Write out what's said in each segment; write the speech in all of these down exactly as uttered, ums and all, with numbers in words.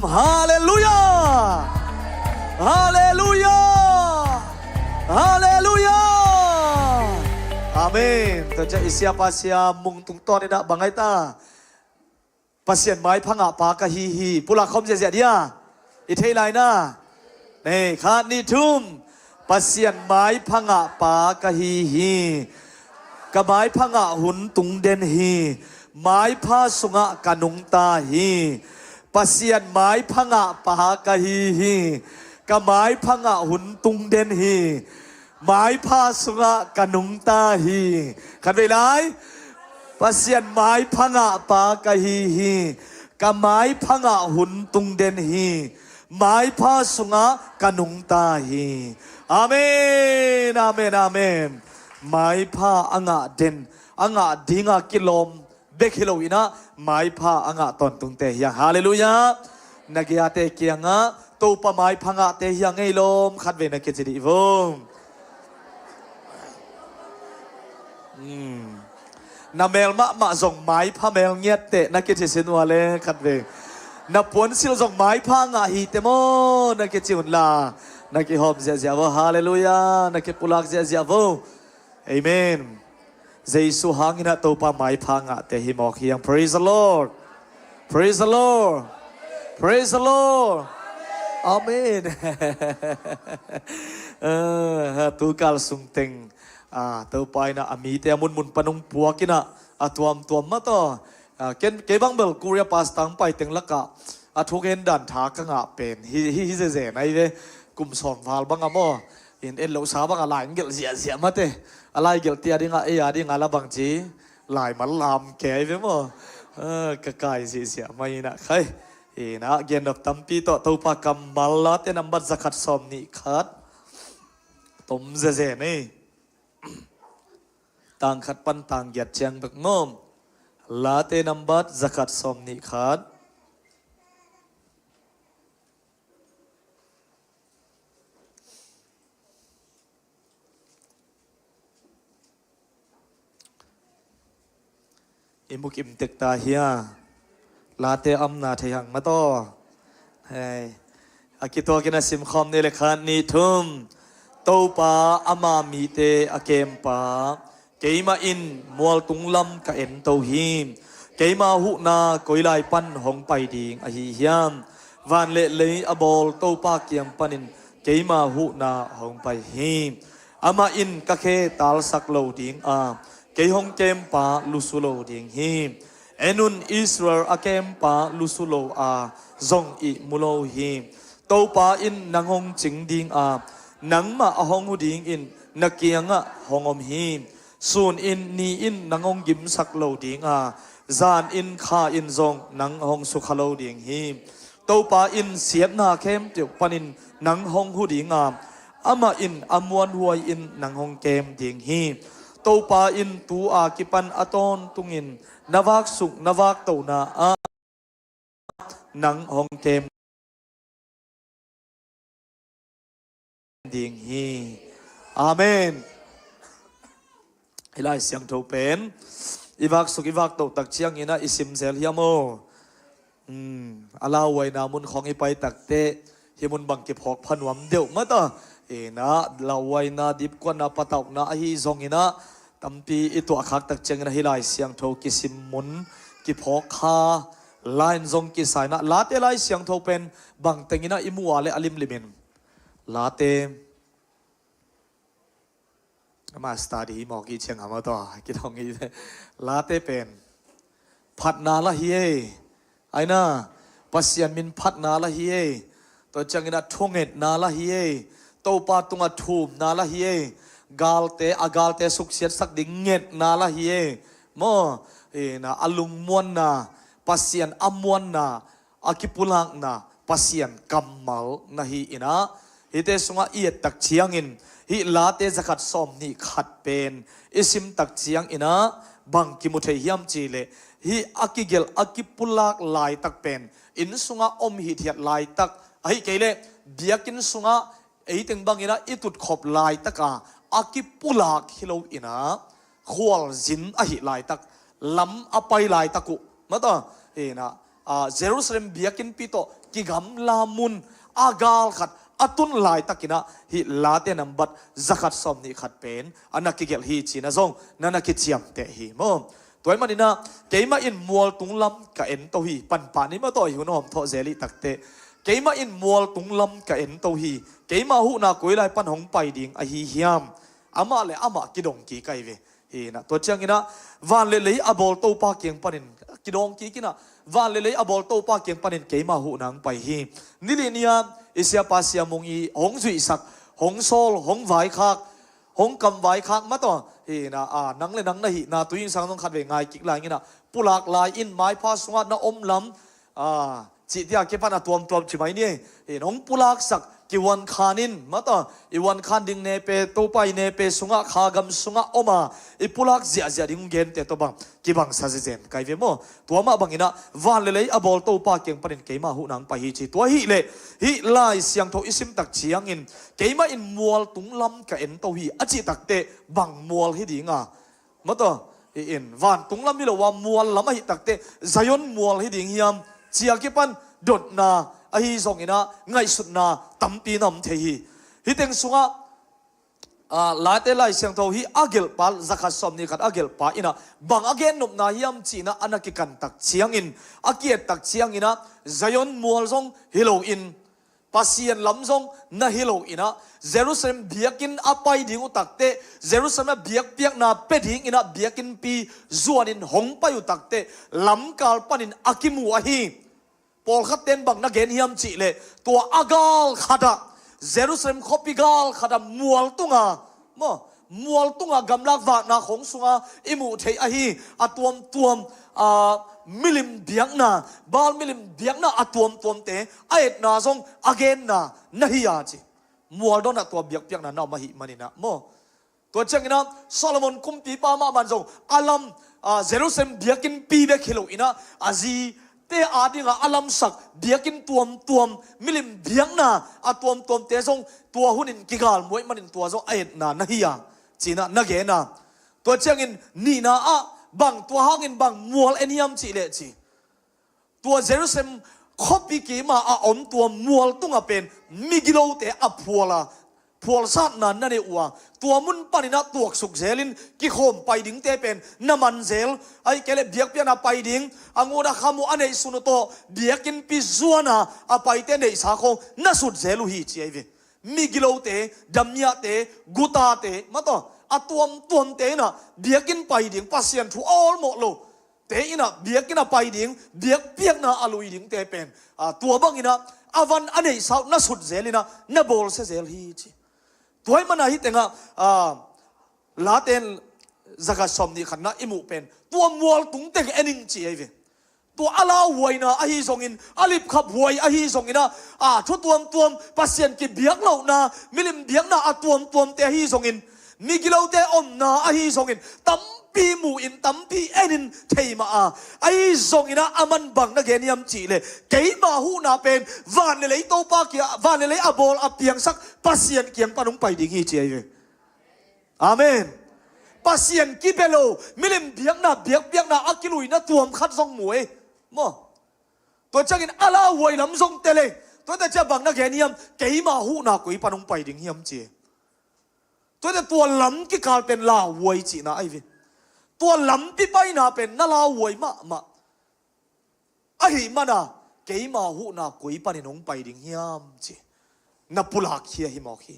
Halleluiah! Halleluiah! Halleluiah! Amen. Tua ciang i siapa Sia Mung tungtawn in ah bang ai ta? Pasian maipha ngah pa ka hi hi. Pulak khawm ziahziah dia. I thei lai na. Nei, khat, nih, thum. Pasian maipha ngah pa ka hi hi. Ka maipha ngah hun tung den hi. Maipha sungah ka nungta hi. Pasian maipha ngah pa ka hi hi. Ka maipha ngah hun tung den hi. Maipha sungah ka nungta hi. Khatvei lai. Pasian maipha ngah pa ka hi hi. Ka maipha ngah hun tung den hi. Maipha sungah ka nungta hi. Amen, amen, amen. Maipha a ngah den, a ngah dinga kilawm bek hi lo in ah, maipha a ngah tawntungte hi hang. Halleluiah. Na giate kiangah, Topa maipha ngahte hi hang ei lawm, khatvei na kici dih vo. Hmm. Na mel mahmah zong maipha mel ngiatteh na kici sin uh a le, khatvei. Na puansilh zong maipha ngah hi teh maw, na kici un la. Na kihawm ziahziah vo. Halleluiah. Na kipulak ziahziah vo. Amen. Jesu hangin ah Topa maipha ngahte hi mawk hi hang. Praise the Lord. Praise the Lord. Praise the Lord. Amen. Ah, tu kal sungteng, ah, Topa in ah a mite a munmun pan hong puak in ah, a tuamtuam mah tawh. Ah, ken, kei bang bel Korea pastor hong pai teng lakah a thugen dan tha ka ngah pen hi, hi, hi zezen ahi ve. Kum sawm val bang a maw, in et loh sa bang a lai gelh ziahziah mah teh. A lai gelhte a dingah, ei a dingah la bang ci, laimal lam kei ahi ve maw. Ah, ka kai ziahziah mah in ah khai. In ah gennop tampi tawh Topa kammal, Late nambat zakhat sawmnih khat. Tom zezen ei. Tang khat pan tang giat ciang bek maw. Late nambat zakhat sawmnih khat. I mu kim tek ta hia? Late amna thei hang mah tawh. Hei. A kituakin a simkhawm ni le, khat, nih, thum. Topa ama mite a kempa, keimah in mualtung lam ka ento hi. Keima huhna koi lai pan hong pai ding ahi hiam? Van le lei a bawl Topa kiang panin keima huhna hong pai hi. Amah in ka khe talsak lo ding a, kei hong kempa lusu lo ding hi. En un, Israel a kempa lusu lo a, zong ihmu lo hi. Topa in nang hong cing ding a, nangmah a hong hu dingin na kiangah hong om hi. Sun in, ni in nang hong gimsak lo ding a, zan in, kha in zong nang hong sukha lo ding hi. Topa in siatna khempeuh panin nang hong hu ding a, amah in a muanhuai in nang hong kem ding hi. Topa in tu a kipan a tawntungin na vaksuk na vaktona ah nang hong kem ding hi. Amen. Hih Lai Siangtho pen i vaksuk i vaktoh tak ciangin ah i simzel hiam aw? Hmm, a lauhuaina mun khawng i pai takteh hih mun bang kiphawk pha nuam deuh mah ta. Ina lauhuaina, dipkuatna, patauhna ahi zongin ah tampi i tuahkhak tak ciangin ah hih Lai Siangtho kisim mun kiphawk kha, line zong kisai in ah, Late Lai Siangtho pen bang tengin ah i mu a le a limlimin Late, ama study mawk i ciang a mah tawh kidong i ve. Late pen phatna la hi ei. Aina, Pasian min phatna la hi ei. Tua ciangin ah thungetna la hi ei. Topa tungah thumna la hi ei. Galte, a galte suksiatsak ding ngetna la hi ei. Maw, ina a lungmuanna, Pasian a muanna, a kipulakna, Pasian kammal na hi in ah, hihte sungah i et tak ciangin, hih Late zakhat sawmnih khat pen i sim tak ciangin ah bang kimu thei hiam cih leh, hih a kigelh a kipulak laitak pen inn sungah om hithiat laitak, ahih kei leh biakinn sungah ei teng bangin ah i tutkhop laitak a, a kipulak hi lo in ah, khualzin ahih laitak, lam a pai laitak uh mah ta, ina ah, Jerusalem biakinnpi tawh kigamla mun a gal khat a tun laitakinah hih Late nambat zakhat sawmnih khat pen a na kigelh hi cina zong na na kiciamteh hi maw? Tua ahih maninah keimah in mual tunglam ka ento hi, panpah ni maw, tua i hun hawm thawh zel i takteh, keimah in mual tunglam ka ento hi, keimah huhna koi lai pan hong pai ding ahi hiam? Amah le amah kidong kik ahi ve. Hinah tua cianginah van le lei a bawl Topa kiang panin kidong kikinah, van le lei a bawl Topa kiang panin keimah huhna hong pai hi. Nili nia i siapa Sia Mung i hong zuihsak, hong sawl, hong vaikhak, hong kam vaikhak mataw. Hinah, a, nang le nang na hihna tu in sang zong khat vei ngai kik lai inah, pulak lai in maipha sungah na om lam, a, cihtia kipan a tuamtuam ci mai ni. Hin hong pulaksak, kihuan khan in mataw, i huan khan ding nepe, Topa i nepe sungah, kha gam sungah om a, i pulak ziahziah ding hong gente tawh bang kibangsa zezen kai ve maw? Tua mah banginah van le lei a bawl Topa kiang panin keimah huhna hong pai hi ci. Tua hileh hih Lai Siangtho i simtak ciangin keimah in mual tunglam ka ento hi a cih takteh bang mual hi dinga? Mataw, hi in, vantung lam hi lo a mual lam ahi takteh Zion mual hi ding hiam? Cia kipan dotna ahi zonginah ngaihsutna tampi na om thei hi. Hih teng sungah, ah, Late Lai Siangtho hi a gelhpa, zakhat sawmnih khat a gelhpa inah bang a gennopna hiam cinah a na kikantak ciangin, a kiettak cianginah Zion mual zong hi loin, Pasian lam zong na hi loinah, Jerusalem biakinn a pai ding uh takteh, Jerusalem a biakpiakna pia dinginah biakinnpi zuanin hong pai uh takteh, lamkal panin a kimu ahi. Pawlkhatten bang na gen hiam cihleh, tua a gal khatah, Jerusalem khuapi gal khatah mual tunga, maw, mual tunga gamlak vakna khong sunga i muh theih ahi a tuamtuam, a, milim biakna, Baal milim biakna a tuamtuamte a etna zong a genna na hi a ci. Mual dawnah tua biakpiakna na om ahih maninah maw? Tua cianginah Solomon kumpipa mahmah zong a lam, a, Jerusalem biakinnpi bek hi loinah a zite a dinga a lamsak biakinn tuamtuam, milim biakna a tuamtuamte zong tua hunin kigalmuaih manin tua zong a etna na hi a, cinah na gen a. Tua ciangin nihna ah bang tua hangin bang mual en hiam cihleh ci. Tua Jerusalem khuapi kima a om tua mual tunga pen migilote a phual a, phualsatna na nei uh a, tua mun paninah tuaksuk zelin kikhawm pai dingte pen na man zel, ahih kei leh biakpiakna pai ding a ngun a kham uh a neihsun uh tawh biakinnpi zuana a paite neihsa khawng na sut zel uh hi ci ahi ve. Migilote, damiahte, gutate, mataw, a tuamtuamte inah biakinn pai ding, Pasian thu a awlmawh lo te inah biakinn a pai ding, biakpiakna a lui dingte pen, a, tua banginah a van a neihsa uh na sut zel inah na bawlsia zel hi ci. Tua ahih mana hih tengah, a, Late zakhat sawmnih khatna i muh pen tua mual tung teng en ing ci ahi ve. Tua a lauhuaina ahi zongin, a lipkhaphuai ahi zonginah, a, thu tuamtuam, Pasian kibiak lohna, milim biakna a tuamtuamte ahi zongin, migilote omna ahi zongin tampi mu in, tampi en in thei mah a, ahi zonginah a man bang na gen hiam cihleh, keimah huhna pen van le lei Topa kia, van le lei a bawl a piangsak Pasian kiang pan hong pai ding hi ci ahi ve. Amen. Pasian kibia lo, milim biakna, biakpiakna a kiluina tuam khat zong mu ei maw? Tua ciangin a lauhuai lam zong tel ei. Tuate cia bang na gen hiam, keimah huhna koi pan hong pai ding hiam ci. Tuate tua lam kikal pen lauhuai cihna ahi ve. Tua lampi paina pen na lauhuai mahmah ahih mana, keimah huhna koi panin hong pai ding hiam ci na pulak khia hi mawk hi.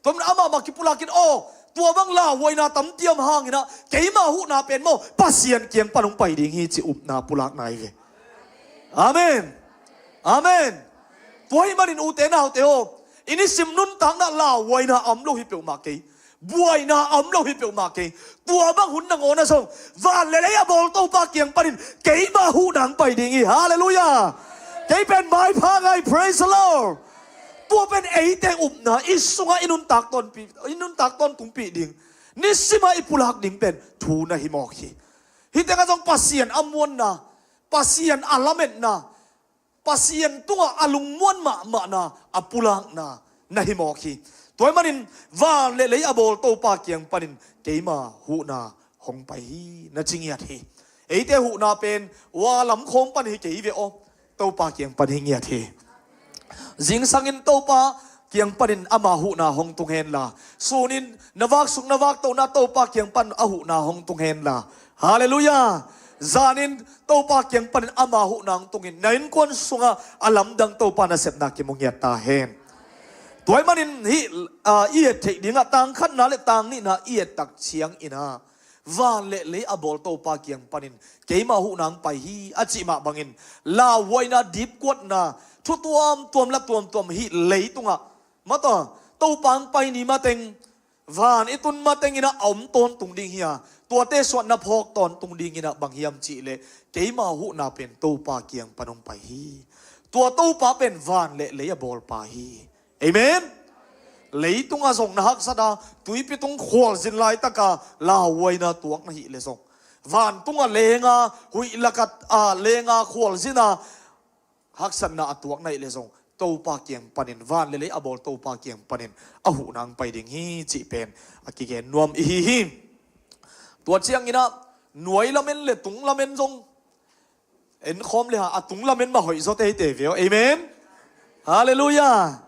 Tua mana amah mah kipulakin, aw, tua bang lauhuaina tampi om hanginah keimah huhna pen maw, Pasian kiang pan hong pai ding hi ci upna pulakna ahi ve. Amen. Amen. Tua ahih manin ute naute aw, i nisim nuntakna lauhuaina a om lo hi peuhmah kei, buaina a om lo hi peuhmah kei. Tua bang hun nangawn ah zong van le lei a bawl Topa kiang panin keimah huhna hong pai ding hi. Halleluiah. Kei pen maipha ngai, praise the Lord. Tua pen eite upna, i sungah i nuntak tawnpi, i nuntak tawntungpih ding, nisimah i pulak ding pen thu na hi mawk hi. Hih tengah zong Pasian a muanna, Pasian a lametna, Pasian tungah a lungmuan mahmahna a pulakna na hi mawk hi. Tua ahih manin van le lei a bawl Topa kiang panin keimah huhna hong pai hi na ci ngiat hi. Eite huhna pen ua lam khawng pan hi kei ve aw. Topa kiang pan hi ngiat hi. Zingsangin Topa kiang panin ama huhna hong tung henla, sunin na vaksuk na vaktohna Topa kiang pan a huhna hong tung henla. Halleluiah. Zanin Topa kiang panin ama huhna hong tungin na innkuan sungah a lamdang Topa nasepna kimu ngiat ta hen. Tua ahih manin hih, ah, i et theih dingah tang khatna le tang nihna i et tak ciangin ah, van le lei a bawl Topa kiang panin keima huhna hong pai hi a cih mah bangin, lauhuaina, dipkuatna, thu tuamtuam la tuamtuam hih leitungah, mataw, Topa hong pai ni mateng, van i tun mateng in ah a om tawntung ding hi a, tuate suahna phawk tawntung ding in ah bang hiam cih leh keima huhna pen Topa kiang pan hong pai hi. Tua Topa pen van le lei a bawlpa hi. Amen. Leitungah zong na haksat a, tuipi tung khualzin laitaka lauhuaina tuak na hih leh zong, vantungah lenga, huih lakah, ah, lenga khualzina haksatna a tuak na hih leh zong, Topa kiang panin, van le lei a bawl Topa kiang panin a huhna hong pai ding hi cih pen a kigen nuam i hi hi. Tua ciangin ah nuai lamen le tung lamen zong en khawm le ha, a tung lamen mah hoih zaw te hi te ve aw. Amen. Halleluiah.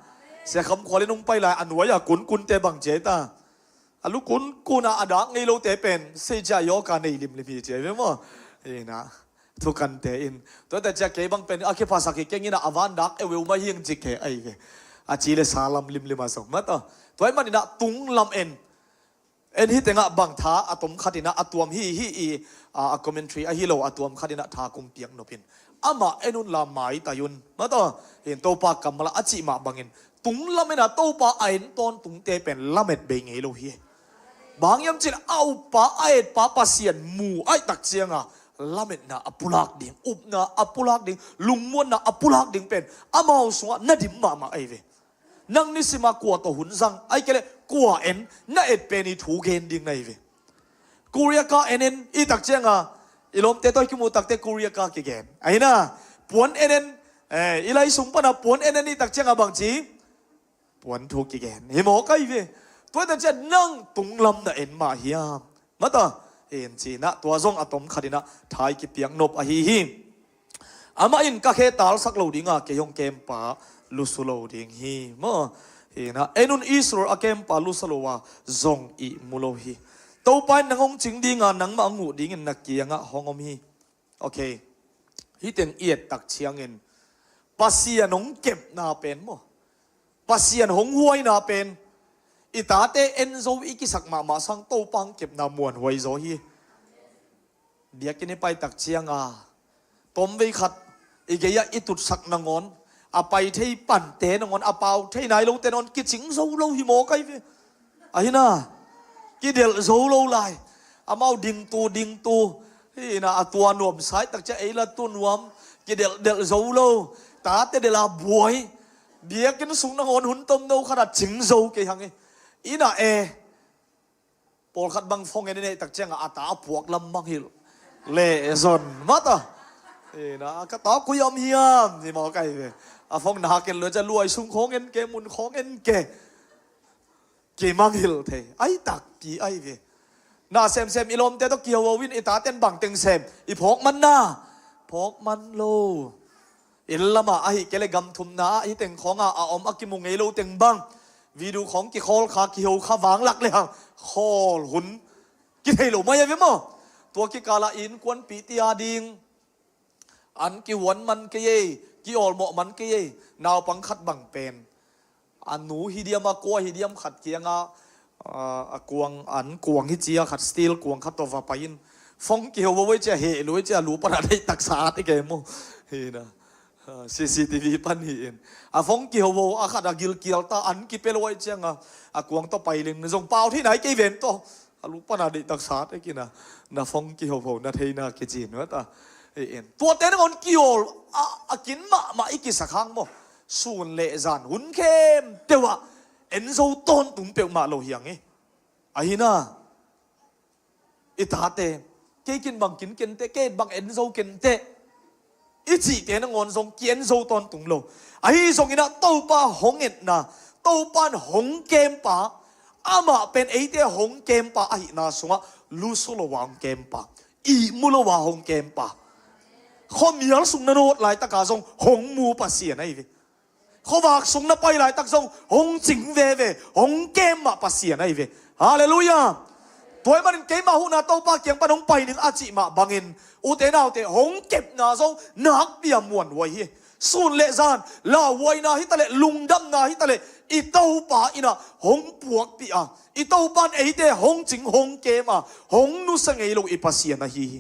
Sia Kham Khual in hong pai lai a nuai a kunkunte bang ci ai ta? A lu kunkun a, a dak ngei lote pen sei cia yoga nei limlim hi ci ai ve maw? Ina, thukante in, tua ta cia kei bang pen a kiphasak hi keng in ah a van dak eueu mah hiang ci kei ai ve. A ci le sa lam limlim a zong mataw. Tua ahih manin ah tung lam en. En hi tengah bang tha a tom khat in ah a tuam hi hi i, a, a commentary ahi lo a tuam khat in ah tha kong piak nop in, amah en un la maitai un, mataw, in Topa kammal ah a cih mah bangin, tung lamen a Topa a en tawntungte pen lamet bei ngei lo hi. Bang hiam cih leh a uppa a etpa Pasian mu ahih tak cianga lametna a pulak ding, upna a pulak ding, lungmuanna a pulak ding pen amau sungah na dim mahmah ahi ve. Nang nisima kua tawh hun zang, ahih kei leh kua en, na et pen i thu gen ding na hi ve. Korea ka en en i tak cianga, i lawmte tawh i kimuh takte Korea ka kigen. Ahi na, puan en en, eh, i lai sung pana puan en en i tak cianga bang ci? Puan thu kigen. Hi mawk ahi ve. Tua hi tak ciang nang tung lam na en mah hiam? Mataw, en ci in ah tua zong a tom khat in ah tha i kipiak nop ahi hi. Amah in ka khe talsak lo dinga kei hong kempa lusu lo ding hi maw? Hi in ah en un Israel a kempa lusa lo a zong i mu lo hi. Topa in nang hong cing dinga nangmah hong huh dingin na kiangah hong om hi. Ok. Hih teng i et tak ciangin Pasian hong kepna pen maw, Pasian hong huaina pen i tate en zo i kisak mahmah sang Topa hong kepna muanhuai zaw hi. Biakinn i pai tak cianga tomvei khat i gei-ah i tutsak nangawn, a pai thei pante nangawn, a pau thei nai lote nangawn kicing zo lo hi mawk ahi ve. Ahi na, kidelh zo lo lai. Amau dingtu dingtu hi in ah a tua nuamsa i tak ciang ei la tu nuam, kidelhdelh zo lo. Tate delh a buai. Biakinn sung nangawn hun tomno khat a cing zo kei hang hi. Inn ah e, pawlkhat bang phone en in ah i tak cianga a ta a puak lam mangngilh leh zon mataw. Hi in ah ka ta koi a om hiam hi mawk ahi ve. A phone na hak en lo ciang luai sung khawng en ke, mun khawng en ke. Kimangngilh thei ahi takpi ahi ve. Na semsem i lawmte tawh kihoho in i taten bang teng sem i phawk man na, phawk man lo. Inn lamah ahih kei leh gam thumna ah hih teng khawngah a om a kimu ngei lo teng bang video khawng kikhawl kha, kiho kha vanglak le hang khawl hun kithei lo mai a ve maw? Tua kikalah i innkuanpihte a ding an kihuan man kei ei, ki-awlmawh man kei ei. Naupang khat bang pen a nu hi diam, a kua hi diam khat kiangah, ah, a kuang, an kuang hi cia khat, steel kuang khat tawh va pai in phone kihoho ei cia, heh lo ei cia, a lu panah deihtaksa at i kei maw? Hi na, ah, C C T V pan hi in a phone kihoho a khat a gilkial ta, an kipia lo ei cianga a kuang tawh pai leng zong pau thei nai kei ven tawh. A lu pana deihtaksa tek in a, na phone kihoho na theina kici in mataw. Hi in tuate nangawn kiawl a, a kin mahmah i kisak hang maw? Sun le zan hun khempeuh ah en zo tawntung peuhmah lo hi hang hi. Ahi na, i tate, kei kin bang kin kenteh, kei bang en zo kenteh i cihte nangawn zong ki-en zo tawntung lo. Ahi zongin ah Topa hong etna, Topa in hong kempa, amah pen eite hong kempa ahihna sungah lusu lo a hong kempa. ihmu lo a hong kempa. Khuamial sung na nawt laitaka zong hong mu Pasian ahi ve. Khuavak sung na pai laitak zong hong cing veve, hong kem mah Pasian ahi ve. Halleluiah. Tua ahih manin keimah huhna Topa kiang pan hong pai ning a cih mah bangin, ute naute, hong kepna zong nakpi a muanhuai hi. Sun le zan lauhuaina hi taleh, lungdamna hi taleh, i Topa in ah hong puakpih a, i Topa in eite hong cing hong kem a, hong nusia ngei lo i Pasian ahi hi.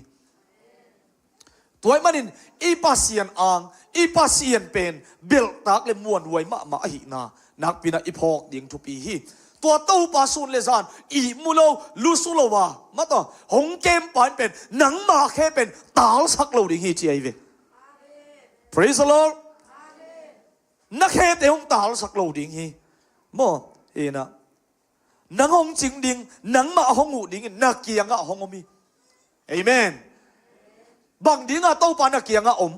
Tua ahih manin i Pasian ang, i Pasian pen belhtak le muanhuai mahmah ahihna nakpi in ah i phawk ding thupi hi. Tua Topa sun le zan ihmu lo, lusu lo a, mah tawh hong kempa in pen nangmah khe pen talsak lo ding hi, ci ahi ve. Praise the Lord. Na khete hong talsak lo ding hi. Maw, hi na. Nang hong cing ding, nangmah hong huh dingin na kiangah hong om hi. Amen. Bang dinga Topa na kiangah om?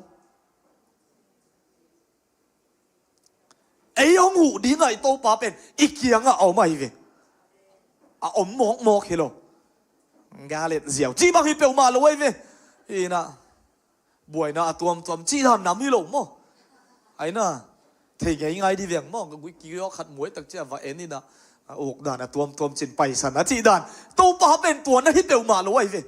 Ei hong huh dinga i Topa pen i kiangah a om ahi ve. A om mawkmawk hi lo. Galet ziau ci bang hi peuhmah lo ahi ve. Hi na. Buaina a tuamtuam cih dan nam hi lo maw? Ai na, thei ngeingai di veng maw? Kiawk khat muai tak cia va en ina, a uk dan a tuamtuam cin paisan a cih dan. Topa pen tua na hi peuhmah lo ahi ve.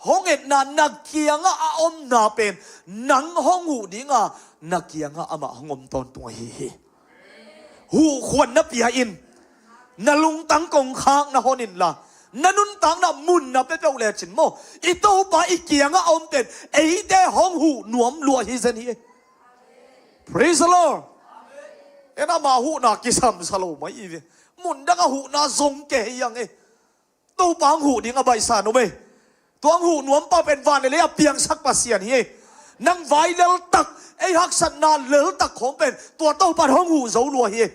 Hong etna na kiangah a omna pen nang hong huh dinga na kiangah amah hong om tawntung ahi hi. Huhkhuan na pia in, na lungtang kongkhak na hon inla, na nuntakna mun na pia peuh lecin maw, i Topa i kiangah a om pen eite hong huh nuam lua hi zen hi. Praise the Lord. En, amah huhna kisamsa lo mai i ve. Mun dangah huhna zong kei hi ang e. Topa hong huh ding a baihsa nuam e. Tua hong huh nuampa pen van le lei a piangsak Pasian hi e. Nang vai leltak, ei haksatna leltak khawng pen tua Topa in hong huh zo lua hi e.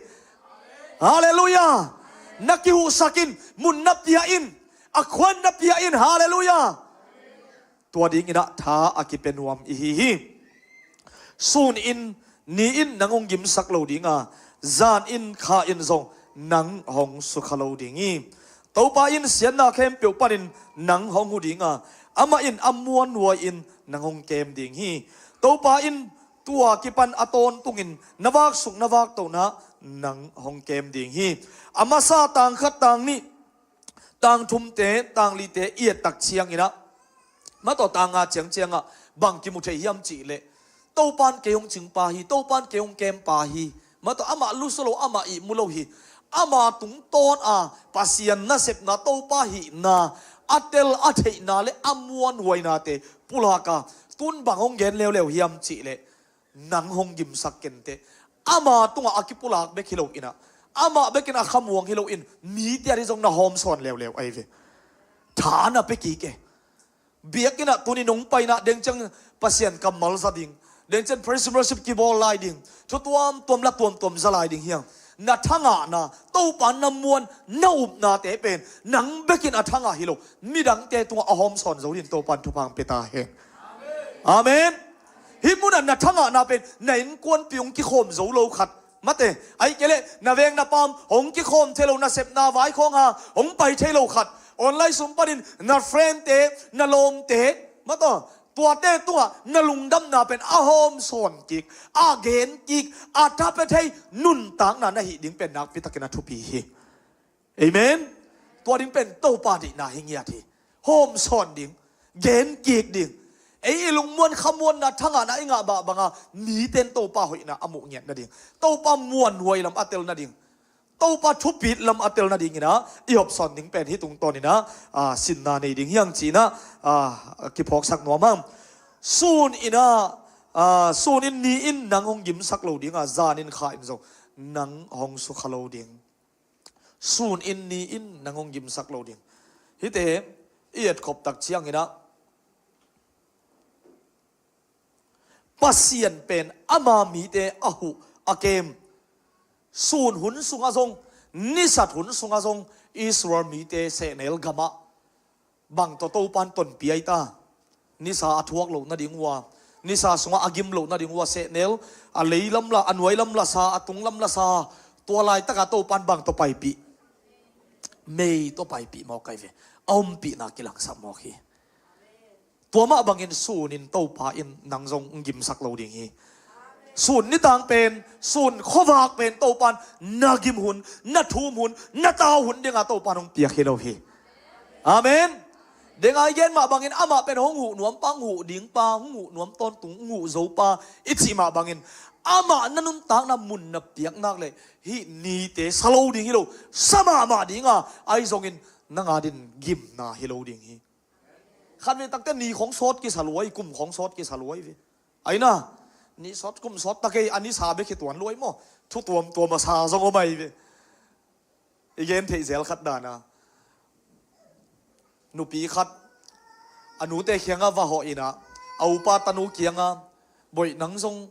Halleluiah. Na kihuhsak in, mun na pia in, a khuan na pia in. Halleluiah. Tua dinginah tha a kipia nuam ihi hi. Sun in, ni in nang hong gimsak lo dinga, zan in, kha in zong nang hong sukha lo ding hi. Topa in siatna khempeuh panin nang hong huh dinga, amah in a muanhuai-in nang hong kem ding hi. Topa in tua kipan a tawntungin na vaksuk na vaktohna nang hong kem ding hi. A masa tang khat, tang nih, tang thumte, tang lite i ettak cianginah, mah tawh tang nga ciangciangah bang kimu thei hiam cihleh, Topa in kei hong cingpa hi, Topa in kei hong kempa hi. Mah tawh amah lusu lo, amah ihmu lo hi. Ama tungtawn a Pasian nasepna, Topa hihna a tel a theihna le a muanhuainate pulaka, tun bang hong gen leuleu hiam cihleh, nang hong gimsak kenteh. Ama tungah a kipulak bek hi loinah, amah bekin a khamuang hi loin mite ading zong na hawmsawn leuleu ahi ve. Tha na pia kik e. Biakinnah tuni nong painah dengciang Pasian kammal za ding, dengciang praise and worship kibawl lai ding, thu tuamtuam la tuamtuam za lai ding hiang. Na thangahna, Topa na muan, na upnate pen nang bekin a thangah hi lo, midangte tungah a hawmsawn zo din Topa in thupha hong pia ta hen. Amen. Hih munah na thangahna pen na innkuanpih hong kikhawm zo lo khat, mate, ahih kei leh na veng na pam hong kikhawm thei lo, na sepna vai khawng ha hong pai thei lo khat, online sung panin na friendte, na lawmte, mah tawh tuate tungah na lungdamna pen a hawmsawn kik, a gen kik, a thapia thei nuntakna na hih ding pen nakpitakin a thupi hi. Amen. Tua ding pen Topa deihna hi ngiat hi. Hawmsawn ding, gen kik ding. Ei i lungmuan khamuanna, thangahna i ngah mah banga mite in Topa hoihna a muh ngiat nading, Topa muanhuai lam a tel nading, Topa thupit lam a tel nadinginah i hawmsawn ding pen hih tungtawninah, ah, sinna nei ding hiang cinah, ah, kiphawksak nuam hang. Sun inah, ah, sun in, ni in nang hong gimsak lo dinga, zan in, kha in zong nang hong sukha lo ding. Sun in, ni in nang hong gimsak lo ding. Hihte i etkhop tak cianginah Pasian pen ama mite a huh a kem. Sun hun sungah zong, nisat hun sungah zong Israel mite sehnel gamah bang tawh Topa in tonpih ahi ta? Nisa a thuak loh nading uh a, nisa sungah a gim loh nading uh a, sehnel a lei lamla, a nuai lamla sa, a tung lamla sa, tua laitaka Topa in bang tawh paipih? Mei tawh paipih mawk ahi ve. A ompihna kilangsak mawk hi. Tua mah bangin sun in Topa in nang zong hong gimsak lo ding hi. Sun nitang pen, sun khuavak pen Topa in na gim hun, na thum hun, na tau hun dinga Topa in hong piak hi lo hi. Amen. Dengai gen mah bangin amah pen hong huh nuam pa, hong huh ding pa, hong huh nuam tawntung, hong huh zo pa i cih mah bangin amah na nuntakna mun na piak nak leh hih nite sa lo ding hi lo, sa mahmah dinga, ahi zongin nang adingin gimna hi lo ding hi. Khatvei takte ni khong sawt kisa luai, kum khong sawt kisa luai ve. Aina, ni sawt kum sawt takei a ni sa bek hi tuan luai maw? Thu tuamtuam a sa zong om ahi ve. I gen theih zel khat dana, nupi khat a nute kianga va hawh ina, a upa tanu kianga, "Boih, nang zong,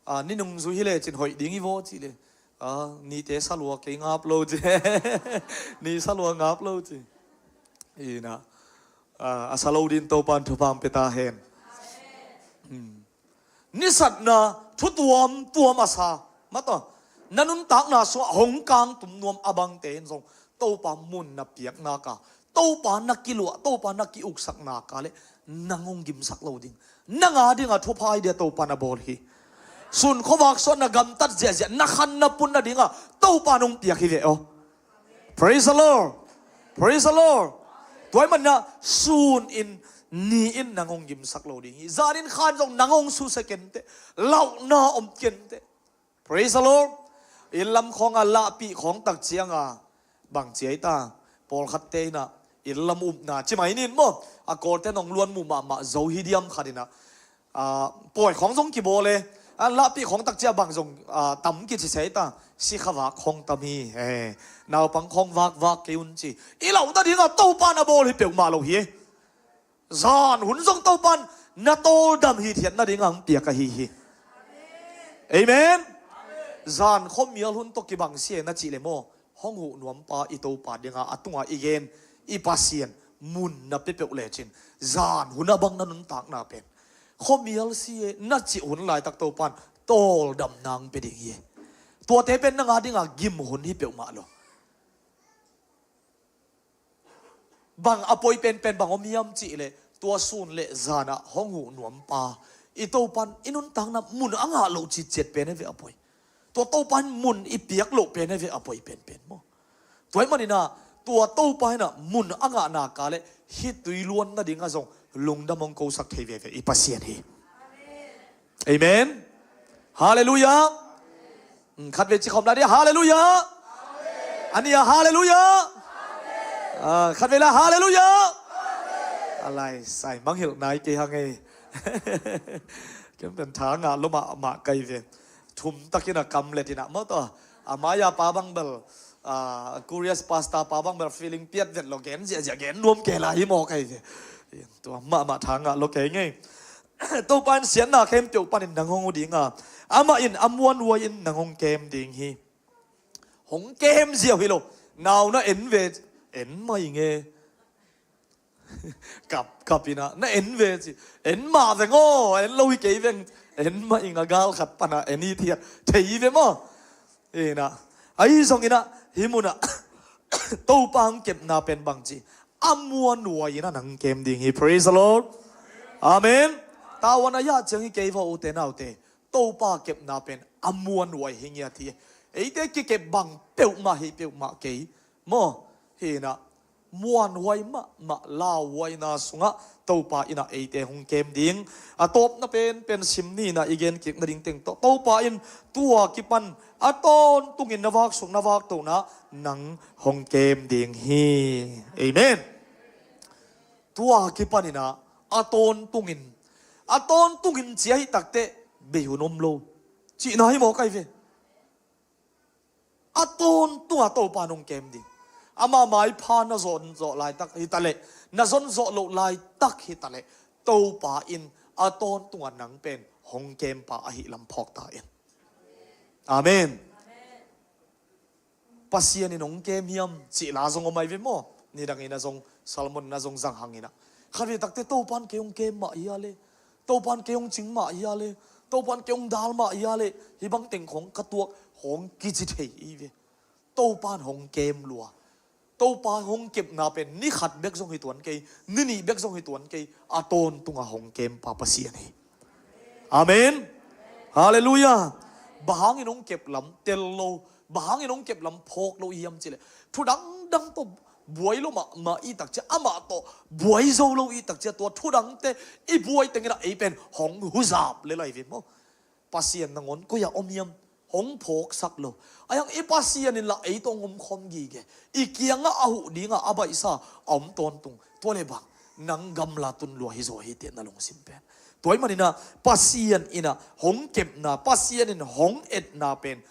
a, ni nungzui hi lecin hoih ding hi vaw," ci le, "A, nite sa lua kei ngap lo," ci. "Ni sa lua ngap lo," ci. Ina, a, a sa lo din Topan thupha hong pia ta hen. Hmm. Nisatna thu tuamtuam a sa, mataw, na nuntakna sungah hong kangtum nuam a bangte in zong Topa mun na piak naka, Topa na kiluah, Topa na kiuksak naka le nang hong gimsak lo ding. Nang adinga thupha hi dia Topa na bawl hi. Sun khuavak suah na gamtat ziahziah, na khan na pun nadinga Topa nong piak hi ve aw. Praise the Lord. Praise the Lord. Tua ahih manin sun in, ni in nang hong gimsak lo ding hi. Zan in khan zong nang hong susia kenteh, lauhna om kenteh. Praise the Lord. Inn lam khawng a lahpih khawng tak cianga bang ci ai ta. Pawlkhatte inah inn lam upna ci mai nin maw, a Kawlte nong luan muh mahmah zo hi diam khat inah, a, pawi khawng zong kibawl e. A, lahpih khawng tak cia bang zong, a, tam kici se ta. Sikha vak khawng tam hi. He, naupang khawng vakvak kei un ci. I lauhna dinga Topa na bawl hi peuhmah lo hi. Zan hun zong Topan na tawldam hithiat nadinga hong piak ahi hi. Amen. Zan khuamial hun tawh kibang sia na cih le maw, hong huh nuampa i Topa dinga a tunga i gen i Pasian mun na pia peuh lecin, zan hun a bang na nuntakna pen khuamial si e na cih hun laitak Topan tawldam nang pia ding hi. Tuate pen nang adinga gim hun hi peuhmah lo. Bang a poi penpen bang om hiam cih leh, tua sun le zanah hong huh nuampa i Topan i nuntakna mun a ngah loh citciat pen a ve a poi. Tua Topan mun i piak loh pen a ve a poi penpen maw? Tua ahih maninah tua Topa inah mun a ngah naka le hih tui luan nadinga zong lungdam hong kosak thei veve i Pasian hi. Amen. Halleluiah. Mm, khatvei ci khawm lai dia, halleluiah. A nih a, halleluiah. Ah, khatvei lai, halleluiah. A lai sai manghilh nai kei hang ei. Ken pen tha ngah lua mahmah kei ve. Thum takin a kam let inah maw tawh. A mai-a pa bang bel, ah, curious pastor pa bang bel feeling piat vet lo, gen ziahziah gen nuam kei lai hi maw kei ve. Tua mahmah tha ngah lua kei ngei. Topa in siatna khempeuh panin nang hong huh dinga, amah in a muanhuai in nang hong kem ding hi. Hong kem ziau hi lo. Nau na en ve, en mah ing e. Kap, kap inah, na en ve ci. En mah veng aw, en lo hi kei veng. En mah ing a, gal khat panah en hi thiat thei ve maw? Inah, ahi zong inah, hih munah Topa hong kepna pen bang ci, a muanhuai inah nang kem ding hi. Praise the Lord. Amen. Tawan a yah ciang hi kei va, ute naute. Topa kepna pen a muanhuai hi ngiat hi. Eite kikep bang peuhmah hi peuhmah kei maw? Hinah, muanhuai mahmah lauhuaina sungah Topa inah eite hong kem ding. A tawpna penpen sim ni inah i gen kik nading teng tawh, Topa in tua kipan a tawntungin na vaksuk na vaktohna nang hong kem ding hi. Amen. Tua kipan inah a tawntungin, a tawntungin ci ahih takteh bei hun om lo cihna hi maw kei ve. A tawntunga Topa in hong kem ding. Ama maipha na zon zawh laitak hi taleh, na zon zawh loh laitak hi taleh, Topa in a tawntunga nang pen hong kempa ahih lam phawk ta in. Amen. Pasian in hong kem hiam cih la zong om ai ve maw? Nidangin a zong, Solomon in a zong zang hang inah, khatvei takte Topa in kei hong kem mah hia le, Topa in kei hong cing mah hia le, Topa in kei hong dal mah hia le, hih bang teng khawng ka tuak hong kici thei hi ve. Topa in hong kem lua. Topa hong kepna pen ni khat bek zong hi tuan kei, ni nih bek zong hi tuan kei, a tawntunga hong kempa Pasian hi. Amen. Halleluiah. Bang hangin hong kep lam tel lo, bang hangin hong kep lam phawk lo i hiam cih leh, thu dangdang tawh buai lo mahmah i tak ciang, amah tawh buai zo lo i tak ciang, tua thu dangte i buai teng in ah ei pen hong huzap le lai ve maw. Pasian nangawn koi-ah om hiam? Hong phawksak lo. Ahi hang i Pasian in lah ei tawh hong omkhawm gige. I kiangah a huh dinga a baihsa a om tawntung. Tua le bang, nang gamla tun lua hi zaw hi, tia na lungsim pen. Tua ahih manin ah Pasian in ah hong kepna, Pasian in hong etna pen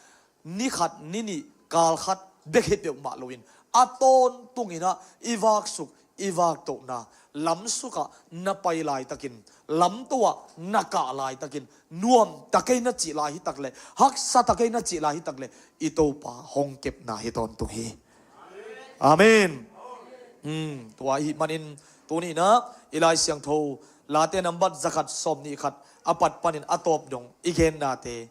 ni khat, ni nih, kal khat bek hi peuhmah loin, a tawntungin ah i vaksuk, i vaktohna, lamsukah na pai laitakin, lamto-ah na kah laitakin, nuamta kei na cih lai hi tak leh, haksa ta kei na cih lai hi tak leh, i Topa hong kepna hi tawntung hi. Amen. Hmm, tua ahih manin tuni-in ah i Lai Siangtho Late nambat zakhat sawmnih khat a pat panin a tawp dong i gennate,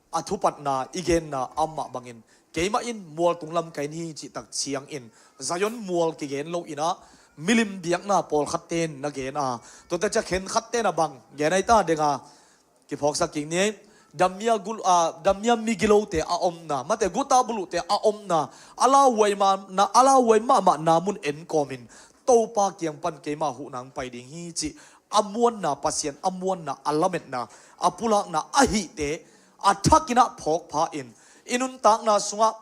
a thupatna i genna amah bangin, keimah in mual tunglam ka hi hi cih tak ciangin, Zion mual kigen loin ah milim biakna pawlkhatte in na gen a, tuate ciang khenkhatte in ah bang gen ai ta deng a, kiphawksak kik ni. Damia gul-, a, damia migilote a omna, mate, guta buluhte a omna, a lauhuai mahna, a lauhuai mahmahna mun en kawmin Topa kiang pan keimah huhna hong pai ding hi cih a muanna, Pasian a muanna, a lametna, a pulakna ahihte a thakin ah phawk pha-in, i nuntakna sungah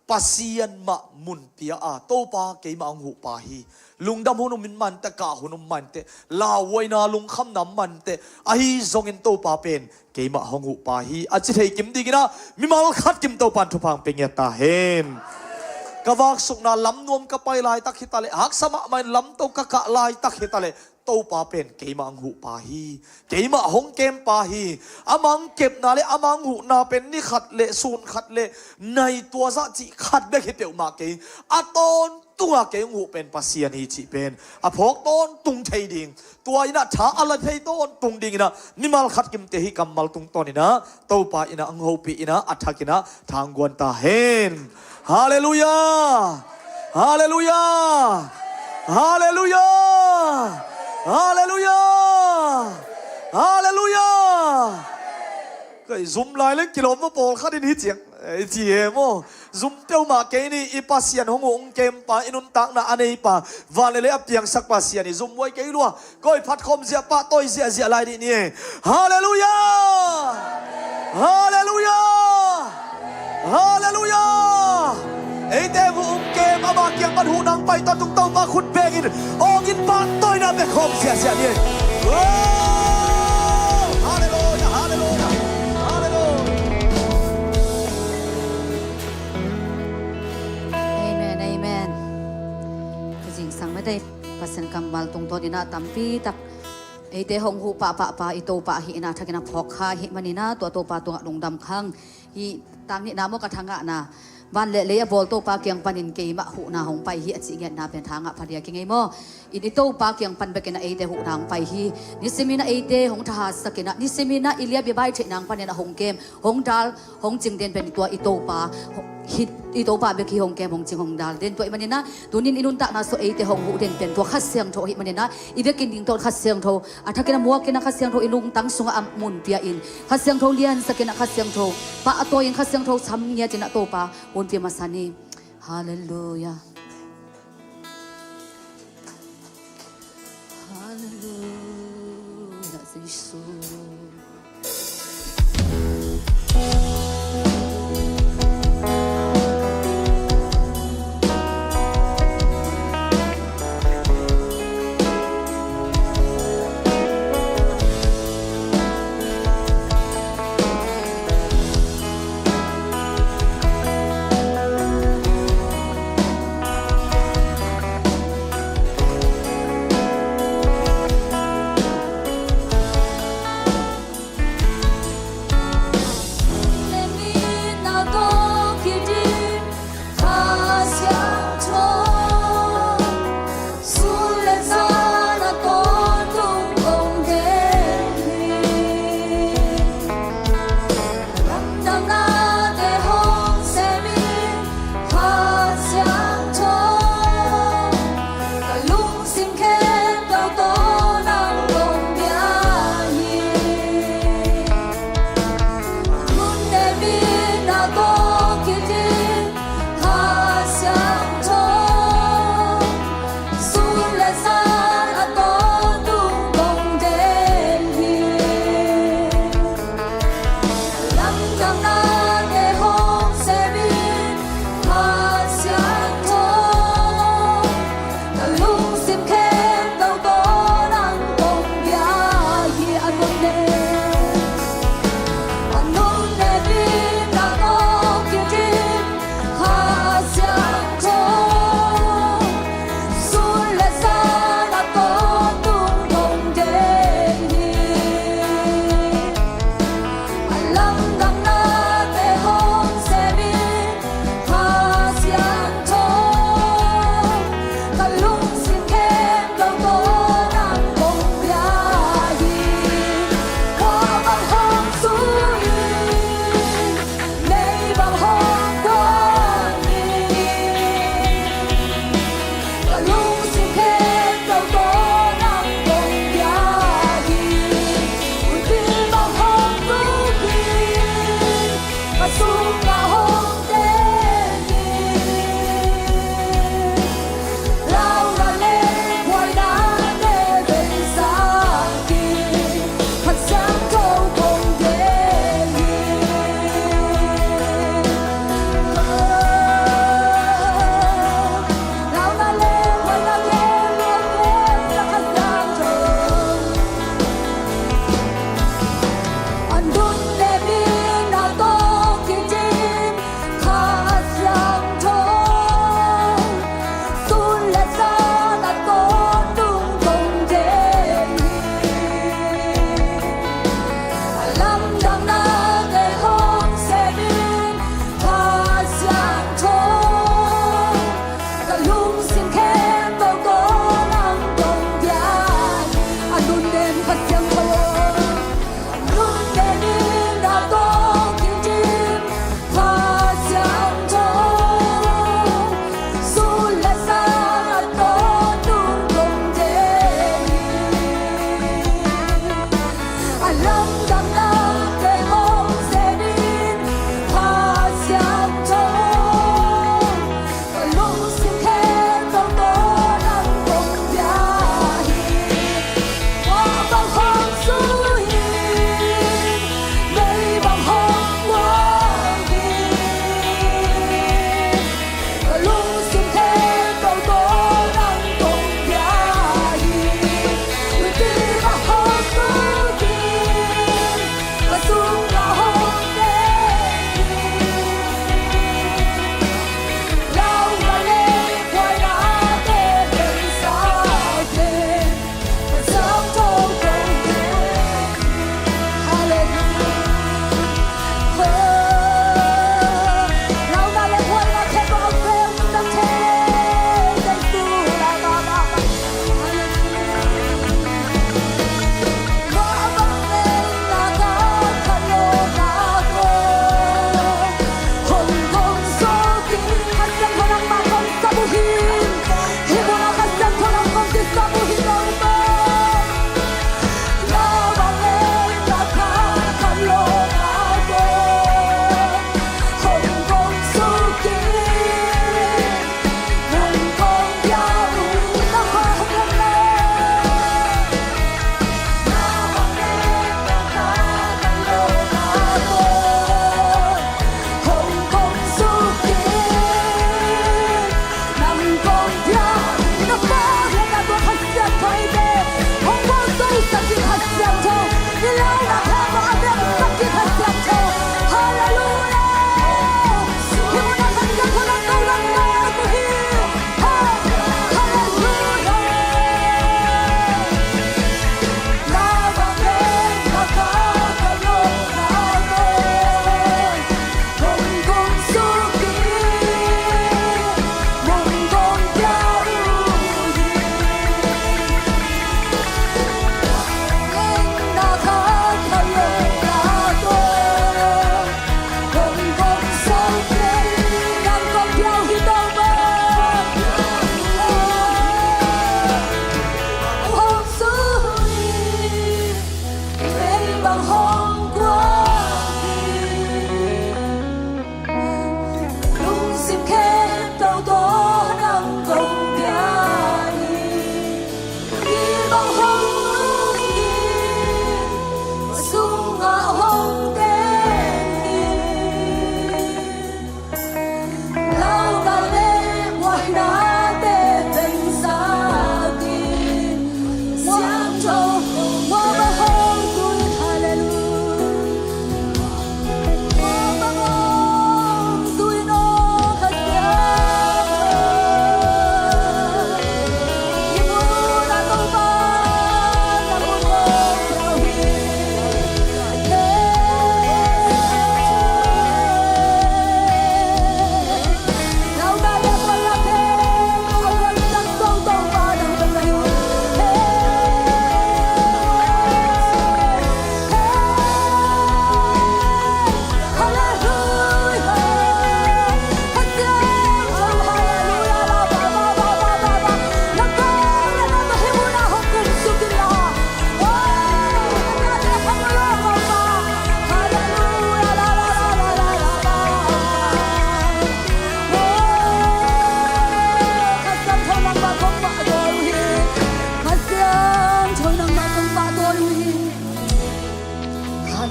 Pasian mah mun pia a, Topa keimah hong huhpa hi. Lungdam hun om in mah inteh, kah hun om mah inteh, lauhuaina, lungkhamna om mah inteh, ahi zongin Topa pen keimah hong huhpa hi, a ci thei kim dingin ah mimal khat kim Topa in thupha hong pia ngiat ta hen. Ka vaksukna lam nuam ka pai laitak hi ta leh, haksa mahmah in lamto ka kah laitak hi ta leh, Topa pen keimah hong huhpa hi, keimah hong kempa hi. Amah hong kepna le amah hong huhna pen ni khat le sun khat le nai tua zah cih khat bek hi peuhmah kei, a tawntunga kei hong huh pen Pasian hi cih pen a phawk tawntung thei ding. Tua in ah tha a la thei tawntung dingin ah mimal khat kimte hih kammal tungtawnin ah Topa in ah hong hopih in ah a thakin ah tha hong guan ta hen. Halleluiah! Halleluiah! Halleluiah! Halleluiah! Halleluiah! Kei zum lai leng kilawm maw, pawlkhat in hi ciang, eh, i ci hi maw. Zum peuhmah kei ni, i Pasian hong huh hong kempa, i nuntakna a neipa, van le lei a piangsak Pasian hi, zum huai kei lua. Koi phatkhawm ziah, pahtawi ziahziah lai dih ni. Halleluiah! Halleluiah! Halleluiah! Eite hong huh hong kem, ama kiang pan huhna hong pai tawntung Topa khut bengin, awngin pahtawina bek khawm ziahziah ni. Wow! Halleluiah! Halleluiah! Halleluiah! Amen, amen. Ka zingsang mate, Pasian kammal tungtawnin ah tampi tak eite hong huh pahpahpa i Topa ahihna thakin a phawk kha ahih manin ah tua Topa tungah lungdam khang. Hih tang nihna maw, ka thangahna, van le lei a bawl Topa kiang panin keimah huhna hong pai hi a cih ngetna pen thangah pha dia kingei maw. In i Topa kiang pan bekin ah eite huhna hong pai hi. Nisimin ah eite hong thahatsakin ah, nisimin ah i liap i bai theihna hong panin a hong kem, hong dal, hong cing den pen tua i Topa hi, i Topa bek hi hong kem, hong cing, hong dal den. Tua ahih manin ah tunin i nuntakna sung eite hong huh den pen tua Kha Siangtho ahih manin ah i biakinn ding tawh Kha Siangtho a thakin a muakin ah Kha Siangtho i lungtang sungah a mun pia-in, Kha Siangtho liansakin ah Kha Siangtho pahtawi-in Kha Siangtho sam ngiatin ah Topa hun pia masa ni. Halleluiah. Halleluiah, Jesu.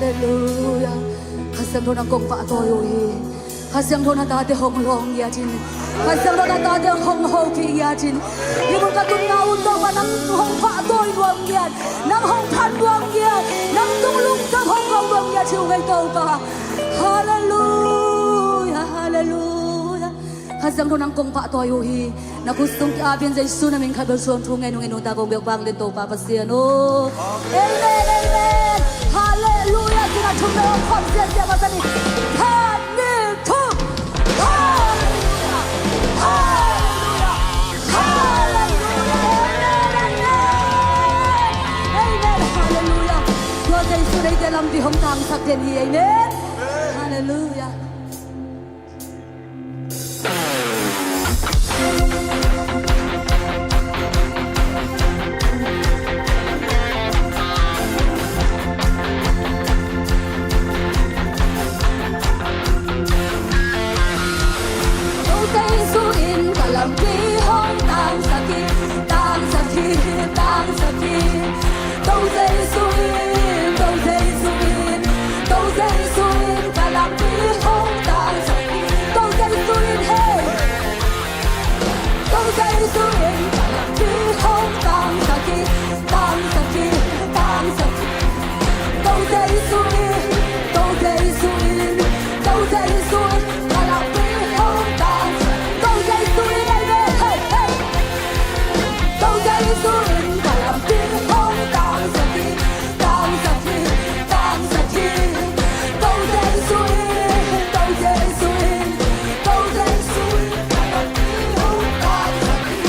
Halleluia. Kha Siangtho nang kong pahtawi uh hi. Kha Siangtho na tate hong lawng ngiat in. Kha Siangtho na tate hong hopih ngiat in. Hih mun ka tunna un Topa nang hong pahtawi nuam ngiat. Nang hong phat nuam ngiat. Nang tung lungtang hong ko nuam ngiat hi ung ei Topa. Halleluia, halleluia. Kha Siangtho nang kong pahtawi uh hi. Na khut sung ki-ap in Jesu na min khat bel suang thu ngen ung ei nungta kong biak bang den Topa Pasian aw. Amen, amen. Halleluia. Tuna thum bel hong khawm siasia masa ni. Khat, nih, thum. Halleluia. Halleluia. Halleluia. Amen, amen. Amen. Halleluia. Tua Jesu eite lampi hong tangsak den hi. Amen. Halleluia. Tua Jesu in ka lampi hong tangsak hi, tangsak hi, tangsak hi. Tua Jesu in, tua Jesu in, tua Jesu in ka lampi hong tangsak hi. Tua Jesu in, hey. Tua Jesu in ka lampi hong tangsak hi, tangsak hi, tangsak hi. Tua Jesu in, tua Jesu in, tua Jesu in ka lampi hong tangsak. Tua Jesu in, amen, hey, hey. Tua Jesu in ka lampi hong tangsak hi, tangsak hi, tangsak hi. Tua Jesu in, tua Jesu in, tua Jesu in ka lampi hong tangsak hi.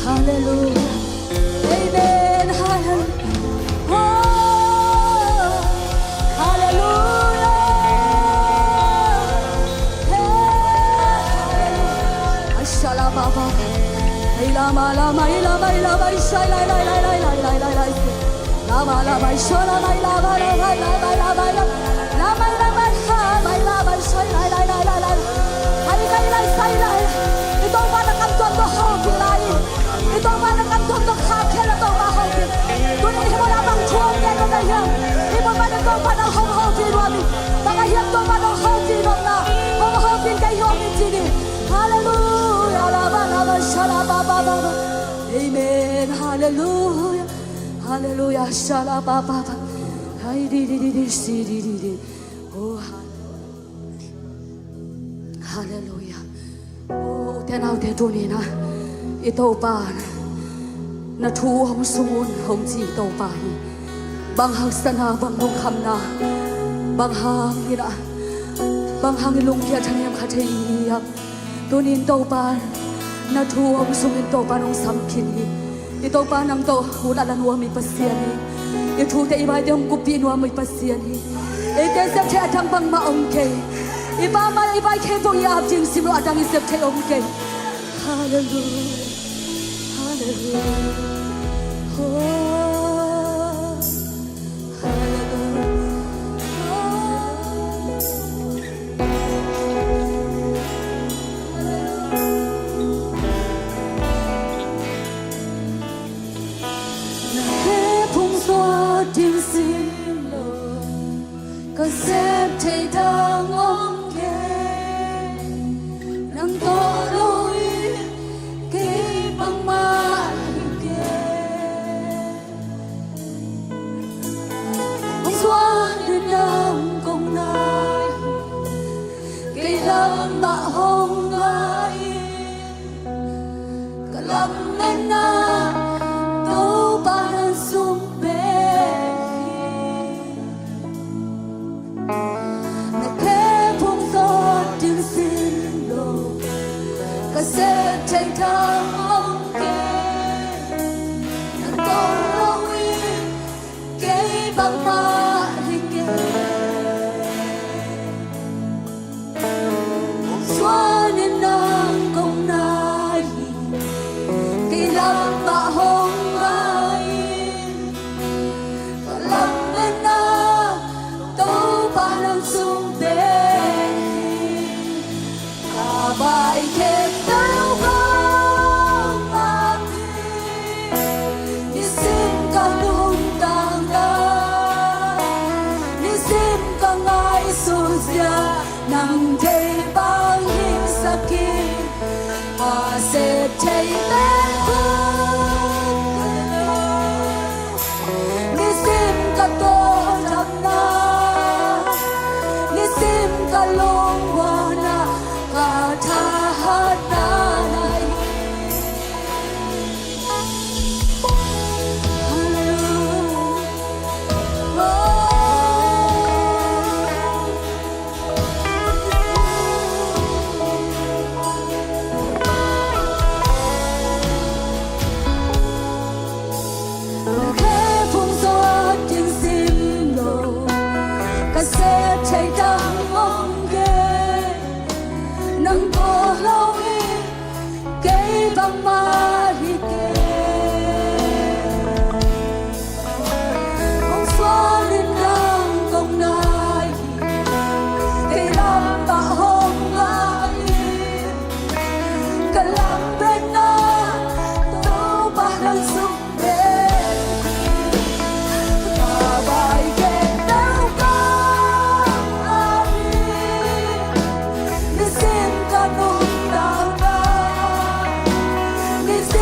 Hallelujah. Amen. Hallelujah. Oh, hallelujah. Hey. Ay, shalababa. Ay, lama, lama, ay, lama, ay, lama, ay, shay, lay, lay, lay, lay, lay, lay, lay, lay. Lama, lama, ay, shalama, ay, lama, lama, ay, lama, lama, ay, lama. Lama, lama, ay, lama, ay, lama, ay, shay, lay, lay, lay, lay, lay. Ay, lay, lay, shay, lay. I Topa na kam tuam tawh hopih lai. I Topa na kam tuam tawh khakkhia, i Topa hopih. Tuni hih mun ah bang thu hong gen nuam na hiam? Hih mun pan i Topa na hong hopih nuam hi. Bang a hiam Topa na hong hopih nuam na, hong hopih kei hong hi ci ni. Hallelujah. Laba, laba, shalaba, ba, ba, ba. Amen. Hallelujah. Hallelujah. Shalaba, ba, ba. Hai, di, di, di, di, si, di, di, di. Oh, hallelujah. Hallelujah. Oh, ute naute, tuni-in ah i Topa na thu hong sung un hong ci i Topa hi. Bang haksatna, bang lungkhamna, bang hangin ah, bang hangin lungkia thanem kha thei i hiam? Tuni-in Topa na thu hong sungin Topa nong sam khin hi. I Topa nang tawh ut a la nuam i Pasian hi. I thute i vaite hong kuppih nuam i Pasian hi. Eite sep theih a dang bangmah om kei. I pa ma i pai khempeuh i ap ding sim lo, a dang i sep theih om kei. Hallelujah, hallelujah, oh, hallelujah, oh. Na khe phung suak ding sim lo, ka sep thei dang om kei. Nang tawh lo in kei bangmah hi kei. Hong suan in nang kong nai hi, kei lam mah hong ngai in. Ka lametna Topa nang sung bek hi. Na khe phung suak ding sim lo, ka sep thei dang om kei. Nang tawh lo in kei bangmah hi kei. Hong suan in nang kong nai hi, kei lam mah hong ngai in. Ka lametna Topa nang sung bek hi. Ka bai khe Topa mah hi. Nisim ka nuntakna, nisim ka ngaihsutzia, nang deih bang hing sak in. A sep thei pen khut ka nei. Nisim ka tawldamna, nisim ka lungmuanna, ka thahatna na hi. Hallelujah. Oh. Na khe phung suak ding sim lo, ka sep thei dang om kei. Nang tawh lo in kei bangmah hi kei. Hong suan in nang kong nai hi, kei lam mah hong ngai in. Ka lametna Topa nang sung bek hi. Ka bai khe Topa mah hi. Nisim ka nuntakna, nisim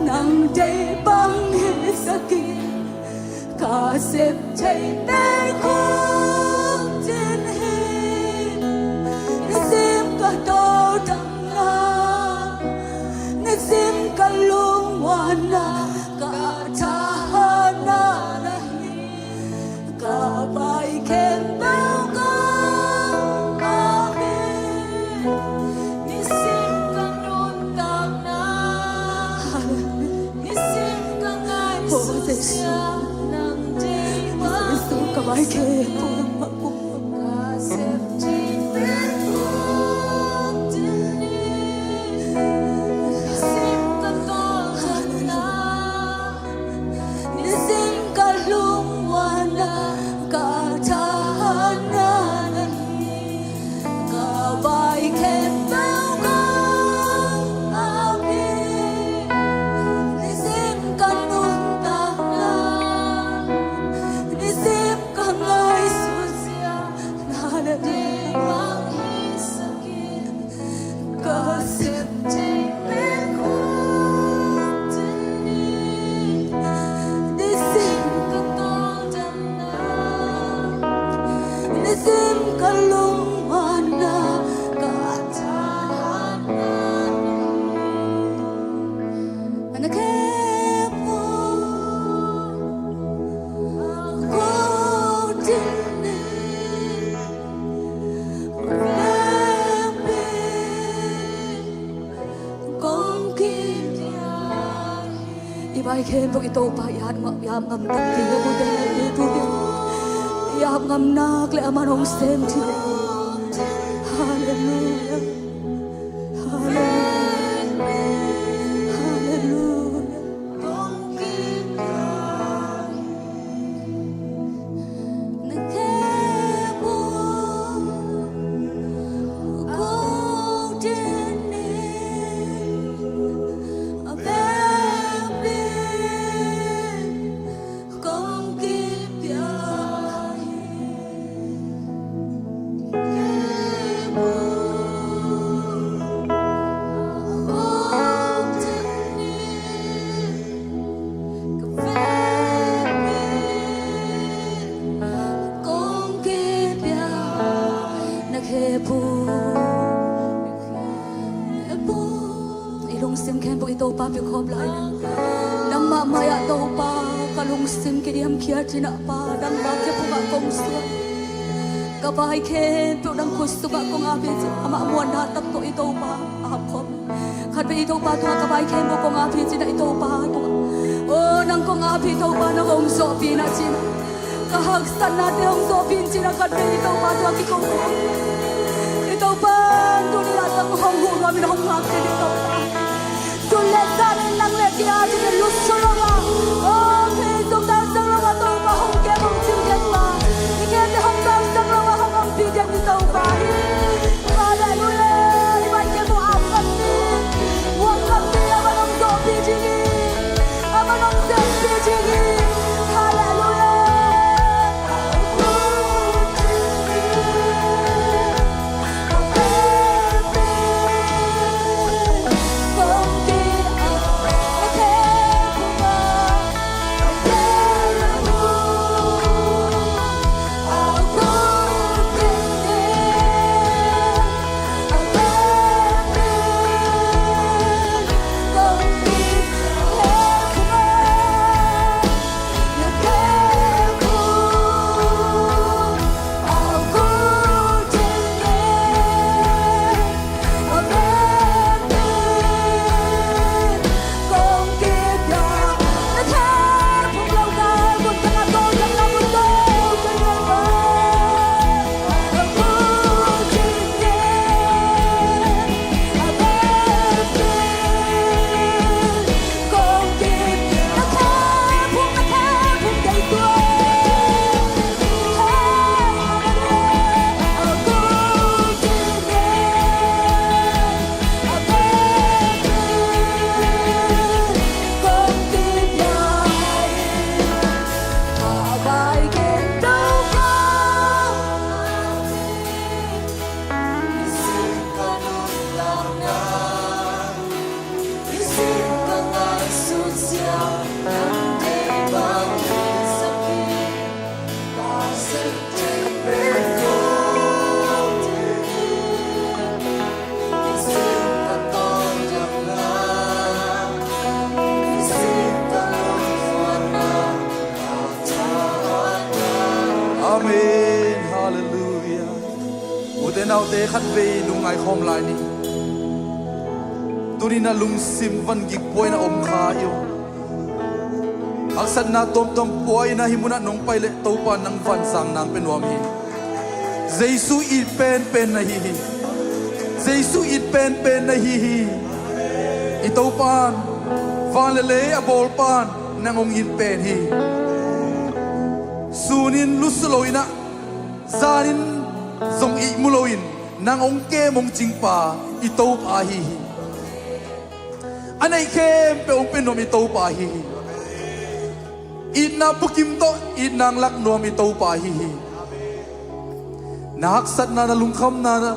Nang deih bang hisak in, ka sep thei pen khuk din hi. Nisim ka tawldamna, nisim ka lungmuanna, ka thahatna na hi. Ka vai khempeuh kong amen. Nisim ka nuntakna, nisim ka ngaihsutna, nang deih bang hisak in, ka vai khempeuh nangmah kong amen. Ka sep thei pen khuk din hi. Nisim ka tawldamna, nisim ka lungmuanna, ka thahatna na hi. Ka vai khempeuh kong amen. Nisim ka nuntakna, nisim ka ngaihsutna, nang deih bang hisak in, ka sep thei pen khuk din hi. Nisim ka tawldamna, nisim ka lungmuanna, ka thahatna na hi. Na khempeuh khuk din hi. I vai khempeuh i Topa i at ngam, i at ngam takpi hi. I at ngam nak leh aman hong sem thei hi. Halleluiah. Halleluiah. Halleluiah. Na khempeuh khuk din hi. A vekpi kong kipia hi. I lungsim khempeuh i Topa pia khawm lai. Nangmah mai-ah Topa, ka lungsim kidiamkhia cinah Pa, nangmah khe pungah kong suak. Ka vai khempeuh nang khut sungah kong ap hi ci, amah muanna tak tawh i Topa a hap khawm. Khatvei i Topa tungah ka vai khempeuh kong ap hi cinah i Topa tungah, o, nang kong ap hi Topa, nang hong zawhpih na cinah. Ka haksatnate hong zawhpih in cinah khatvei i Topa tungah kiko. I Topa tuni-ah nang hong huh nuam in hong ngak in i Topa. Tun le zan in nang le kei a dingin lut suak lo a, aw, phei zong tangsak lo a, Topa hong kem hong cing den ma. I kei te hong tangsak lo a, hong ompih den i Topa hi. Halleluiah. I vai kei mu a, hong ompih, hong ompih, a van hong zawhpih ding hi. A van hong zawhpih ding hi. Halleluiah. Naute khatvei lungngai khawm lai ni. Tuni na lungsim vangik puaina om kha i uh. Haksatna tuamtuam puaina hi munah nong pai leh Topa nang vanzang nang pe nuam hi. Jesu it penpen na hi hi. Jesu it penpen na hi hi. I Topa in van le lei a bawlpa in nang hong it pen hi. Sunin lusu lo inah zanin zong ihmu loin nang hong kem hong cingpa i Topa ahi hi. A neih khempeuh hong pe nuam i Topa ahi hi. Itna bukim tawh itna hong lak nuam i Topa ahi hi. Na haksatna, na lungkhamna, na,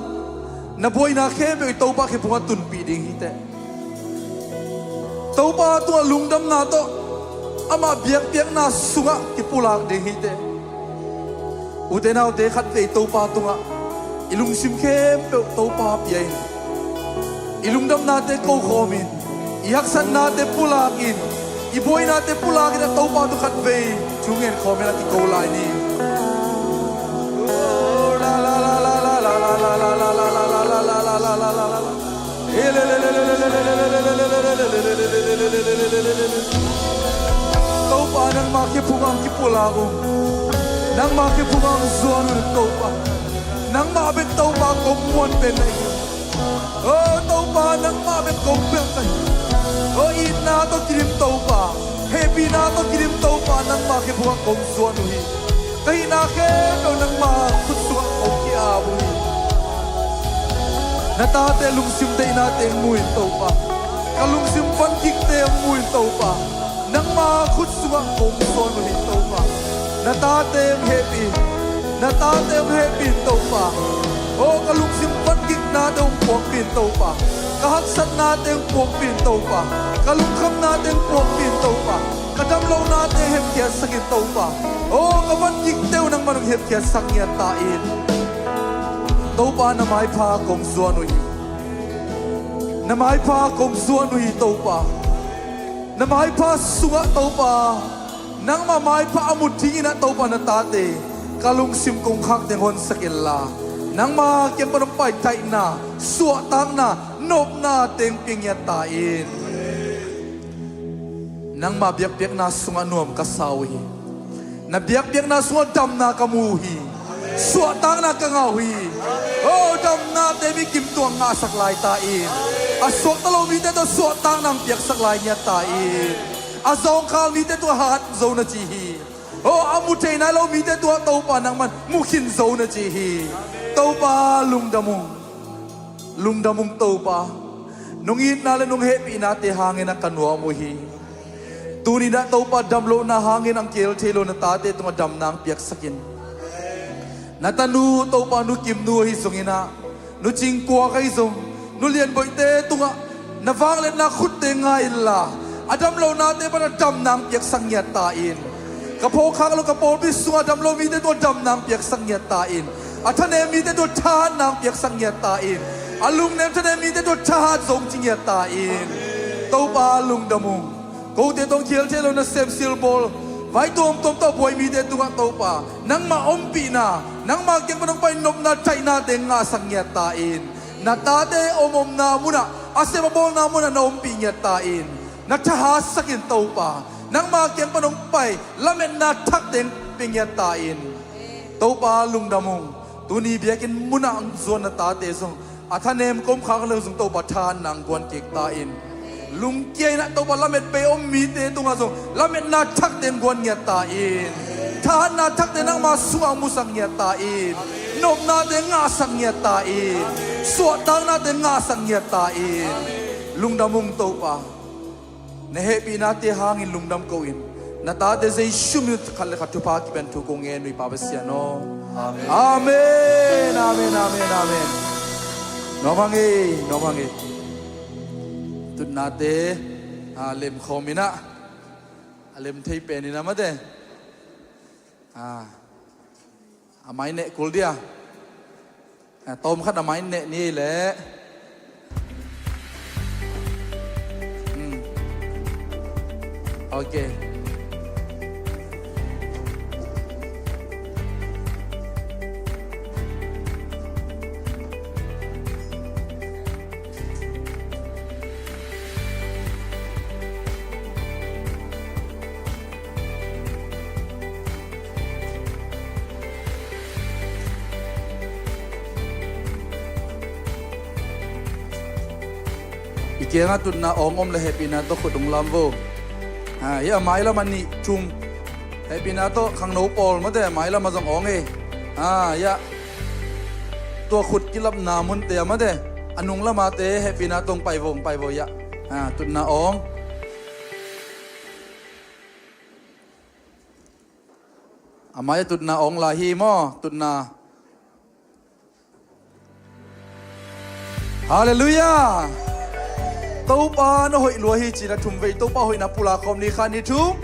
na buaina khempeuh i Topa khephungah tunpih ding hi teh. Topa tungah lungdamna tawh amah biakpiakna sungah kipulak ding hi teh. Ute naute khatvei Topa tungah i lungsim khempeuh Topa pia in. I lungdamnate ko khawmin, i haksatnate pulakin, i buainate pulakin a Topa tungah khatvei thu ngen khawmin a kiko lai ni. Topa nangmah khephungah kipulak un. Nangmah khephungah zuan un Topa. Nangmah bek Topa kong muan pen na hi. O Topa nangmah bek kong pek na hi. O itna tawh kidim Topa, hehpihna tawh kidim Topa nangmah khephungah kong zuan uh hi. Ka hihna khempeuh nangmah khut sungah kong ki-ap uh hi. Na tate lungsim deihnate mu in Topa. Ka lungsim vangikte mu in Topa. Nangmah khut sungah kong zuan uh hi Topa. Na tate hong hehpih in. Na tate hong hehpih in Topa. O ka lungsim vangiknate hong puakpih in Topa. Ka haksatnate hong puakpih in Topa. Ka lungkhamnate hong puakpih in Topa. Ka damlohnate hepkhiatsak in Topa. O ka vangikte uh nangmah hong hepkhiatsak ngiat ta in. Topa na maipha kong zuan uh hi. Na maipha kong zuan uh hi Topa. Na maipha sungah Topa, nangmah maipha a mu dingin ah Topa na tate ka lungsim kong khak teng honsak inla, nangmah kiang pan hong pai taihna, suahtakna, nopna teng pia ngiat ta in. Nangmah biakpiakna sungah nuam ka sa uh hi. Na biakpiakna sungah damna ka mu uh hi. Suahtakna ka ngah uh hi. O damnate mi kim tungah ngahsak lai ta in. A suakta lo mite tawh suahtakna hong piaksak lai ngiat ta in. A zawngkhal mite tungah hat zo na ci hi. O a mu thei nai lo mite tungah Topa nangman mu khin zo na ci hi. Topa lungdam ung. Lungdam ung Topa. Nong itna le nong hehpihnate hangin ah ka nuam uh hi. Tuni-in ah Topa damlohna hangin a kiel thei lo na tate tungah damna hong piaksak in. Na tanu Topa Nu Kim Nu ahi zongin ah, Nu Cing Kuak ahi zong, Nu Lian Boihte tungah na vangliatna khutte ngai inla, a damlohnate pan ah damna hong piaksak ngiat ta in. Ka phawk khak lo ka pawlpi sungah a damlo mite tungah damna hong piaksak ngiat ta in. A thanem mite tungah thahatna hong piaksak ngiat ta in. A lungnem thanem mite tungah thahat zo hong ci ngiat ta in. Topa lungdam ung. Kote tawh hong kiel thei lo nasem silbawl, vai tuamtuam tawh a buai mite tungah Topa, nangmah ompihna, nangmah kiang pan hong pai nopna theihnate ngahsak ngiat ta in. Na tate omomna munah, a sep a bawlna munah na ompih ngiat ta in. Na thahatsak in Topa, nangmah kiang pan hong pai lametna thakte hong pia ngiat ta in. Topa lungdam ung. Tuni biakinn munah hong zuan na tate zong, a thanem ka om khak lo zong Topa thahatna hong guan kik ta in. Lungkia in ah Topa lamet bei om mite tungah zong lametna thakte hong guan ngiat ta in. Thahatna thakte nangmah sungah hong musak ngiat ta in. Nopnate ngahsak ngiat ta in. Suahtaknate ngahsak ngiat ta in. Lungdam ung Topa. Na hehpihnate hangin lungdam ko-in, na tate Jesu min khat le khat thupha kipia in thu kong ngen uh hi Pa Pasian aw. Amen, amen, amen, amen. Nuam hang ei, nuam hang ei. Tutnate a lemkhawm in ah, a lem thei pen in ah mate. A, a mai neh kul dia. A, tawm khat a mai neh ni leh. Hmm. Ok. Kiangah tutna awng om le hehpihna tawh khut hong lam vo. Ha, hiah a mailam a nih thum. Hehpihna tawh khangno pawl mate, a mailam a zong awng e. Ha, hiah tua khut kilapna munte a mate, a nung lamate hehpihna tawh hong pai vo, hong pai vo hiah. Ha, tutna awng. A mai a tutna awng lai hi maw, tutna. Halleluiah. Topa na hoih lua hi cin a thum vei Topa hoihna pulak khawm ni, khat ni thum.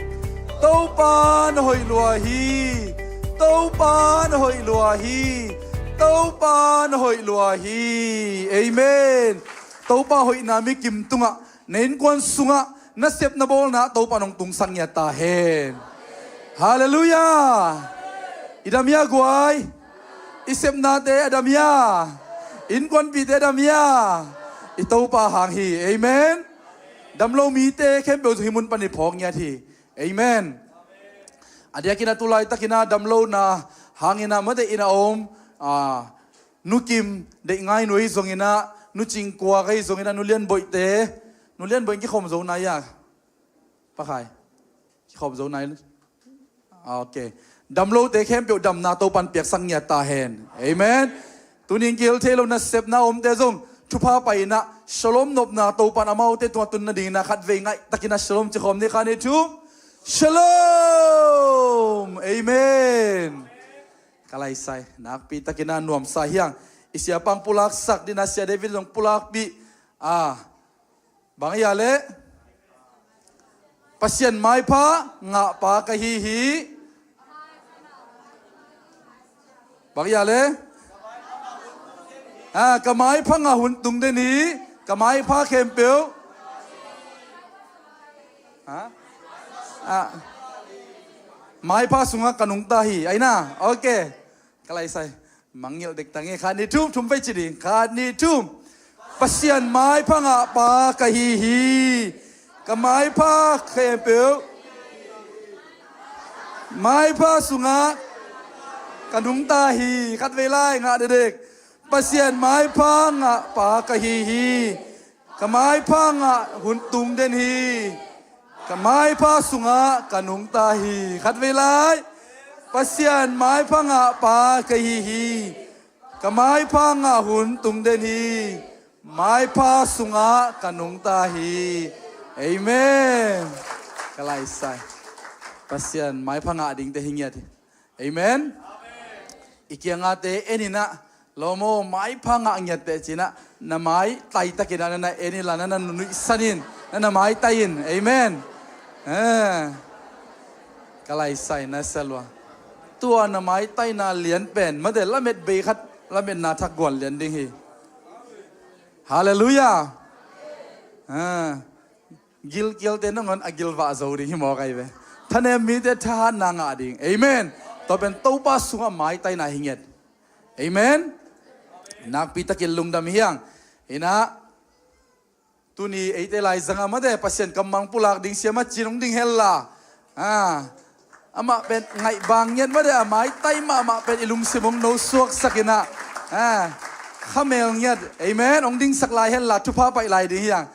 Topa na hoih lua hi. Topa na hoih lua hi. Topa na hoih lua hi. Amen. Topa hoihna mi kim tungah, na innkuan sungah, na sep na bawlna Topa nong tungsak ngiat ta hen. Halleluiah. I dam hia guai? I sepnate a dam hia? Innkuanpihte a dam hia? I Topa hang hi. Amen. Damlo mite khempeuh zong hih mun pan i phawk ngiat hi. Amen. A diakin a tu laitakin a damlona hangin a mate inn a om, a, Nu Kim Deih Ngai Nu ahi zongin a, Nu Cing Kuak ahi zongin a, Nu Lian Boihte, Nu Lian Boih in kikhawm zo nai a? Pakhai. Kikhawm zo nai. Ah, ok. Damlote khempeuh damna Topan piaksak ngiat ta hen. Amen. Tunin kihel thei lo nasepna omte zong thupha pai in a, shalom nopna Topan amaute tungah tun nadingin a khatvei ngaihtakin a shalom ci khawm ni, khat ni thum. Shalom. Amen. Ka laisai, nakpitakin a nuamsa hi hang. I siapa hong pulaksak dingin a Sia David zong pulakpih. Ah, bang hia leh? Pasian maipha ngahpa ka hi hi. Bang hia leh? Ah, ka maipha ngah hun tung den hi. Ka maipha khempeuh. Ha? Ah. Maipha sungah ka nungta hi. Ai na. Ok. Ka laisai. Mangngilh dektak ing e. Khat ni thum, thum vei ci ding. Khat ni thum. Pasian maipha ngahpa ka hi hi. Ka maipha khempeuh. Maipha sungah ka nungta hi. Khatvei lai ngah dekdek. Pasian maipha ngahpa ka hi hi. Ka maipha ngah hun tung den hi. Ka maipha sungah ka nungta hi. Khatvei lai. Pasian maipha ngahpa ka hi hi. Ka maipha ngah hun tung den hi. Maipha sungah ka nungta hi. Amen. Ka laisai. Pasian maipha ngah dingte hi ngiat hi. Amen. I kiangahte en in a, lawm aw, maipha ngah ngiat teh ci in a, na mai taitakin a, na na en in la, na na nuihsan in, na na maitai in. Amen. Eh. Ka laisai na selua. Tua na maitaina lian pen mate, lamet bei khat, lametna thak guan lian ding hi. Halleluiah. Ah. Gilkialte nangawn a gilvah zo ding hi mawk ai ve. Thanem mite thahatna ngah ding. Amen. Tua pen Topa sungah maitaina hi ngiat. Amen. Nakpitakin lungdam hi hang. In a, tuni eite laizangah mate Pasian kammal pulak ding siama cin hong ding hen la. Ah. Amah pen ngaih bang ngiat mate, a maitai mahmah pen i lungsim hong no suaksak in a. Ah. Khamel ngiat. Amen. Hong dingsak lai hen la, thupha paih lai ding hi hang.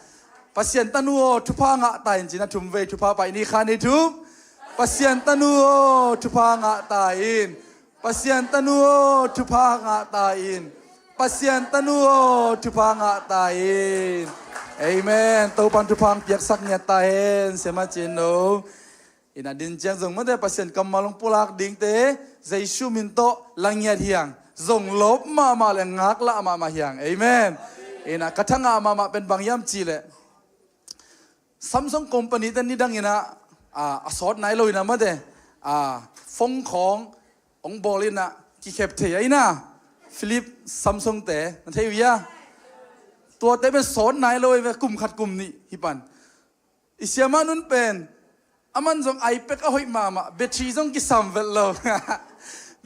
Pasian tanu aw, thupha ngah ta in ci in a, thum vei thupha paih ni, khat ni thum. Pasian tanu aw, thupha ngah ta in. Pasian tanu aw, thupha ngah ta in. Pasian tanu aw, thupha ngah ta in. Amen. Topan thupha hong piaksak ngiat ta hen, siama cin no. In a, din ciang zong mate Pasian kammal hong pulak dingte Jesu min tawh la ngiat hi hang. Zong lawp mahmah le ngaklah mahmah hi hang. Amen. In a, ka thangah mahmah pen bang hiam cih leh, Samsung company te nidang in a, a, a sawt nai lo in a mate, a, phone khawng hong bawl in a, kikhep thei a in a, Philip Samsung te, na thei uh hia? Tuate pen sawt nai lo hi ve, kum khat kum nih hi pan. I siamah nun pen, aman zong ai pek a hoih mahmah, battery zong kisam vet lo.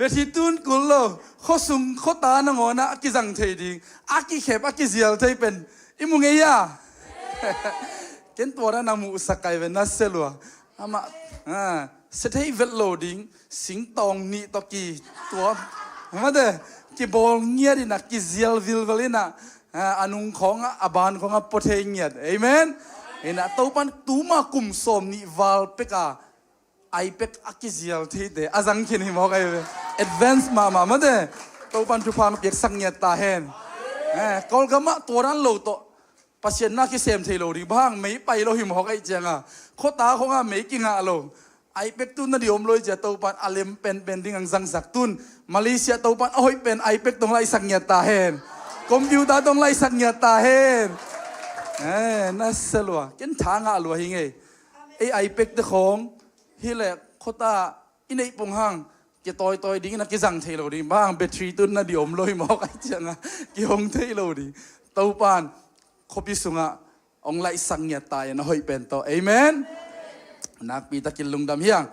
Battery tun kul lo, khuasung khuata nangawn ah a kizang thei ding, a kikhep, a kizial thei pen i mu ngei a. Ken tua na na muhsak kai ve, na sia lua. Amah, ah, sia thei vet lo ding, singtawng nih tawh ki tua. Mate, kibawl ngiat in a, kizial vilvel in a, A, a nung khawngah, a ban khawngah pua thei ngiat. Amen. Ina Topan tuma kum sawm nih val peka iPad a kizial theite a zang khin hi mawk ahi ve. Advance mahmah mate. Topan thupha hong piaksak ngiat ta hen. Eh, Kawlgamah tua dan lo tawh Pasian na kisem thei lo ding, bang hang mei pai lo hi mawk ahi cianga, khuata khawngah mei kingah lo. iPad tun na di om lo hi cia, Topan a lem penpen ding hong zangsak tun. Malaysia Topan a hoih pen iPad tong laihsak ngiat ta hen. Computer tong laihsak ngiat ta hen. Eh, na sa lua, ken tha ngah lua hi ngei. Ei iPad te khawng hileh khuata i neih pong hang kitawi tawi dingin a kizang thei lo ding, bang hang battery tun na di om lo hi mawk ahi cianga kihong thei lo ding. Topan khuapi sungah hong laihsak ngiat ta in a hoih pen tawh. Amen. Nakpi takin lungdam hiang.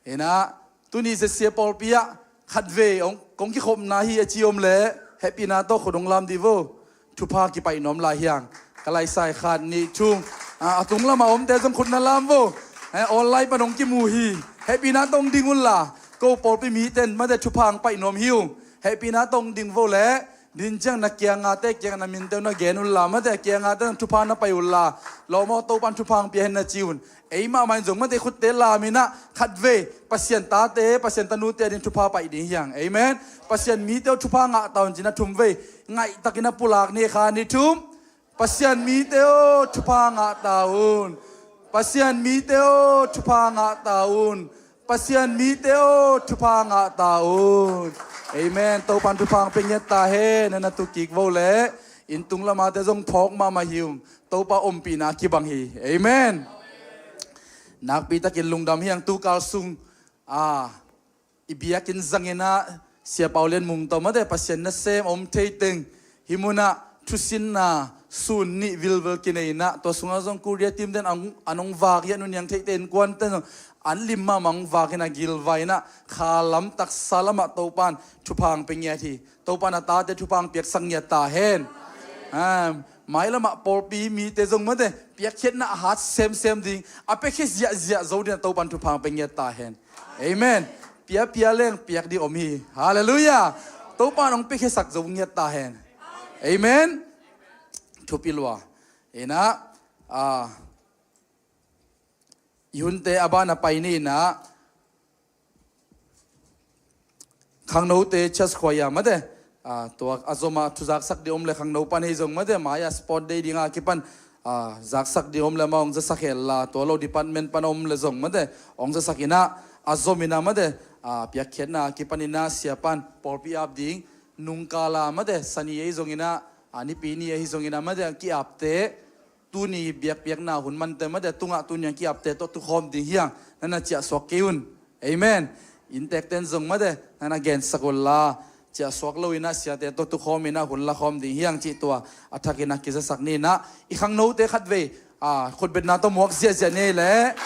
Ina tuni zesia pawlpi ah khatvei hong, kong kikhopna hi a ci om leh hehpihna tawh khut hong lam dih vo. Thupha kipaih nuam lai hiang. Ka laisai khat nih thum. A, a tung lamah omte zong khut na lam vo. Eh, online pan hong kimu hi. Hehpihna tawh hong ding unla, ko pawlpi miten mate thupha hong paih nuam hi ung. Hehpihna tawh hong ding vo leh din ciang na kiangate kiang na minte uh na gen unla, mate kiangate na thupha na paih unla, lawm aw, Topan thupha hong pia hen na ci un. Ei mahmah in zong mate khutte lam inah khatvei Pasian tate, Pasian tanute ading thupha paih ding hiang. Amen. Pasian mite uh thupha ngah ta un ci-in a thumvei ngaihtakin a pulak ni, khat nih thum. Pasian mite aw, thupha ngah ta un. Pasian mite aw, thupha ngah ta un. Pasian mite aw, thupha ngah ta un. Amen. Topan thupha hong pia ngiat ta hen. Na na tu kik vo leh inn tung lamate zong phawk mahmah hi ung. Topa ompihna kibang hi. Amen. Nakpi takin lungdam hiang. Tukal sung, a, i biakinn zang inah Sia Pau Lian Mung tawh mate Pasian nasem om thei teng hih munah thusinna sun nih vilvel kinei inah, tua sungah zong Korea team ten an, an hong vak hi a, nuniang theite innkuante zong an lim mahmah hong vak inah gilvai inah kha lam taksa lamah Topan thupha hong pia ngiat hi. Topan a tate thupha hong piaksak ngiat ta hen. A, mailamah pawlpi mite zong mate piakkhiatna a hat semsem ding, a piakhia ziahziah zo dingin Topan thupha hong pia ngiat ta hen. Amen. Piapia leng piak ding om hi. Halleluiah. Topan hong piakhia sak zo ngiat ta hen. Amen. Thupi lua. Ina, a, i hunte a ban a pai ni ina, khangnote church choir mate, a, tua a zom a thu zaksak ding om le khangno pan hi zong mate, mai-ah sport day ding a kipan, a, zaksak ding om le amah hong zasak hen la, tua lo department pan om le zong mate, hong zasak ina, a zom ina mate, a, piakkhiatna kipan ina sia pan pawlpi ap ding, nungkal a mate, sani ei zong ina, a, nipi ni ei zong ina mate, ki-apte, tuni biakpiakna hun mante mate, tungah tuni ang ki-apte tawh tukhawm ding hiang, na na ciahsuak kei un. Amen. Inntekten zong mate, na na gensak unla, ciahsuak lo ina siate tawh tukhawm ina hun lakhawm ding hiang cih tua a thakin a kizasak ni ina, i khangnote khatvei, a, khutbetna tawh muak ziahziah ni leh.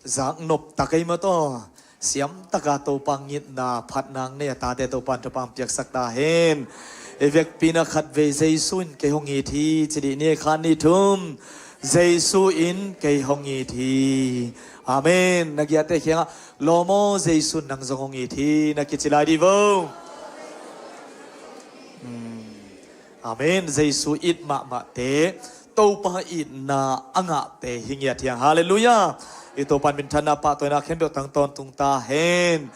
Zaknop tak ei mataw. Siamtaka Topa ngitna phatna nei a tate Topan thupha piaksak ta hen. I vekpi-in ah khatvei Jesu in kei hong it hi ci dih ni, khat nih thum. Jesu in kei hong it hi. Amen. Na giate kiangah, lawm aw, Jesu in nang zong hong it hi, na kici lai dih vo. Hmm. Amen. Jesu it mahmahte, Topa itna a ngahte hi ngiat hi hang. Halleluiah. I Topan minthanna pahtawina khempeuh tang tawntung ta hen.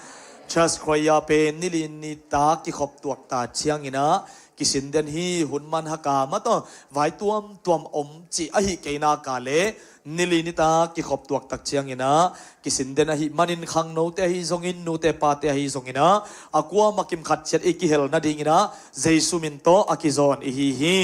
Church choir pen nili nitak kikhop tuak ta ciangin ah kisin den hi. Hun man haka mataw, vai tuamtuam om cih ahi kei naka le nili nitak kikhop tuak tak ciangin ah kisin den ahih manin khangnote ahi zongin, nute pate ahi zongin ah, a kuamah kimkhat ciat i kihel nadingin ah Jesu min tawh a kizawn i hi hi.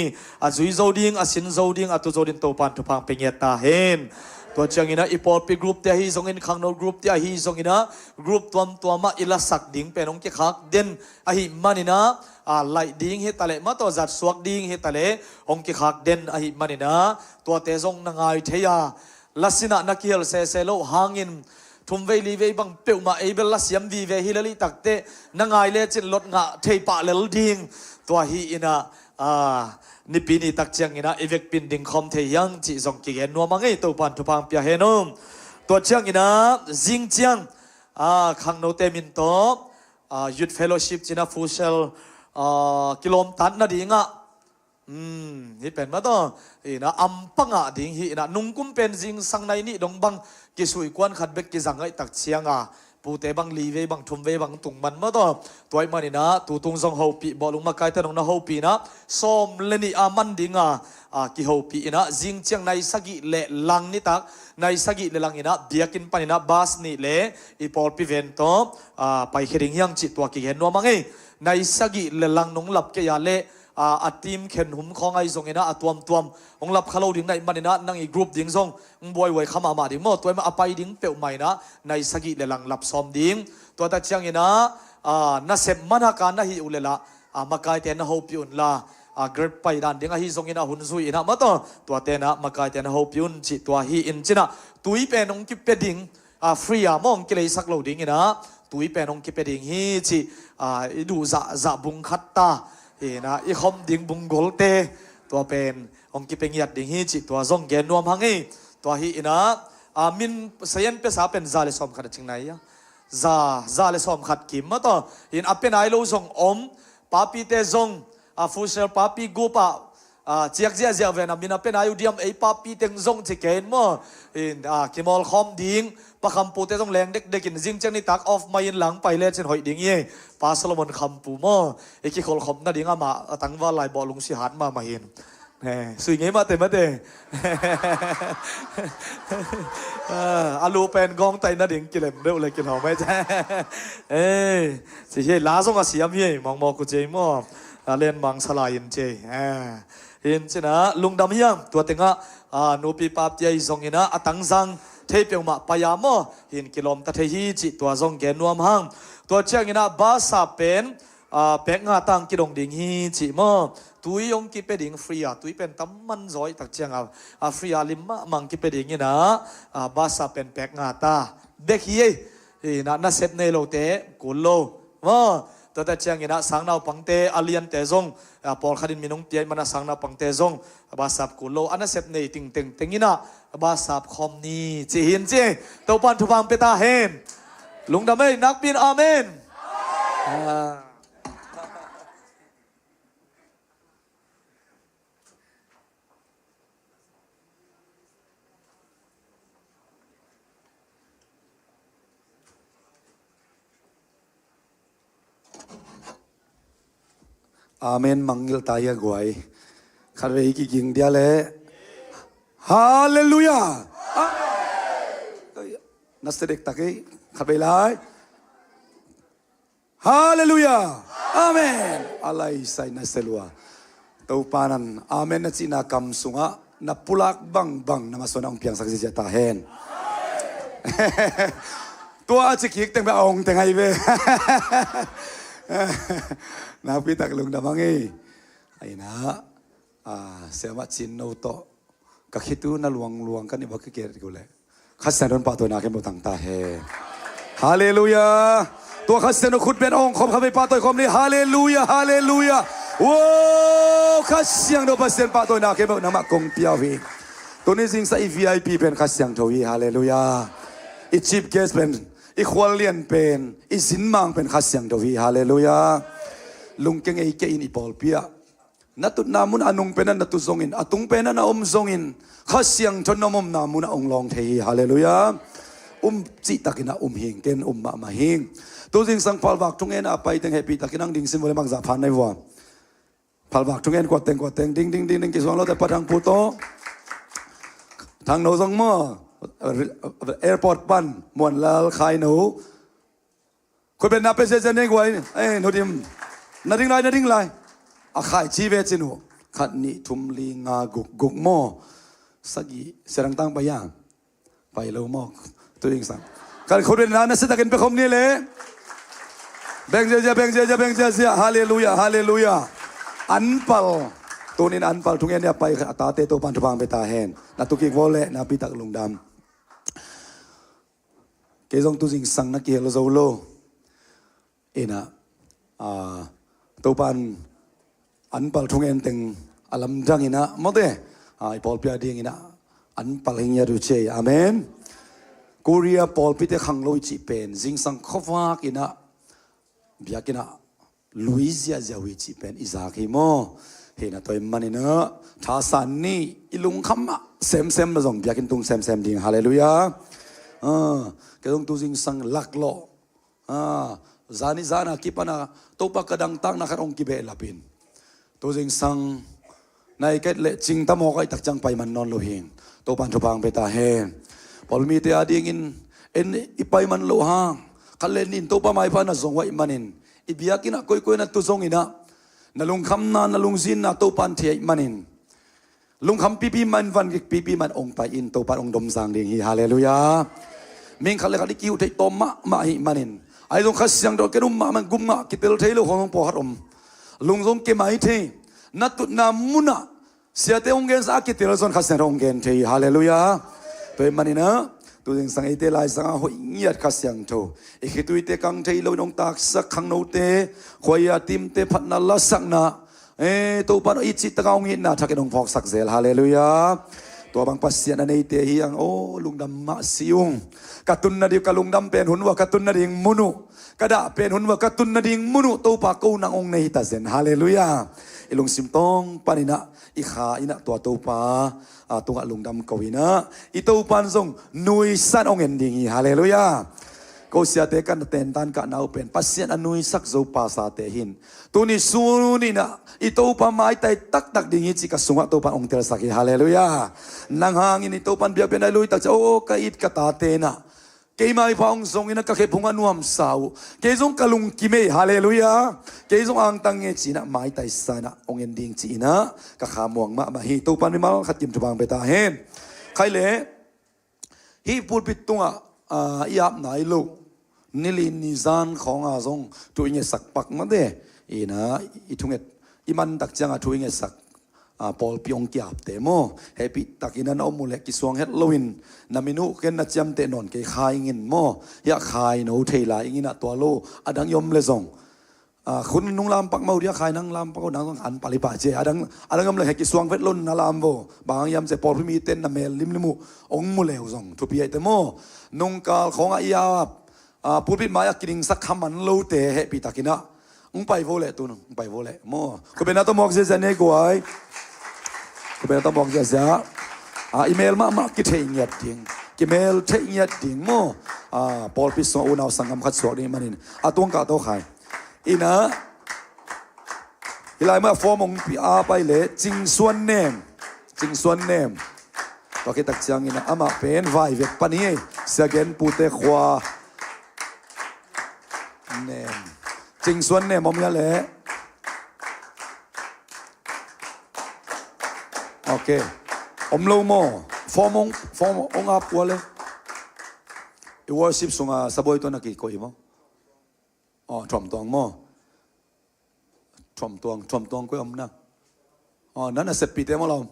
A zui zo ding, a sin zo ding, a tu zo ding Topan thupha pia ngiat ta hen. Tua ciangin ah i pawlpi groupte ahi zongin, khangno groupte ahi zongin ah, group tuamtuam ah i lasak ding pen hong kikhak den ahih manin ah, a, laih ding hi taleh mataw, zatsuak ding hi taleh hong kikhak den ahih manin ah, tuate zong na ngai thei a, la sin ah na kihel sese loh hangin, thumvei livei bang peuhmah ei bel la siam vive hi lel i takteh, na ngai lecin lot ngah thei pah lel ding. Tua hi-in ah, a, nipi ni tak ciangin ah i vekpi-in dingkhawm thei hi hang cih zong kigen nuam hang ei. Topan thupha pia hen aw. Tua ciangin ah zing ciang, a, khangnote min tawh, a, Youth Fellowship ci-in ah Futsal, a, kilawmtat nadingah, um, hih pen mataw, hi-in ah ampang ah ding hi-in ah, nungkum pen zingsang nai nih dong bang kisuihkuan khat bek kizang ahih tak ciang a, pute bang livei bang thumvei bang tung man mataw. Tua ahih manin ah tutung zong hopih, bawlung makaite nong na hopih in ah, sawm le nih a man ding a, a, kihopih in ah, zing ciang nai sagih le lang nitak, nai sagih le lang in ah biakinn panin ah bus nih le i pawlpi ven tawh, a, paikhia ding hi hang cih tua kigen nuam hang ei. Nai sagih le lang nong lap kei a leh, a, a team khen hum khawng ahi zongin ah, a tuamtuam hong lap kha lo ding na hih manin ah, nang i group ding zong hong buaihuai kha mahmah ding maw. Tua ahih manin a pai ding peuhmah in ah nai sagih le lang lap sawm ding. Tua tak ciangin ah, a, nasep man haka na hih uh leh lah, a, makaite na hopih un la, a, Grab pai dan ding ahi zongin ah, hun zui in ah mataw, tuate in ah makaite na hopih un cih tua hi-in cin ah, tui pen hong kipia ding, a, free a maw, hong kileisak lo dingin ah, tui pen hong kipia ding hi cih, a, i duh zahzah bung khat ta, hi-in ah i khom ding bung golte, tua pen hong kipia ngiat ding hi cih tua zong gen nuam hang ei. Tua hi-in ah, a, min sayan pesa pen za le sawm khat a cing nai a, za, za le sawm khat kim mataw. Hi-in a pia nai lo zong om, papite zong, a, Futsal papi group ah, a, ciak ziahziah ven a, min a pia nai uh diam, ei papi teng zong ci kei in maw. Hi-in, a, kimawlkhawm ding, Pa Khampu te zong leng dekdek in, zing ciang nitak off mai in lang pai lecin hoih ding hi. Pa Solomon Khampu maw, i kikholhkhop nading amah a tangval lai bawlung si hat mahmah hi-in. Eh, sui ngei mate mate. Ah, a lu pen gawng tai nading kilem deuh le kilawm ei. Eh, ci hi, la zong a siam hi, mawngmawk uh ci ei maw. A len mang sa lai in ci ei. Eh, hi-in cin ah lungdam hi hang, tua teng ah, a, nupi papi ahi zongin ah, a tangzang thei peuhmah pai a maw, hi-in kilawm ta thei hi cih tua zong gen nuam hang. Tua ciangin ah bus a pen, a, pek nga ta hong kidong ding hi cih maw. Tui hong kipia ding free a, tui pen tam man zaw ahih tak ciang a, a, free a lim mahmah hong kipia dingin ah, a, bus a pen pek nga ta. Bek hi ei, hi-in ah nasep nei lote kul lo. Maw, tua tak ciangin ah sangnaupangte, a liante zong, a, pawlkhat in min hong pia ahih manin ah sangnaupangte zong, a, bus a kul lo, a nasep nei tengteng in ah bus a khawm ni ci hi-in ci ei. Topan thupha pia ta hen. Lungdam ei, nakpi-in amen. Ah. Amen. Mangngilh ta hi a guai. Khatvei kiging dia leh. Halleluiah. Amen. Na sia dektak ei. Khatvei lai. Halleluiah. Amen. A lai sai na sia lua. Topa in amen na cihna kam sungah na pulak bangbang na masuan a hong piangsak ziahziah ta hen. Tua a ci kik teng bek a hong teng ahi ve. Nakpi tak lungdam hang ei. Ahi-in ah, a, siamah Cin No tawh ka khit uh na luangluang ka ni bak ka kiat uh leh. Kha Siangtho in pahtawina khempeuh tang ta hen. Halleluiah. Tua Kha Siangtho khut beng a hong khawm kha vei pahtawi khawm ni. Halleluiah, halleluiah. Wow, Kha Siangtho Pasian pahtawina khempeuh nangmah kong pia uh hi. Tuni zingsang i V I P pen Kha Siangtho hi. Halleluiah. I chief guest pen, i khuallian pen, i zinmang pen Kha Siangtho hi. Halleluiah. Lungkia ngei kei in i pawlpi ah. Na tutna mun a nung pen ah na tu zongin, a tung pen ah na om zongin, Kha Siangtho na omna mun ah hong lawng thei hi. Halleluiah. Um cihtakin ah um hing, ken um mahmah hing. Tu zingsang phalvak thungen a pai teng hehpihtakin ang ding sin vua le, makzah phan nai vua. Phalvak thungen kuateng kuateng ding ding ding ding, kisuang lote Pa Thang Pu tawh, Thang No zong maw, airport pan Muan Lal Khai No. Khut beng na pia ziahziah nei guai. Eh, no dim. Na ding lai, na ding lai. A khai ci ve cin uh. Khat, nih, thum, li, nga, guk, guk maw. Sagih, Sia Dang Tang pai a. Pai lo maw. Tu zingsang. Kan khut beng na, na siatakin pia khawm ni le. Beng ziahziah, beng ziahziah, beng ziahziah. Halleluiah, halleluiah. An pal. Tunin an pal thungen ni a pai a tate Topan thupha pia ta hen. Na tu kik vua le, na pitak lungdam. Kei zong tu zingsang na kihel zo lo. Inah, ah, Topan an pal thungen teng a lamdang inah, mawte, ah, i pawlpi a ding inah an pal hi ngiat uh ci ei. Amen. Korea pawlpite khanglo i cih pen zingsang khuavak inah biakinn ah lui ziahziah uh hi cih pen i zak hi maw. Hi na tua ahih manin ah thasan ni i lungkham mah semsem na zong biakinn tung semsem ding. Halleluiah. Ah, kei zong tu zingsang laklawh. Ah, zani zana kipan a Topa ka dangtakna khat hong kibehlap in. Tu zingsang nai ket le cing tamawk a i tak ciang paiman nawn lo hi. Topan thupha pia ta hen. Pawlmite a dingin en i paiman loh hang khat le nih in Topa maipha na zong uh ahih manin, i biakinn ah koikoi na tu zong inah na lungkhamna, na lungzinna Topan thei ahih manin, lungkham pipi man, van gik pipi man hong pai in, Topan hong domzang ding hi. Halleluiah. Mihing khat le khat i kihuh theih tawm mahmah ahih manin, ahi zong Kha Siangtho ken um mahmah, gum ngah kitel thei lo khong zong pawlkhat om. Lung zong ke mai thei. Na tutna mun ah siate hong gensa a kitel zong Kha Siangtho hong gen thei hi. Halleluiah. Tua ahih manin ah tu zingsang eite laizang a hoih ngiat Kha Siangtho, i khituite kang thei loin hong taksak khangnote, khuaia timte phatna lasakna, eh, Topan i cihtak a hong itna thakin hong phawksak zel. Halleluiah. Tua bang Pasian a neite hi ang, aw, lungdam mah si ung. Ka tunna ding, ka lungdam pen hun vua ka tunna ding mun uh, ka dah pen hun vua ka tunna ding mun uh Topa ko nang hong nei hi ta zen. Halleluiah. I lungsim tawng panin ah, i kha in ah tua Topa, ah, tungah lungdam ko in ah, i Topan zong nuisan hong en ding hi. Halleluiah. Ko siate kan tentan kahna uh pen Pasian a nuisak zo pasate hi in, tuni sun in ah i Topa maitai taktak ding hi cih ka sungah Topan hong telsak hi. Halleluiah. Nang hangin i Topan biakpiakna i lui tak ciang, aw, ka it ka tate in ah kei maipha hong zong in ah ka khephung a nuamsa uh. Kei zong ka lungkim ei. Halleluiah. Kei zong angtang ngei ci in ah maitaisa in ah hong en ding ci in ah ka kha muang mahmah hi. Topan mimal khat kim thupha pia ta hen. Khai leh hih pulpit tungah, ah, i ap nai loh, nili nizan khawngah zong thu i ngetsak pak mah de. In ah i thunget, i man tak ciangah thu i ngetsak, ah, pawlpi hong ki-apte maw, hehpihtakin ah na om uh leh kisuang het loin, na min uh ken na ciamteh nawn kei, Khai Ing in maw, hiah Khai No thei lai, Ing in ah tua lo a dang i om leh zong, ah, khun nung lam pak mah uh dia, Khai, nang lam pak uh, nang zong an pal hi pah ci ei. A dang, a dang om leh heh kisuang vet lo na lam vo. Bang hang hiam cih leh pawlpi mite in na mel limlim uh hong mu leh uh zong thupi ahih teh maw. Nungkal khawngah i ap, ah, pulpit mai-ah kidingsak kha man lote hehpihtakin ah hong pai vo leh, tu hong pai vo leh maw. Khut beng na tawh muak ziahziah ni ei guai. Khut beng na tawh muak ziahziah. Ah, i mel mahmah kitheih ngiat ding, kimel theih ngiat ding maw. Ah, pawlpi sungah unau sanggam khat suak ding ahih manin a tuang kah tawh khai. In ah, hih lai mah form hong pia pai leh Cing Suan Nem. Cing Suan Nem. Tua khit tak ciangin ah amah pen Vaivet pan hi ei. Sia Gen Pute khua. Nem. Cing Suan Nem om hia leh. Ok. Om lo maw. Form hong, form hong ap kua leh. I worship sungah sabuai tawh na kikoih hi maw. Aw, Thuam Tuang maw. Thuam Tuang, Thuam Tuang koi om na. Aw, na naseppihte maw la om.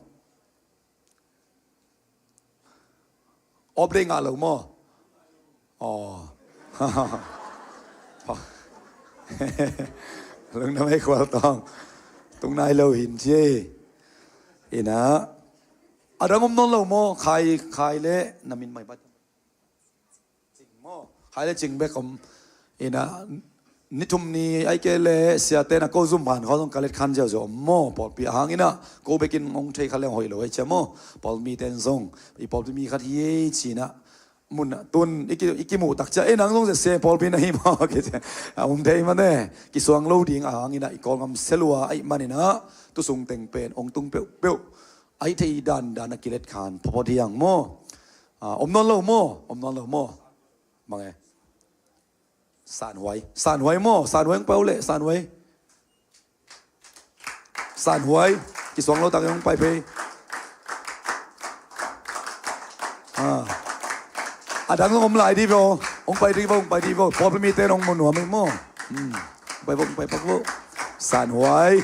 Off day ngah lo maw? Aw. Lungdam ei Khual Tawng. Tung nai lo hin ci ei. Ina. A dang om nawn lo maw? Khai, khai le na min mai bat. Cing maw? Khai le Cing bek om. Ina. Ni thum ni ai ke le siate na ko zum phan khaw zong ka let khan ziauziau om maw? Pawlpi a hang ina. Ko bekin ngong thei kha leng hoih lo ei cia maw? Pawl mite zong. I pawlpi mi khat hi ei ci ina. Mun ah tun i ki, i kimuh tak ciah, "Eh, nang zong zia se pawlpi na hi maw?" Ki ciah. A um thei mah ne. Kisuang lo ding a hang ina i Kawlgam se lua ahih man ina. Tu sung teng pen ong tung peuhpeuh. Ahi thei dandan a kilet khan phawphawt hiang maw? Ah, om nawn lo maw? Om nawn lo maw? Bang e. Sanhuai. Sanhuai maw? Sanhuai ong pau le. Sanhuai. Sanhuai. Kisuang lo tak ong pai phei. Ah. A dang zong om lai di vo. Ong pai di vo, ong pai di vo. Pawlpi mite nong mu nuam ei maw? Hmm. Ong pai vo, ong pai pak vo. Sanhuai.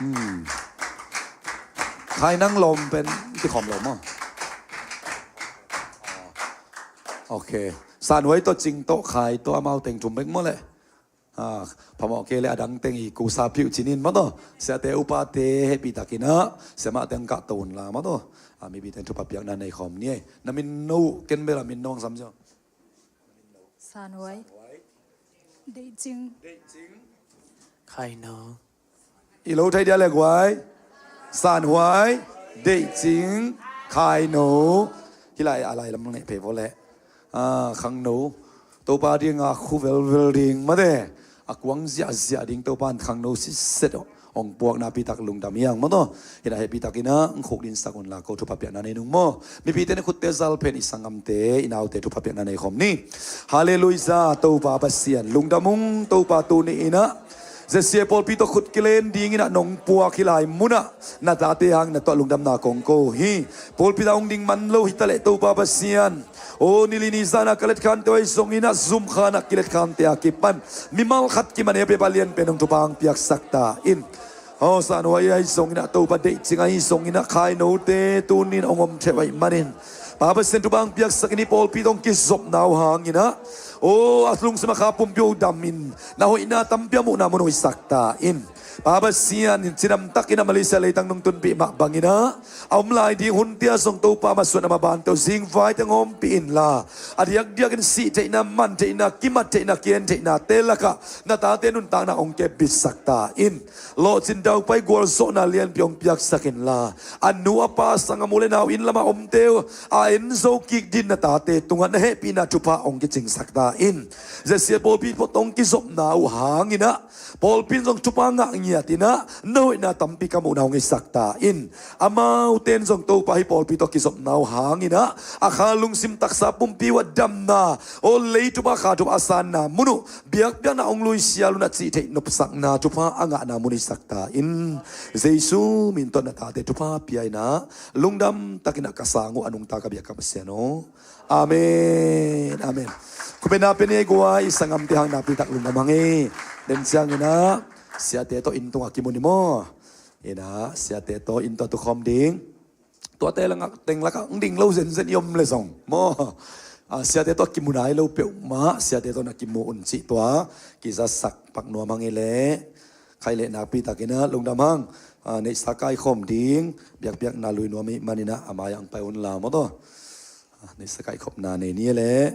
Hmm. Khai nang lawm pen kikhawm lo maw? Ok. Sanhuai tawh Cing tawh Khai tawh amau teng thum bek maw le? Ah, phamawh kei le a dang teng i kusa piuh cinin maw tawh. Siate upate hehpih takin ah siamah teng kah to unla maw tawh. Ah, mipi teng thupha piakna nei khawm ni ei. Na min no uh, ken bel a min no ang sam ziau. Sanhuai. Deihcing. Khaino. I lo thei dia le guai. Sanhuai. Deihcing. Khaino. Hi lai a lai lam ngeh phei vo le. Ah, khangno. Topa dinga khu velvel ding mate. A kuang ziahziah ding Topa in khangno siset aw. Ong puak napi tak lungdam hiang maw tawh. Hi na hehpih takin ah ong khuk dinsak unla ko thupha piakna nei nung maw? Mipite na khutte zal phen i sanggamte i naute thupha piakna nei khawm ni. Halleluiah, Topa Pasian lungdam ung. Topa tuni in ah zia se pawlpi tawh khut kilen dingin ah nong puak hi lai munah na tate hang na tawh lungdamna kong ko hi. Pawlpi tawh ong ding man lo hi ta leh Topa Pasian, aw, nili ni zan a ka let khante ahi zongin ah zum khan a kilet khante a kipan mimal khat kiman e pepa lian pen ong thupha ong piaksak ta in. Aw, Sanhuai ahi zongin ah Topa Deihcing ahi zongin ah Khainote tunin ong om thei uh ahih manin Pa Pasian thupha ong piaksak in i pawlpi tawh ong kizopna uh hangin ah, aw, a lungsim a kha pumpi uh damin na hoihna tampi a muhna mun uh hisak ta in. Pa Pasian in cidam takin ah Malaysia leitang nong tunpih mah bangin ah a om lai ding hunte ah zong Topa masuan a mabante uh zingvaite ngawmpih inla, a diakdiakin sih theihna, man theihna, kimat theihna, kihen theihnate lakah na tate nuntakna ong kepbitsak ta in. Lawhcin daupai gualzawhna lianpi ong piaksak inla, a nu a pa, sanggam u le nau, inn lamah omte uh a en zo kik ding na tate tungah na hehpihna thupha ong kicingsak ta in. Zia se pawlpi tawh ong kizopna uh hangin ah pawlpi in zong thupha ngah ngiat in ah na hoihna tampi ka muhna ong hisak ta in. Amaute in zong Topa hi pawlpi tawh kizopna uh hangin ah a kha lungsim taksa pumpi uh a damna, aw, lei thupha kha thupha a sanna mun uh biakpiakna ong luisial un ah cih theih nopsakna thupha a ngahna mun hisak ta in. Jesu min tawh na tate thupha pia in ah lungdam takin ah ka sang uh a nungta ka biak ka Pasian aw. Amen. Amen. Khupena pia ni ei guai, i sanggamte hang napi tak lungdam hang ei. Den ciangin ah siate tawh inn tungah kimu ni maw? Ina, siate tawh inn tawh tukhawm ding. Tuate langah teng lakah ong ding lo zenzen i om le zong maw? Ah, siate tawh kimu nai lo peuhmah siate tawh na kimu un cih tua kizasak pak nuam hang ei leh. Khaih leh nakpi takin ah lungdam hang. Ah, neihsa kaikhawm ding, biakpiakna lui nuam ahih manin ah a mai-ah ong pai unla maw tawh. Ah, neihsa kaikhopna nei ni ei leh.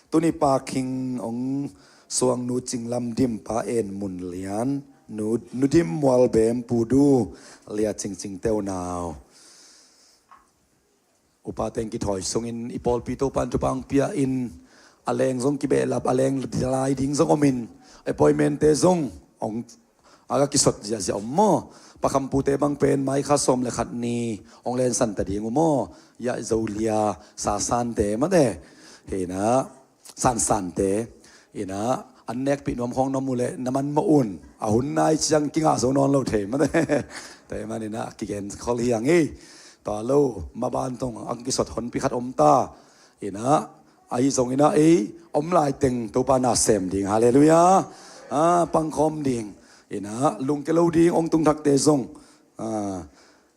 Tuni Pa Khing ong suang, Nu Cing Lam Dim, Pa En Mun Lian, Nu, Nu Dim Mual Bem, Pu Du Lia Cing Cing te unau. Upa teng kithawi sungin i pawlpi Topa in thupha ong pia in, a leng zong kibehlap, a leng lai ding zong omin, appointment te zong ong a ka kisot ziahziah om maw? Pa Kham Pu te bang pen May kha sawm le khat ni ong lensan ta ding uh maw? Yah Zo Lia, Sasan te mate. Hi na, Sansan te. Hi na, an nekpih nuam khawng na om uh leh na man mawh un. A hun nai ciang kingah zo nawn lo thei mate. Tua ahih manin ah kigen khol hi hang ei. Tua lo, maban tawh ong kisot honpi khat om ta. Hi na, Ahi zongin ah ei om laiteng Topa na sem ding, halleluiah. Ah, pangkhawm ding. Inah lungke lo ding, hong tung thakte zong. Ah,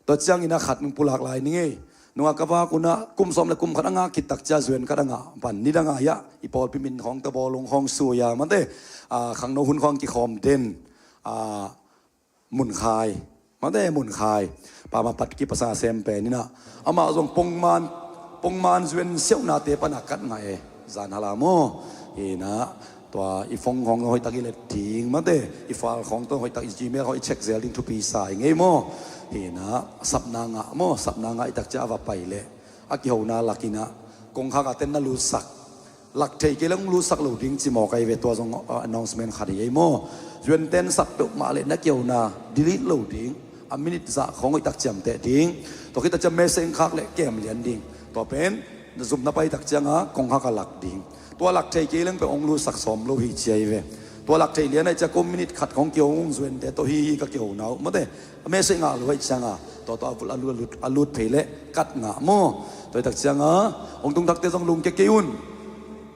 tua ciangin ah khat hong pulak lai ning ei. Nungah ka vak un ah kum sawm le kum khat a ngah khit tak ciang zuan khat a ngah pan, nidang a hiah i pawlpi min khawng tawh bawlung khawng sui a, mate, ah, khangno hun khawng kikhawm den. Ah, Mun Khai, mate, Mun Khai. Pa mah pat kip a sa sem pen inah amah zong pongman, pongman zuan siauhnate pan a kat ngah e. Zan hala maw. Inah tua i phone khawng hoihtak i let ding, mate, i file khawng tawh hoihtak, i Gmail khawng i check zel ding thupi sa i ngei maw. Inah sapna ngah maw, sapna ngah i tak ciang a va pai leh a kihona lak inah kongkhak a ten na lutsak, lak thei kei leng hong lutsak lo ding ci mawk ahi ve. Tua zong, uh, announcement khat hi ei maw. Zuan ten sap peuhmah leh na kihona delete lo ding. A minute zah khawng hoihtak ciamteh ding. Tua khit tak ciang message hong khak leh kem lian ding. Tua pen na zum na pai tak ciangah kongkhak a lak ding. Tua lak thei kei leng peuh hong lutsak sawm lo hi ci ahi ve. Tua lak thei lian ahih ciang ko minute khat khawng kihong ung, zuante tawh hi hi ka kihona uh, mate. A message ngah lo ahih ciangah tua tawh a vul a lut, a lut, a lut phei leh kat ngah maw. Tua hi tak ciangah hong tung thakte zong lungke kei un.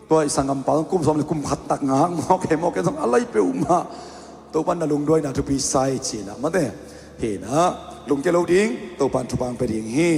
Tua i sanggampa zong kum sawm le kum khat tak ngah mawk e, mawk e zong a lai peuhmah. Topan na lungduaina thupi sa hi ci inah, mate. Hi inah lungke lo ding, Topan thupha hong pia ding hi.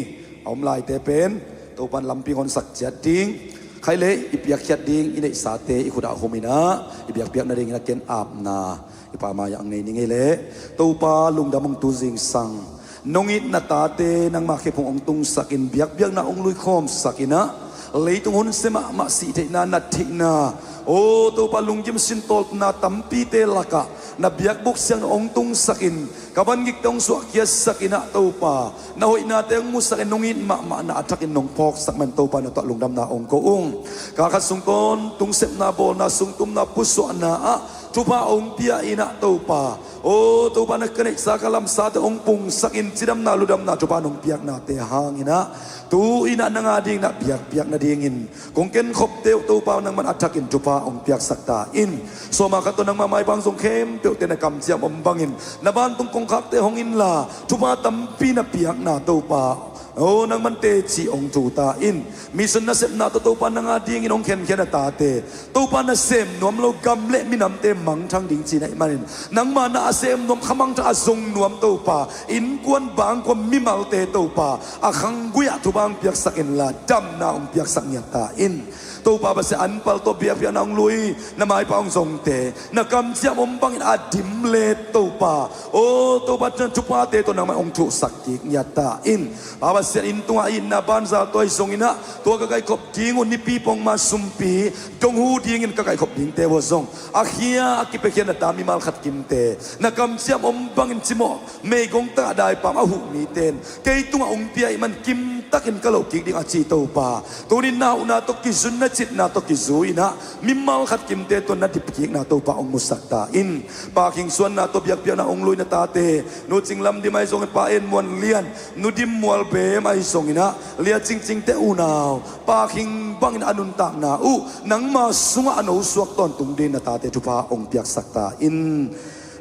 A om laite pen Topan lampi hong honsak ciat ding. Khaih leh i piakkhiat ding i neihsate i khut ah hum inah i biakpiak nadingin a ken apna i Pa mai-ah hong nei ning ei leh. Topa, lungdam hong tun zingsang. Nong it na tate nangma khephung hong tungsakin, biakpiakna hong luikhawmsak inah, leitung hun sia mahmah, sih theihna, nat theihna, aw Topa, lunggim sintawlna tampite lakah na biakbuk siangtho hong tungsakin, ka vangikte hong suahkhiatsak inah Topa, na hoihnate hong musakin, nong it mahmahna a thakin nong phawksak man Topa, na tungah lungdamna hong ko ung. Kal khat sung tawntung sepna, bawlna, sungtumna, pusuahna ah thupha hong pia inah Topa, aw Topa, na ka neihsa ka lamsate hong pungsakin, cidamna ludamna thupha nong piaknate hang inah tu inah nang adingin ah biakpiak nadingin kong kenkhopte uh Topa, nangman a thakin thupha hong piaksak ta in. Sawma khat tawh nangma maipang zong khempeuhte na kamciam om bangin na vantung kongkhakte hong inla, thupha tampi na piakna Topa, aw nangman teci hong thu ta in. Mission nasepna tawh Topa, nang adingin hong khenkhiat na tate Topa, na sem nuam lo gam le minamte mangthang ding cihna ahih manin, nangma na a sem nuam, kha mangthang a zong nuam Topa, innkuan bangkua mimalte Topa, a khanggui ah thupha hong piaksak inla, damna hong piaksak ngiat ta in. Topa Pasian, anpal tawh biakpiakna hong lui na maipa hong zongte na kamciam om bangin a dim let Topa, aw Topa, tuate tawh nangmah hong thuhsak kik ngiat ta in. Pa Pasian, inn tungah itna banzal tawh ahi zongin ah, tua ka kaihkhop ding uh nipi pongman sumpi dong hu dingin ka kaihkhop dingte uh zong, a khia a kipiakhia na ta mimal khat kimte, na kamciam om bangin cimawh meigong tangah daipam a huh mite in, kei tungah hong pia ahih man kimtakin ka loh kik ding a ci Topa, tuni-in na huhna tawh kizui, na citna tawh kizui inah mimal khat kimte tawh na dipkikna Topa hong musak ta in. Pa Khing Suan na tawh biakpiakna hong lui na tate, Nu Cing Lam Dim ahi zongin, Pa En Muan Lian, Nu Dim Mual Bem ahi zongin ah, Lia Cing Cingte unau Pa Khing bangin a nuntakna uh nangma sungah a nosuak tawntung dingin na tate thupha hong piaksak ta in.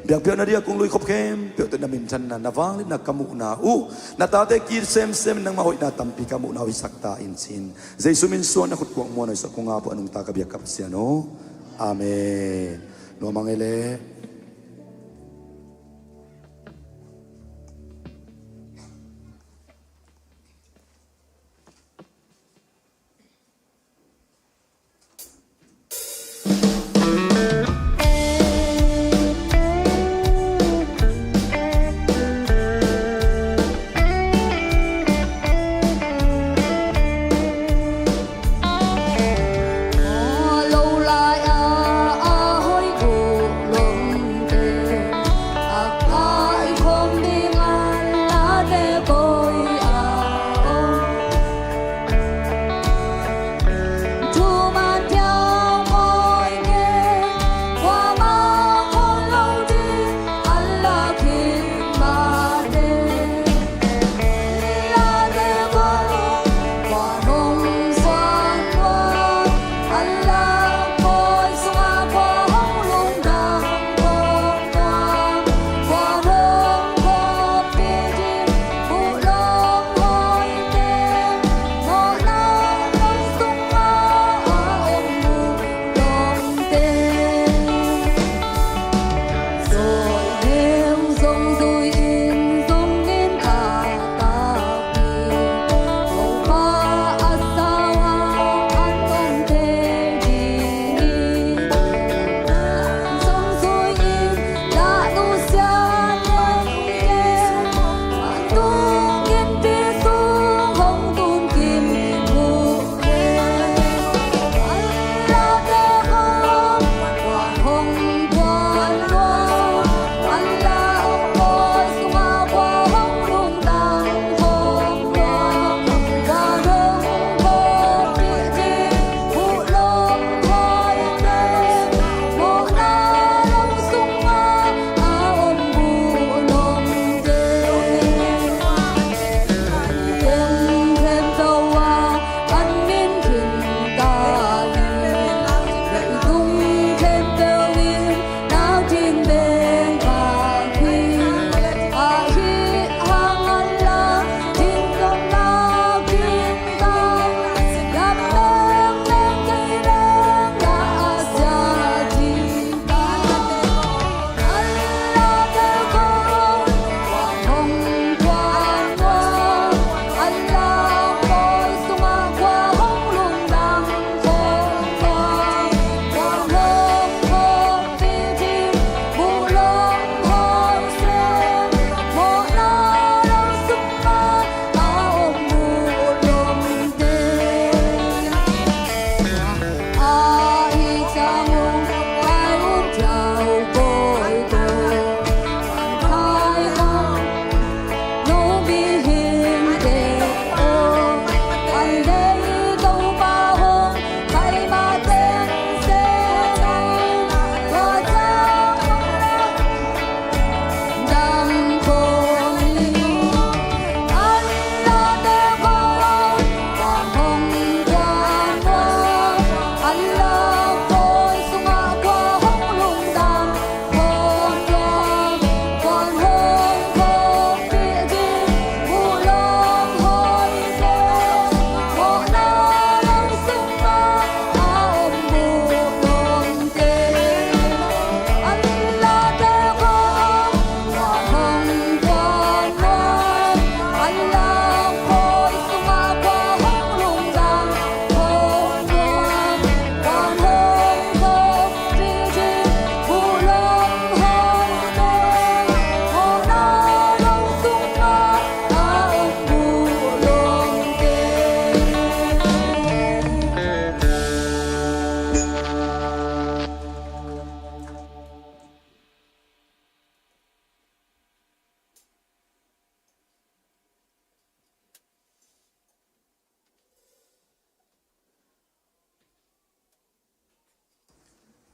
Biakpiakna dingin kong luikhop khempeuhte na minthanna, na vangliatna ka muhna uh, na tate ki semsem nangma hoihna tampi ka muhna uh hisak ta in, ci-in Jesu min suang, na khut kuak muan ahi zong kong ap uh, a nungta ka biak ka Pasian aw. Amen. Nuam hang ei leh.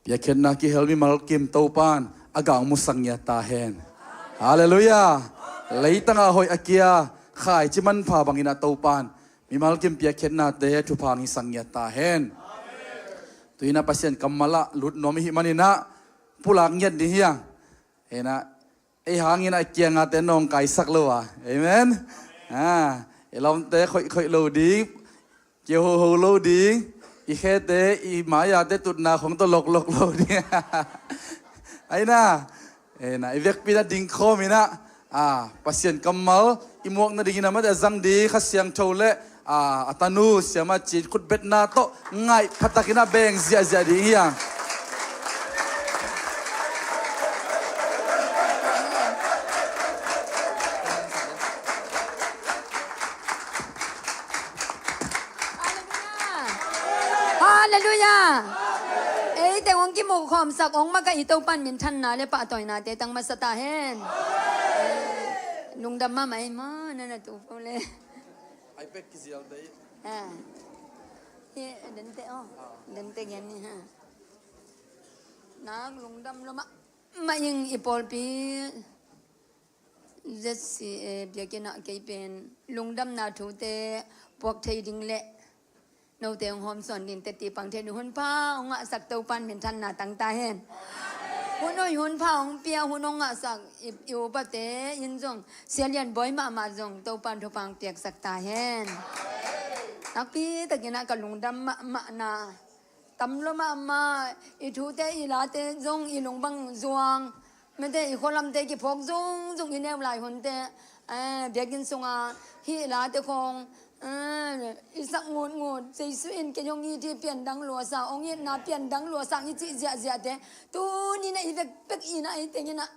Piakkhiatna kihel mimal kim Topan a gangmu sak ngiat ta hen. Halleluiah. Leitangah hoih a kia khaici manpha bangin a Topan mimal kim piakkhiatnate thupha hong hi sak ngiat ta hen. Tu-in ah Pasian kammal ah lut nuam i hih manin ah pulak ngiat ding hi hang. Hi-in ah ei hangin a kiangate nawngkaisak lo a. Amen. Ah, i lawmte khoihkhoih lo ding, kio hoho lo ding, i khete, i mai-ate tutna khong tawh loklok lo ding. Aina, aina, i vekpi-in ah dingkhawm in ah, ah, Pasian kammal i muak nadingin a mate a zang ding Kha Siangtho le a, a tanu siama ci khutbetna tawh ngaih phatak in ah beng ziahziah ding hi hang. Halleluiah. Halleluiah. Ei teng hong kimukhawmsak, hong makaih Topan minthanna le pahtawinate tang masa ta hen. Lungdam mahmah ei maw, na na tu pau le. Ai pek kizial te i. Ah. Hi, dente, oh. Dente gen ni, ha. Nak lungdam lo mah, mah ing i pawlpi. Z C A biakinn ah kei pen lungdamna thute puak thei ding le note hong hawmsawn ding teci pang thei ding hun pha hong ngahsak Topan minthanna tang ta hen. Hun hoih hun pha hong pia, hun hong ngahsak i, i upate in zong, Sia Lian Bawi mahmah zong Topan thupha hong piaksak ta hen. Nakpi takin ah ka lungdam mahmahna tam lo mahmah, i thute i late zong i lung bang zuang, mate i khualamte kiphawk zungzung i neu lai hunte, eh, biakinn sunga hih late khawng, eh, i sak ngutngut, Jesu in kei hong it hi, piandang luasa, hong itna piandang luasa i cih ziahziahte tuni-in ah i vekpek in ah ei tengin ah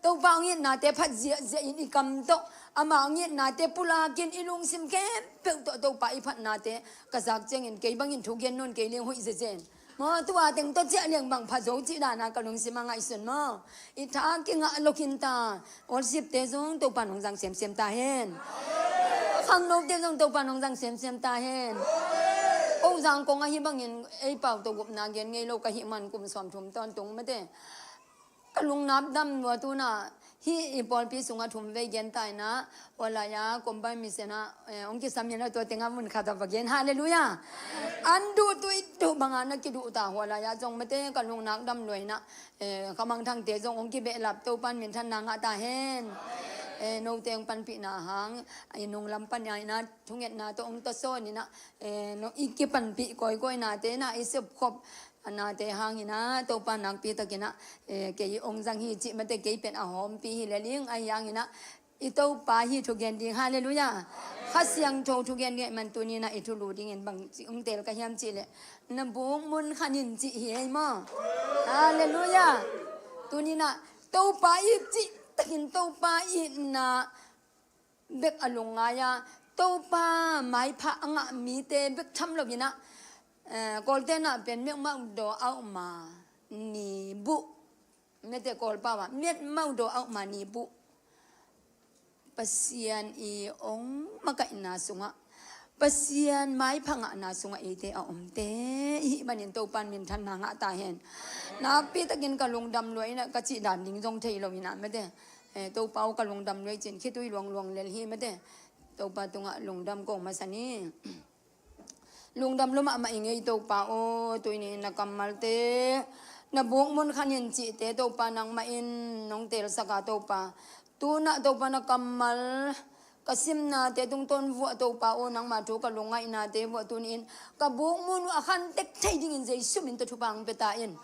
Topa hong itnate phat ziahziah in i kam tawh, ama hong itnate pulakin i lungsim khempeuh tawh Topa i phatnate ka zak ciangin kei bangin thu gen nawn kei leng hoih zezen. Maw, tua teng tawh ciah leng bang pha zo cih dana ka lungsim a ngaihsun maw. I tha kingah lo khin ta. Worship-te zong Topa nong zang semsem ta hen. Khangnote zong Topa nong zang semsem ta hen. Ko zang kong ahi bangin ei pau tawh gupna gen ngei lo ka hih man kum sawmthum tawntung mate. Ka lungnap dam lua tu-in ah, hih i pawlpi sungah thum vei gen ta in ah, Hualai-a combine mission ah, eh, hong kisam in ah tua tengah mun khat ah va gen. Halleluiah. An duh tuituh bangah na kiduh ta Hualai-a zong mate ka lungnap dam lua in ah, eh, Kha Mang Thangte zong hong kibehlap Topan minthanna ngah ta hen. Eh, note hong panpihna hang, i nunglam pan in ah thungetna tawh hong tawsawn in ah, eh, no, i kipanpih kawikawi nate in ah i sepkhop a nate hangin ah Topa nakpi takin ah, eh, kei hong zang hi cih mate kei pen a hawmpi hi lel ing, ahi hangin ah i Topa hi thugen ding. Halleluiah. Kha Siangtho thugen ding ahih man tuni-in ah i thulu dingin bang ci hong teel ka hiam cih leh, na buk mun khan in cih hi ei maw. Halleluiah. Tuni-in ah Topa i cih takin Topa itna bek a lungngai a, Topa maipha a ngah mite bek tham lo in ah, eh, Kawlte in ah pen miakmau daw a om a ni buh. Mate Kawlpau ah miakmau daw a om a ni buh. Pasian i hong makaihna sungah, Pasian maipha ngahna sungah eite a omte i hih manin Topan minthanna ngah ta hen. Nakpi takin ka lungdam lua in ah ka cih dan ding zong thei lo in ah mate. Eh, Topa aw ka lungdam lua i cin khitui luangluang lel hi mate. Topa tungah lungdam kong masa ni. Lungdam lua mahmah ing ei Topa aw, tuni-in na kammalte na buk mun khan in cihte Topa nangmah in nong teelsak a Topa. Tu-in ah Topa na kammal ka simnate tungtawn vuah Topa aw, nangma thu ka lungngaihnate vuah tuni-in ka buk mun uh a khan tek thei dingin Jesu min tawh thupha hong pia ta in.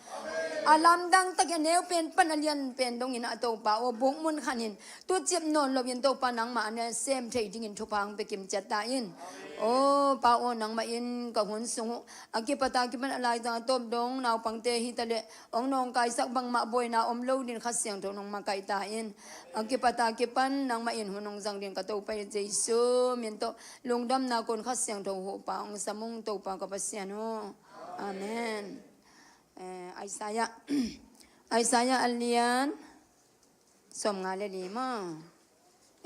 A lamdang takin a neu pen pan a lian pen dongin ah Topa aw, buk mun khan in tucip nawn loin Topa nangma a na sem thei dingin thupha hong pia kim ciat ta in. Aw Pa aw, nangmah in ka hun sung uh a kipat a kipan a laizang a tawp dong naupangte hi ta leh hong nawngkaisak bangmah buaina om lo dingin Kha Siangtho nong makaih ta in. A kipat a kipan nangmah in hun hong zang dingin ka Topa Jesu min tawh lungdamna kun Kha Siangtho huhpa hong sam ung Topa ka Pasian aw. Amen. Eh, Isaiah, Isaiah a lian sawmnga le li maw.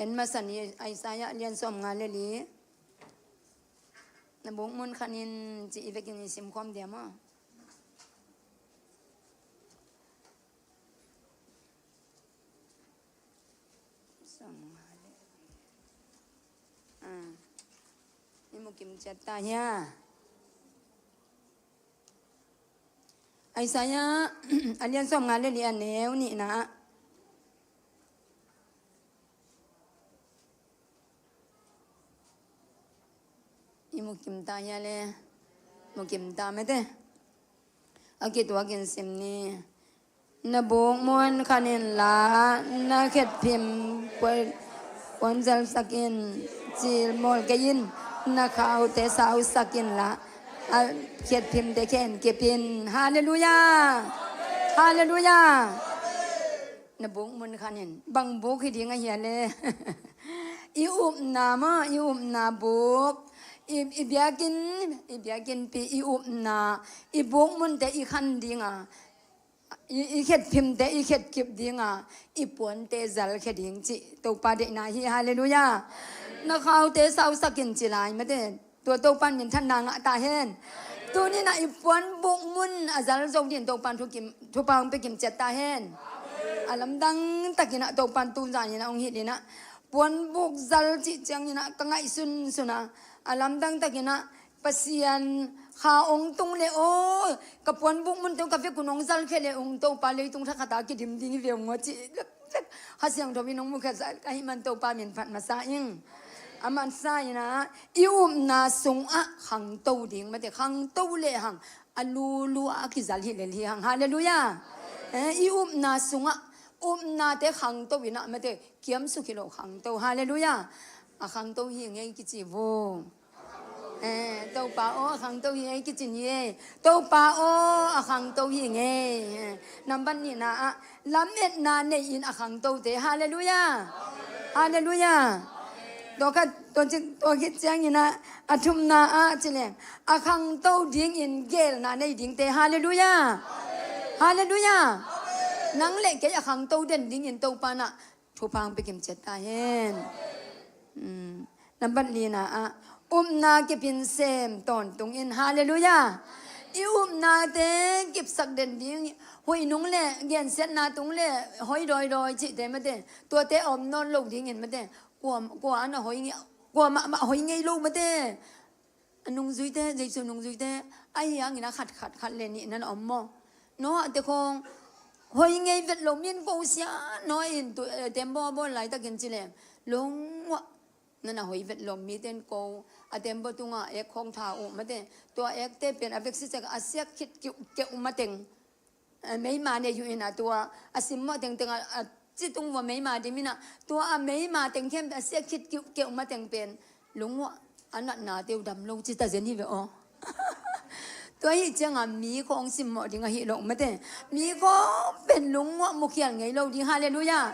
En masa ni, Isaiah a lian sawmnga le li. Na buk mun khan in ci i vekin i simkhawm dia maw. Ah, i mu kim ciat ta hia? Isaiah a lian sawm nga le li a neu nihna ah i mu kim ta hia le? Mu kim ta mete. A kituakin sim ni. Na buk mun khan inla, na khetphim puan, puan zalsak in, cil mawl kei in, na khaute sausak inla, a khetphimte khen kip in. Halleluiah. Halleluiah. Na buk mun khan in, bang buk hi ding a hia le? I upna maw, i upna buk. I, i biakinn, i biakinnpi, i upna, i buk munte i khan ding a, i, i khetphimte i khetkip ding a, i puante zalkhia ding cih Topa deihna hi. Halleluiah. Na khaute sausak in ci lai mate. Tua Topan minthanna ngah ta hen. Tuni-in ah i puan buk mun a zal zo dingin Topan thukim, thupha hong pia kim ciat ta hen. A lamdang takin ah Topan tu zanin ah hong hilh in ah, puan buk zal cih ciangin ah ka ngaihsunsun a, a lamdang takin ah Pasian kha hong tung le aw, ka puan buk munte uh ka vekun hong zalkhia le ung, Topa leitung thakhat ah kidim ding hi ve ung aw cih Kha Siangtho in hong mukhia zah ka hih man Topa min phat masa ing. A masa in ah i upna sungah khangto ding mate, khangto lehang a lulu a kizal hi lel hi hang. Halleluiah. Eh, i upna sungah, upnate khangto in ah mate, kiamsuk hi lo khangto. Halleluiah. A khangto hi ngei kici vo. Eh, Topa aw, a khangto hi ei kici ni ei. Topa aw, a khangto hi ngei. Eh, nambat nihna ah lametna nei-in a khangtote. Halleluiah. Halleluiah. Tua khat, tua ci, tua khit ciangin ah a thumna ah ci leng, a khangto dingin geelna nei dingte. Halleluiah. Halleluiah. Nang le kei a khangto den dingin Topa in ah thupha hong pia kim ciat ta hen. Nambat lina ah upna kipin sem tawntung in. Halleluiah. I upnate kipsak den ding, huih nung le gensiatna tung le hoi dawidawi cihte mate, tuate a om nawn lo dingin mate, kua, kua a na hoi ngei, kua mahmah hoi ngei lo mate. A nungzuite, Jesu nungzuite, ahi hangin a khat khat khat le nih na na om maw? Noah te khawng hoi ngei vet lo, min ko sia Noah in tu, eh, tembaw a bawl laitakin ci leng, lungmuah na na hoi vet lo, mite in ko, a tembaw tungah ek khawng tha uh mate, tua ekte pen a veksi sek a siak khit kiuh keuh mateng. Eh, meima nei uh in ah tua a simmawh tengteng a, a citung vua meima dim in ah, tua a meima teng khempeuh a siak khit kiuh keuh mateng pen lungmuah a natnate uh dam lo ci ta zen hi ve aw. Tua ahih ciangin mi khawng simmawh ding ahi lo mate. Mi khawng pen lungmuah mukhial ngei lo ding. Halleluiah.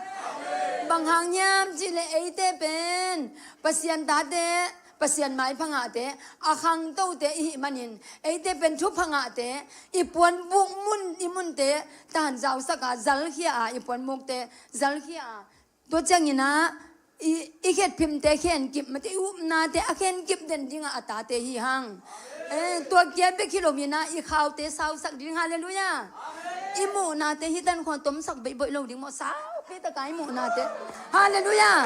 Bang hang hiam cih leh eite pen Pasian tate, Pasian maipha ngahte, a khangtote i hih manin, eite pen thupha ngahte, i puanbuk mun, i munte tahan zausak a, zalkhia a, i puanbukte zalkhia a. Tua ciangin ah i, i khetphimte khenkip mate, i upnate a khenkip den dingah a tate hi hang. Eh, tua kia bek hi lo-in ah i khaute sausak ding. Halleluiah. I muhnate hi tan khawng tomsak beihboih lo ding maw, saupi taka i muhnate. Halleluiah.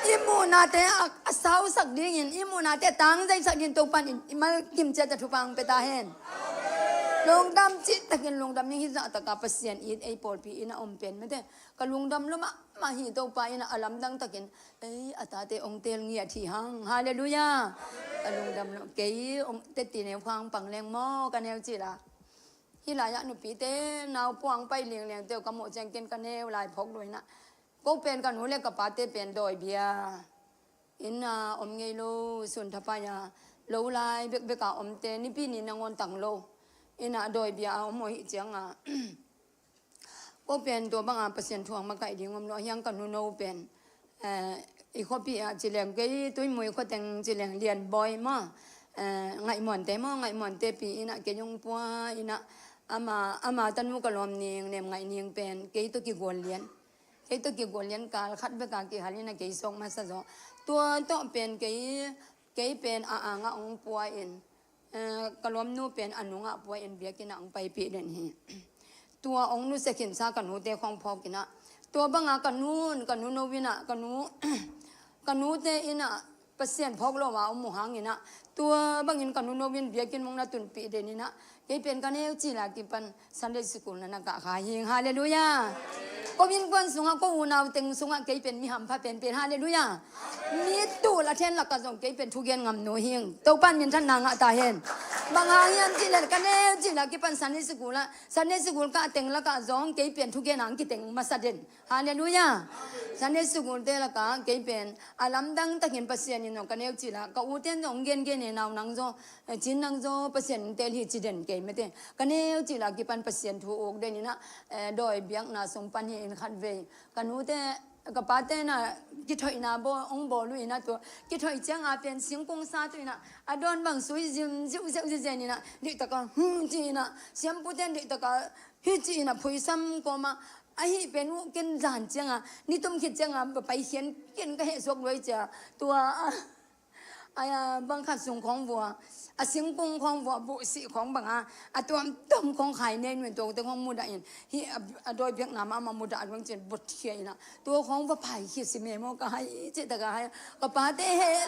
I muhnate a, a sausak dingin, i muhnate a tangzaisak dingin Topan i, i mal kim ciat a thupha hong pia ta hen. Lungdam cihtakin lungdam ing. Hih zahtaka Pasian it ei pawlpi in a om pen mate, ka lungdam lua mahmah hi. Topa in a lamdang takin ei a tate hong teel ngiat hi hang. Halleluiah. Ka lungdam lua. Kei hong teti neu khang pang leng maw ka neu cil a, hih lai-ah nupite nau puang pai linglengte uh ka muh ciang ken ka neu lai phawk lua in ah, ko pen ka nu le ka pate pen dawibia in ah om ngei lo, sun thapai a, lo lai bekbek a omte, Nipi ni nangawn tang lo in ah dawibia a om uh ahih ciangin ah, ko pen tua banga Pasian thu hong makaih ding om lo. Ahi hang ka nuno pen, eh, i khuapi ah ci leng kei Tuimui khuateng ci leng Lianbawi maw, eh, Ngaihmuante maw, Ngaihmuante pi in ah kei hong pua in ah, ama, ama tanu ka lawm Ning, Nem Ngaih Ning pen kei tawh kigual lian. Kei tawh kigual lian kal khat bek a kihal in ah kei sawk masa zaw. Tua tawh pen kei, kei pen a angah hong pua in, eh, ka lawmnu pen a nungah pua in biakinn ah hong paipih den hi. Tua hong nusia khinsa ka nute khawng phawk in ah, Tua banga ka nu in, ka nu no in ah, ka nu, ka nute in ah Pasian phawk lo a om uh hangin ah, tua bangin ka nu no in biakinn mong na tunpih den in ah, kei pen ka neu cil a kipan Sunday school na na kah kha hing. Halleluiah. Ko innkuan sungah, ko unau teng sungah kei pen mi hampha penpen. Halleluiah. Mi tul a then lakah zong kei pen thugen ngam nu hing. Topan minthanna ngah ta hen. Bang hang hiam cih leh ka neu cil a kipan Sunday school ah, Sunday school kah teng lakah zong kei pen thugen hang kiteng masa den. Halleluiah. Sunday school te lakah kei pen a lamdang takin Pasian in zong ka neu cil a, ka u ten zong gengen e, nau nang zaw, eh, cin nang zaw Pasian in tel hi ci den kei mate. Ka neu cil a kipan Pasian thu uk den in ah, eh, dawi biakna sung pan hi in khatvei ka nute, ka pate na kithoihna bawl, ong bawl uh in ah, tua kithoih ciang a pen singkung sat uh in ah, a dawn bang sui zim ziuh ziuh zizen in ah, dihtaka hmm ci in ah, siampu ten dihtaka hi ci in ah, phuisam kawm ah, ahi pen uh ken zan ciang a, ni tum khit ciang a, pai khian ken ka heh suak luai cia, tua a, a bang khat sung khawng vua, a singkung khawng vua, buhsih khawng bang a, a tuamtuam khawng khai nei nuin tuakte khawng mudah in, hi a, a dawi biakna mahmah mudah a duang cin but khia in ah, tua khawng va phai khia si me maw ka hai cih taka hai, ka pate heh,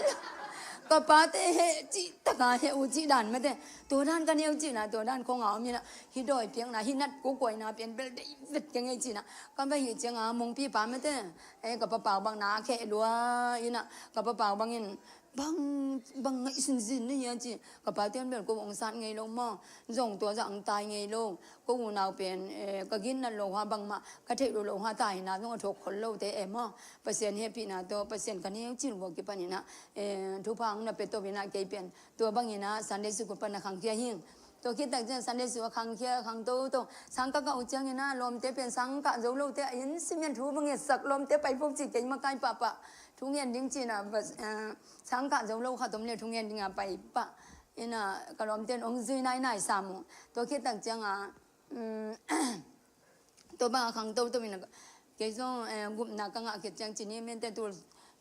ka pate heh cih taka heh uh cih dan mate, tua dan ka neu cih na, tua dan khawng a om in ah, hi dawi piakna, hi nat kukuaina pian bel dei vet ka ngei cih na, ka va hi ciang a mungpi pa mate, eh, ka papau bang na kheh lua in ah, ka papau bangin, bang, bang ngaihsun zin na hia ci. Ka pa ten bel ko ong sat ngei lo maw. Zong tua zah ong tai ngei lo. Ko unau pen, eh, ka gin nat lo ha bangmah, ka theih lo lo ha tai na zong a thok khol lo te e maw. Pasian hehpihna tawh, Pasian ka neu cil vua kipan in ah, eh, thupha ong na pia to in ah kei pen. Tua bang in ah Sunday school pan na khangkhia hing. Tua khit tak ciang Sunday school a khangkhia, khang toto. Sangkah kah uh ciang in ah, lawmte pen sangkah zo lote a inn simen thu bang ngetsak lawmte pai phok ci kei makai pahpah. Thu ngen ding cin ah, bas, eh, sangkah zo lo khat om le thu ngen ding a pai pah. In ah, ka lawmte in ong zui nainai sam uh. Tua khit tak ciang a, um, tua bang a khang toto in ah, kei zong, eh, gupna ka ngah khit ciang cin hi mente tul,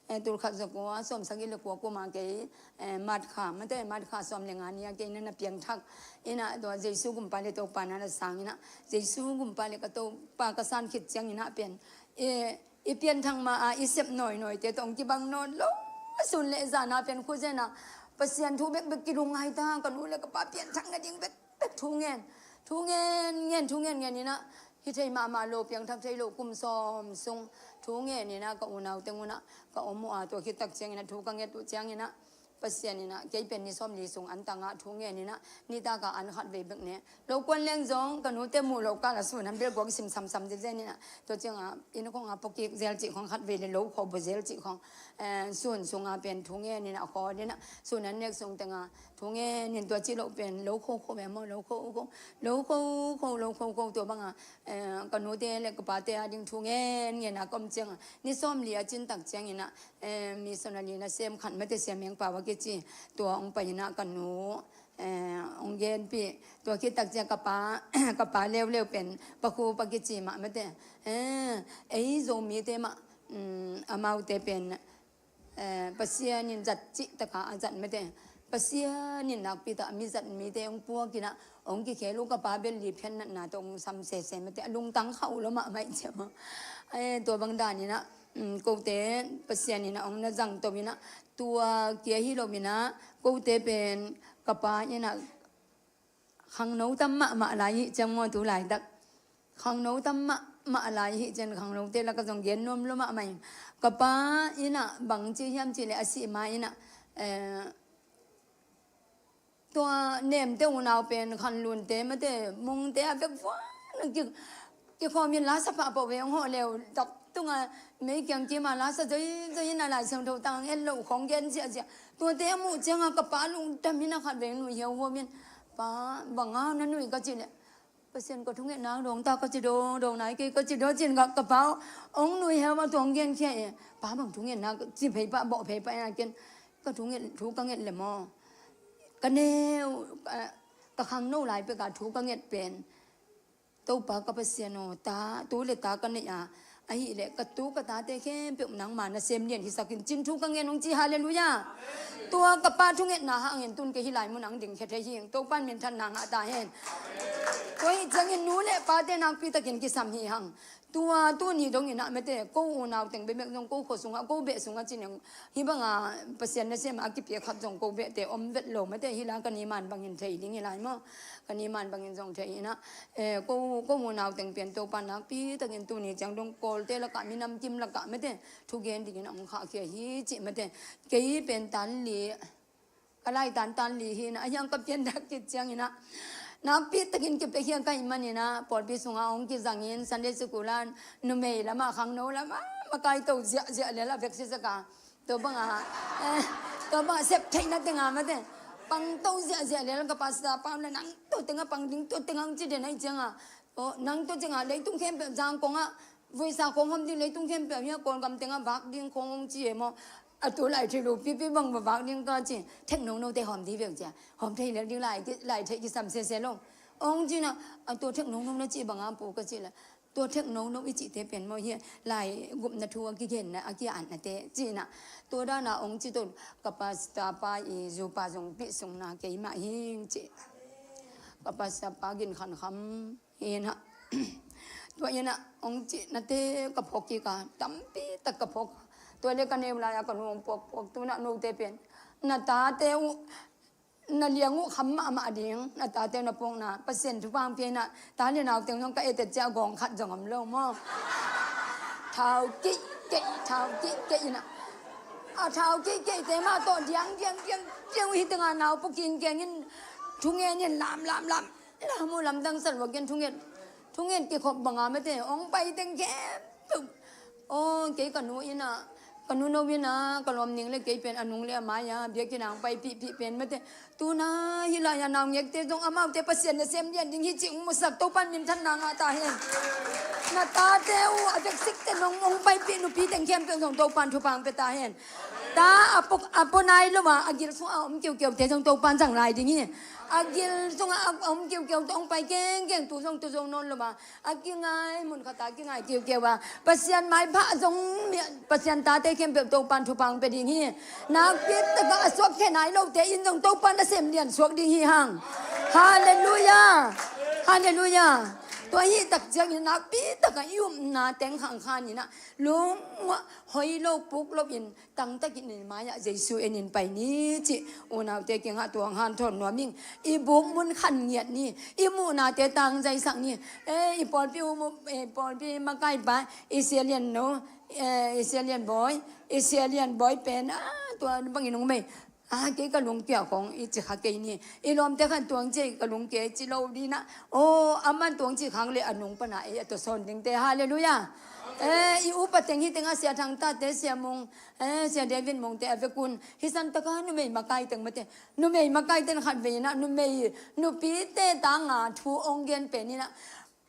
eh, tul khat za kua, sawm sagih le kua kum a kei, eh, March kha, mate March kha sawm le nga ni a kei na na piangthak. In ah, tua Jesu gumpa le Topa na na sang in ah, Jesu gumpa le ka Topa ka san khit ciang in ah pen, eh, i pianthak ma a i sep nawinawite tawh ong kibang nawn lo. A sun le zan a pen khuzen a Pasian thu bekbek kilungngai ta, ka nu le ka pa pianthak nading bekbek thu ngen, thu ngen ngen, thu ngen ngen in ah, hi thei mahmah lo, piangthak thei lo kum sawm sung thu ngen in ah, ka unau teng un ah ka om uh a, tua khit tak ciang in ah thu ka nget uh ciang in ah, Pasian in ah, kei pen ni sawmli sung an tang ah thu ngen in ah, nitak a an khatvei bek ne. Lo kuan leng zong, ka nute muh lo kal a sun an bel guak sim samsam zezen in ah. Tua ciang a, inn khong a pawkik zel cih khong khatvei le lo kho bu zel cih khong. Eh, sun sung a pen thu ngen in ah kho in ah. Sun an nek sung teng a, thu ngen in tua cih lo pen lo kho kho ve maw, lo kho kho, lo kho kho, lo kho kho, tua bang a, eh, ka nute le ka pate a ding thu ngen ngen a ka om ciang a. Ni sawmli a cin tak ciang in ah, eh, missionary nasem khat mate Sia Meng Pau a kici, tua ong pai in ah ka nu, eh, ong genpih, tua khit tak ciang ka pa, ka pa leuleu pen Pa Khup a kici mah mate, eh, ei Zomite mah, um, amaute pen, eh, Pasian in zat cih taka a zat mate, Pasian in nakpi tak a mi zat mite ong puak in ah, ong kikhel uh ka pa bel liphian natna tawh ong sam sese mate, a lungtang khauh lo mahmah i ciam a. Eh, tua bang dan in ah, um, kote Pasian in ah ong na zangto in ah, tua kia hi lo in ah, kote pen ka pa in ah khangno tam mahmah lai hi ciang maw tu laitak. Khangno tam mahmah lai hi ciang khangnote lakah zong gen nuam lo mahmah in. Ka pa in ah bang ci hiam cih leh a sih ma in ah, eh, tua nemte unau pen khanlunte mate mungte a vek vuan ki, kikhawm in lasa pahpah ve ong hawh leu, tak tunga mei kiang kim a lasa zoi zoi in a Lai Siangtho tang et loh khong gen ziahziah. Tuate a muh ciang a ka pa lungdam in a khat veng nuih hiauhuam in, "Pa, bang a na nuih?" ka cih leh, "Pasian ka thungetna dawng ta ka ci dawng, dawng nai kei ka ci dawng," cin ka, ka pa ong nuih hiau a tuang genkhia e. "Pa bang thungetna?" ci phei pah, bawh phei pah in a ken ka thunget, thu ka nget le maw. Ka neu, ka, ka khangno lai pek a thu ka nget pen, "Topa ka Pasian aw, ta, tu le ta ka neih a, ahih leh ka tu ka tate khempeuh nangma nasem lian hisak in," cin thu ka ngen ong ci. Halleluiah. Tua ka pa thungetna hangin tun kei hih lai mun ah ong dingkhia thei hi ing. Topan minthanna ngah ta hen. Tua hi ciangin nu le pate nakpi takin kisam hi hang. Tua tuni dong inah mate, ko unau teng bekbek zong ko khua sungah, ko beh sungah ci neng, hih banga Pasian nasem a kipiak khat zong ko behte om vet lo mate, hih la ka ni man bangin thei ding hi lai maw. Ka ni man bangin zong thei inah, eh, ko, ko unau teng pen Topa nakpi takin tuni ciang dong Kawlte lakah, minam kim lakah mate, thugen dingin a hong khahkhia hi cih mate. Kei pen tan li, ka lai tan tan li hi inah, a hiang ka pian dak kit ciang inah, nakpi takin kipiakhia ka hih man inah, pawlpi sungah hong kizangin, Sunday school ah numei lamah, khangno lamah, makaito ziahziah lel a veksia saka. Tua banga, eh, tua banga sep theihna tenga mate. Pangto ziahziah lel ka pastor pa le nang tua tenga pang ding, tua tenga hong ci den ahi cianga. Oh, nang tua tenga leitung khempeuh zang kongah, vuisa kong hom ding, leitung khempeuh hia Kawlgam tengah vak ding kong hong ci e maw. A tu lai thei lo pipi bang va vak ding ka ci. Thek nono te hom ding vek cia. Hom thei lel ding lai, lai thei kisam sese lo. Hong ci na, a tua thek nono na ci banga pu ka ci la. Tua thek nono i cihte pen maw hi lai gupna thu a kigenna, a ki-atnate ci na. Tua dana hong ci to ka pastor pa i zupa zong pih sungna keimah hi ci. Ka pastor pa gin khankham. Hi na, tua hi na, hong cihnate ka phawk kik a, tampi tak ka phawk. Tua le ka neu lai-a ka nu hong puakpuak, tu na note pen na tate uh, na liang uh kham mahmah ding, na tate uh na puakna, Pasian thupha hong pia hi na, ta le nau teng zong ka et et ciah gawng khat zong om lo maw. Thau keih keih, thau keih keih hi na. A thau keih keih te mah tawh diang diang diang diang uh hi tenga nau pu king keng in, thungen in lam lam lam. Lam uh lamdang salwa gen thungen. Thungen kikhop banga mate, hong pai teng khempeuh. Aw, kei ka nu ina, ka nu no ina, ka lawm ning le kei pen a nung le a mai-a, biakinn ah hong pai pihpih pen mate. Tuna hih lai-a naungekte zong amaute Pasian nasem lian ding hi cih hong musak Topan minthanna ngah ta hen. Na tate uh a veksikte nong hong paipih nupi teng khempeuh zong Topan thupha hong pia ta hen. Ta a pok, a pua nai lo a, a gil sungah a om kiukiaute zong Topan zang lai ding hi. A gil sungah a om kiukiaute hong pai kengkeng, tu zong tu zo nawn lo a, a kingai mun khat a kingai kiukiau a, Pasian maipha zong mi, Pasian tate khempeuh Topan thupha hong pia ding hi. Nakpi takah a suak thei nai lote in zong Topan nasem lian suak ding hi hang. Halleluiah. Halleluiah. Tua hi tak ciangin nakpi takah i upna teng khangkhan inah, lungmuah hoi lo puk lo in, tangtakin i mai-ah Jesu enin pai ni cih unaute kiangah tua hong hanthawn nuam ing. I buk mun khan ngiat ni, i muhnate tangzaisak ni. Eh, i pawlpi u mu, eh, pawlpi makaipa, i Sia Lian no, eh, i Sia Lian Bawi, i Sia Lian Bawi pen, ah, tua bangin hong mei. Ah, kei ka lungkia khong i ci kha kei ni. I lawmte khan tuang ci ka lungkia i ci lo dina. Oh, aman tuang ci khang le a nung pana ei a tua sawn dingte. Halleluiah. Eh, i upa teng hi tengah Sia Thang Tate, Sia Mung, eh, Sia David Mung te a vekun. Hi san taka numei makai teng mate. Numei makai ten khat vei ina, numei, nupite tanga thu ong gen pen ina.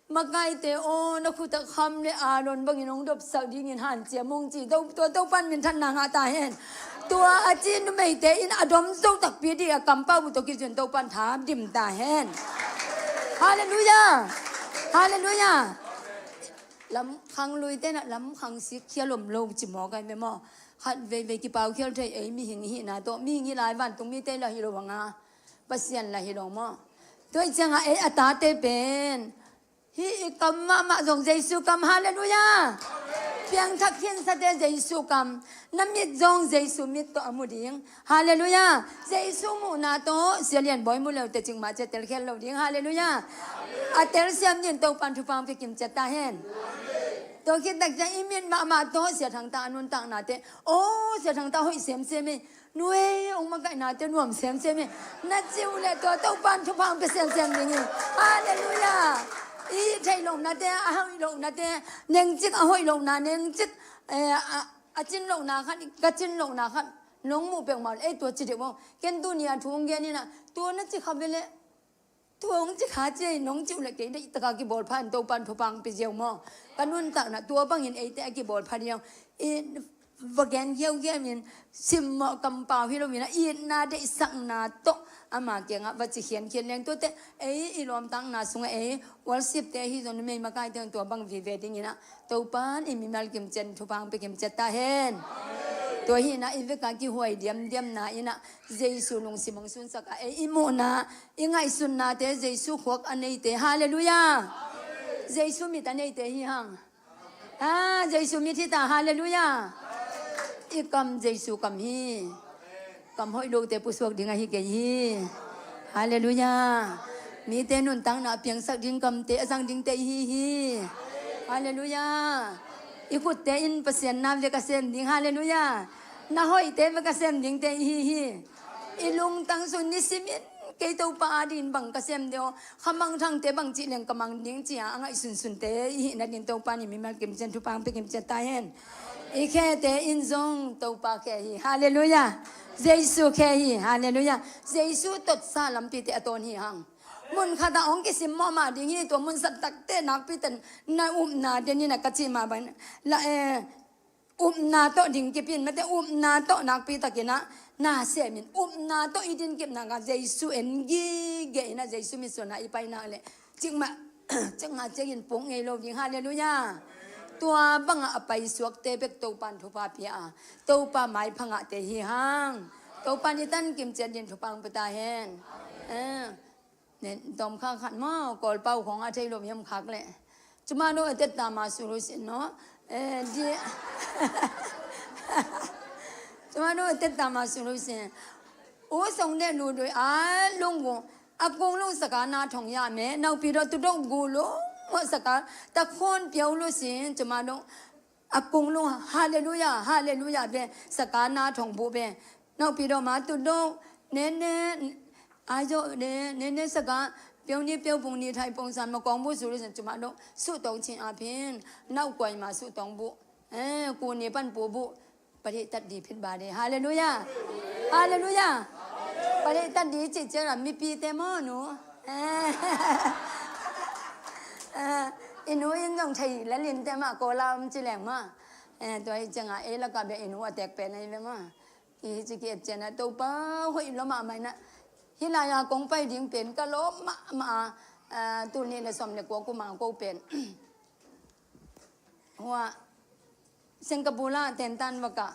Makaite aw, na khut ah kham le Aaron bangin hong dopsak dingin hanciam ung ci. Tua Topan minthanna ngah ta hen. Tua a ci numeite in a dom zo takpi dih a kampau uh tawh kizun Topan tha dim ta hen. Halleluiah. Halleluiah. Lam khang lui tenah lam khang sik khial om lo ci maw kai me maw. Khat veivei kipau khial thei ei mihing hihna tawh, mihing hi lai vantung mite la hi lo hanga, Pasian la hi lo maw. Tua hi cianga ei a tate pen Hih i kam mahmah zong Jesu kam, halleluiah. Piangthak khinsate Jesu kam, na mit zong Jesu mit tawh a mu ding, halleluiah. Jesu muhna tawh Sia Lian Bawi mu leute cikmah cia telkhel lo ding, halleluiah. A telsiam din Topan thupha hong pia kimciat ta hen. Tua khit tak ciang i mit mahmah tawh Sia Thang Ta a nuntaknate, aw, Sia Thang Ta hoih semsem hi. Nuei hong makaihna te nuam semsem hi. Na cih uh leh tua Topan thupha hong pia semsem ding hi. Halleluiah. I theih lohnate, a hoih lohnate, nengcik a hoih lohna, nengcik, eh, a, a cin lohna khat, ka cin lohna khat nong muh peuhmah uh leh, ei tua ci deuh maw. Ken tuni a thu hong gen inah, tua na ci kha ve leh, tua hong ci kha ci ei, nong cih uh leh kei deih taka kibawl pha in Topan thupha hong pia ziau maw. Ka nuntakna tua bangin eite a kibawl pha diau. I va gen khiaukhiau in, simmawh kampau hi lo in, a itna deihsakna tawh ama kiangah va ci khiankhian leng tuate, ei i lawmtakna sungah ei worship te ahi zong numei makaite tua bang vive ding inah Topan i mimal kimciat, thupha hong pia kimciat ta hen. Tua hi inah i vekah kihuai diamdiamna inah Jesu lungsim hong sunsak a, ei i muhna, i ngaihsutnate Jesu khuak a neite. Halleluiah. Jesu mit a neite hi hang. Ah, Jesu mit hi ta, halleluiah. I kam Jesu kam hi. Kam hoih lote pusuak ding ahi kei hi. Halleluiah. Mite nuntakna a piangsak ding kamte a zang dingte i hi hi. Halleluiah. I khutte in Pasian na vek a sem ding, halleluiah. Na hoihte vek a sem dingte i hi hi. I lungtang sung nisimin kei Topa adingin bang ka sem deuh, kha mangthangte bang cih leng ka mang ding ci-a a ngaihsunsunte i hih nadingin Topa in i mimal kimcian thupha hong pia kimcian ta hen. I khete in zong Topa khe hi, halleluiah. Jesu khe hi, halleluiah. Jesu totsa lampite a tawn hi hang. Mun khatah hong kisimmawh mah ding hi, tua mun zattakte nakpite na upna den in a ka cih mah bang la, eh, upna tawh ding kip in, mate upna tawh nakpi takin ah na sem in, upna tawh i din kip nak ah Jesu en gige in ah Jesu mitsuan ah i pai nak leh cikmah, cikmah ciangin puk ngei lo ding, halleluiah. Tua bangah a paisuakte bek Topa in thupha pia a, Topa maipha ngahte hi hang. Topa in i tan kimciat dingin thupha hong pia ta hen. Eh. Ne, tawm khak khat maw, Kawl pau khawng a thei lo hiam khak leh. Cuma no e tetta ma sulusin no. Eh, di. Cuma no e tetta ma sulusin. U song de lu dui a lung gu. A kung lung saka na thong ya me. Nau pi do tu dong gu lung mo saka. Ta khon piau lu sin. Cuma dong. A kung lung, halleluiah, halleluiah be, saka na thong bu be. Nau pi do ma tu do, ne ne, ai zo ne, ne ne saka, piau ni piau pung ni thai pung san ma kong bu su lu san cuma do, su tong cin a pin, nau kuai ma su tong bu. Eh, ku ni pan pu bu, pari tat di pin ba de. Halleluiah. Halleluiah. Pari tat di ci ci ra mi pi te mo nu. Eh. Eh, i nu in zong thei lalin te mah ko lam ci leng mah. Eh, tua hi ciangah ei laka bia i nu a tek pen ahi ve mah. I hi ci ki et cianah Topa hoih lo mahmah inah. Hih lai-a kong pai ding pen ka lawm mahmah a. Eh, tul nih le sawm le kua kuma ko pen. Hua Singapore ah tentan vakah.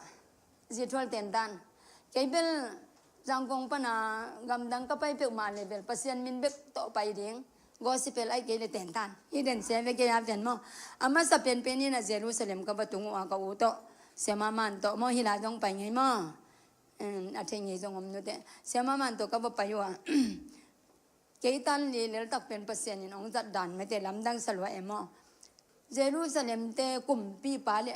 Zithual tentan. Kei bel Zangkong pana gamdang ka pai peuhmah le bel Pasian min bek tawh pai ding. Gospel ai kei le tentan. Hi den sia ve kei a ven maw. A masa penpen in a Jerusalem ka va tung uh a ka u tawh. Siama man tawh maw hi la zong pai ngei maw. Em, a thei ngei zong om nute. Siama man tawh ka va pai uh a. Kei tan li leltak pen Pasian in hong zat dan mete lamdang salua e maw. Jerusalem te kumpipa le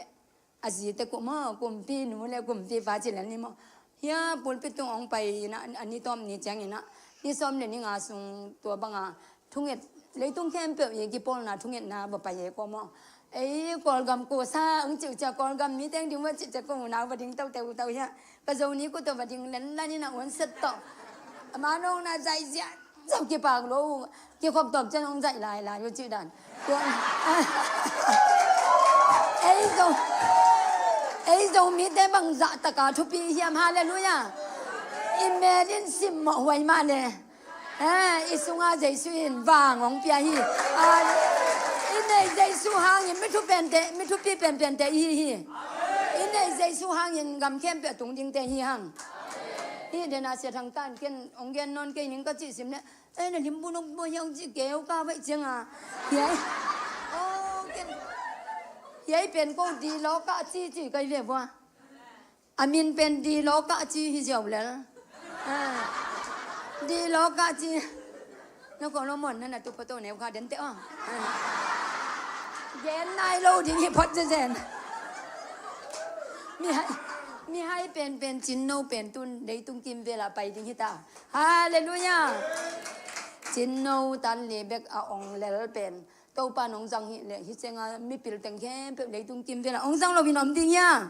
a zite kuh maw, kumpinu le kumpipa ci lel ni maw. Hia pulpit tung hong pai inah, a ni tawm ni ciang inah, ni sawm le ni nga sung tua banga thunget, leitung khempeuh i kipawlna thungetna va pai e kua maw. Ei, Kawlgam kuasa ang ciucia Kawlgam mi teng ding va ciucia ko unau va ding tau teu tau hia. Ka zo ni ko tawh va ding lenlan inah uan set tawh. Ama nong na zaih ziah zau kipak lo uh. Kikhop tawp cian hong zaih lailai uh cih dan. Tua ei zo, ei zo mite bang zah taka thupi hiam, halleluiah. I mel in simmawh huai mah le. Eh, i sunga Jesu in vang hong pia hi. Ah, i nei Jesu hangin mi thu pente, mi thupi penpente i hi hi. I nei Jesu hangin gam khempeuh a tung dingte hi hang. Hi dena sia thang tan ken hong gen nawn kei ning ka cih sim le. Eh, na limbu nok bo hiau cih keu ka vaih cianga. Hiai. Oh, ken. Hiai pen ko di lo ka ci ci kai ve bua. A min pen di lo ka ci hi ziau lel. Ah. Di lo ka ci. Na ko lo mon na na tu photo neu kha den te ong. Ah. Gen nai lo ding hi phot zen zen. Mihai, mihai pen pen cin no pen tun dei tung kim vela pai ding hi ta. Halleluiah. Cin no tan li bek a ong lel pen Topa nong zang hi le, hi cianga mipil teng khempeuh leitung kim vela ong zang lo in om ding hia?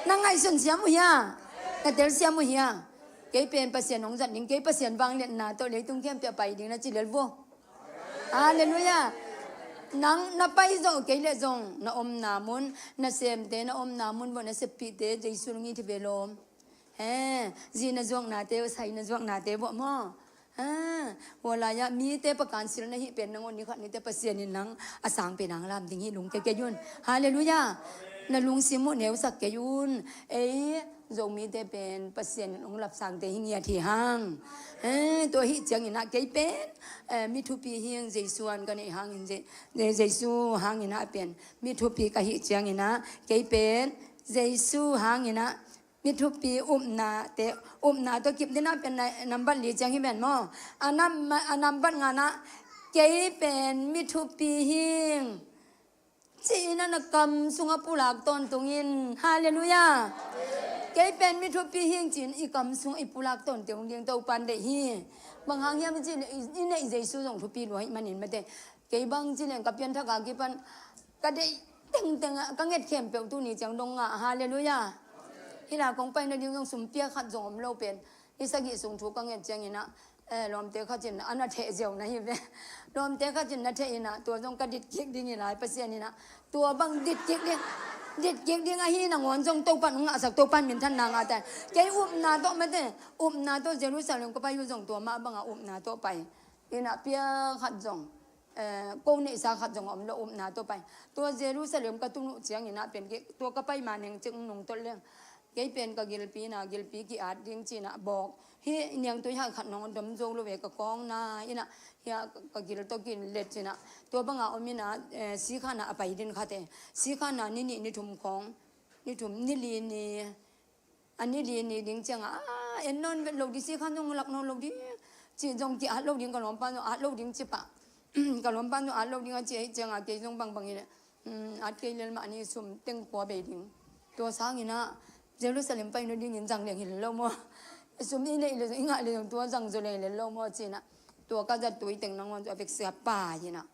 Na ngaihsun siam uh hia? Na tel siam uh hia? Kei pen Pasian nong zat ding, kei Pasian vangliatna tawh leitung khempeuh a pai ding na ci lel vo. Halleluiah. Nang na pai zawh kei le zong na omna mun, na semte na omna mun vo, na seppihte Jesu nong it hi ve lawm. He, zi na zuaknate, sai na zuaknate bawh maw? Ha, hua lai-ah mite pakan sil na hih pen nangawn ni khat nite Pasian in nang a sang pen ang lam ding hi lungke kei un. Halleluiah. Na lungsim uh neusak kei un. Ei, Zomite pen Pasian in hong lapsangte hi ngiat hi hang. Eh, tua hi ciangin ah kei pen, eh, mi thupi hi ing, Jesu an ka neih hangin, Je-, Je-, Jesu hangin ah pen mi thupi ka hi ciangin ah kei pen Jesu hangin ah mi thupi upnate, upna tawh kip ding ah pen na, nambat li ciang hi ven maw. A nam, a nambat nga-na kei pen mi thupi hi ing. Ci-in ah na kam sungah pulak tawntung in. Halleluiah. Kei pen mi thupi hi ing ci-in i kam sungah i pulak tawntung ding Topan deih hi. Bang hang hiam cih leh i, i neih Jesu zong thupi lua ahih manin mate. Kei bang ci leng ka pianthak a kipan ka deih tengteng ah ka nget khempeuh tuni ciang dong ngah. Halleluiah. Hi la kong pai nading zong sum pia khat zong om lo pen. Ni sagih sung thu ka nget ciangin ah, eh, lawmte khat in a na theh ziau na hi ve. Lawmte khat in na theh in ah, tua zong ka dit kik ding hi lai Pasian in ah. Tua bang dit kik ding, dit kik ding ahi nangawn zong Topan hong ngahsak, Topan minthanna ngah ta. Kei upna tawh mate, upna tawh Jerusalem ka pai uh zong tua mah bangah upna tawh pai. In ah pia khat zong, eh, ko neihsa khat zong a om lo, upna tawh pai. Tua Jerusalem ka tun uh ciangin ah pen kei, tua ka pai ma neng cik nungtolh leng kei pen ka gilpi na, gilpi ki-at ding ci-in ah bawk. Hih niangtui hai khat nong dom zo lo ve ka kawng na in ah, hih ah ka gil tawh kin let ci-in ah. Tua bangah om in ah, eh, sikhan ah a pai ding khat e. Sikhan ah ni nih ni thum khawng, ni thum, ni li ni, a ni li ni ding ciangah, ah, en nawn vet lo ding, sikhan zong lak nawn lo ding. Ci zong ki-at lo ding, ka lawmpa zong at lo ding ci pah. Ka lawmpa zong at lo ding a ci ahih ciangah kei zong bangbang in ah, um, at kei lel mah ni sum teng kua bei ding. Tua sangin ah Jerusalem pai nadingin zang leng hi lel lo maw. Sum i neih leh zong, i ngah leh zong tua zang zaw leng hi lel lo maw ci-in ah. Tua ka zat tui teng nangawn zong a veksia pai in ah.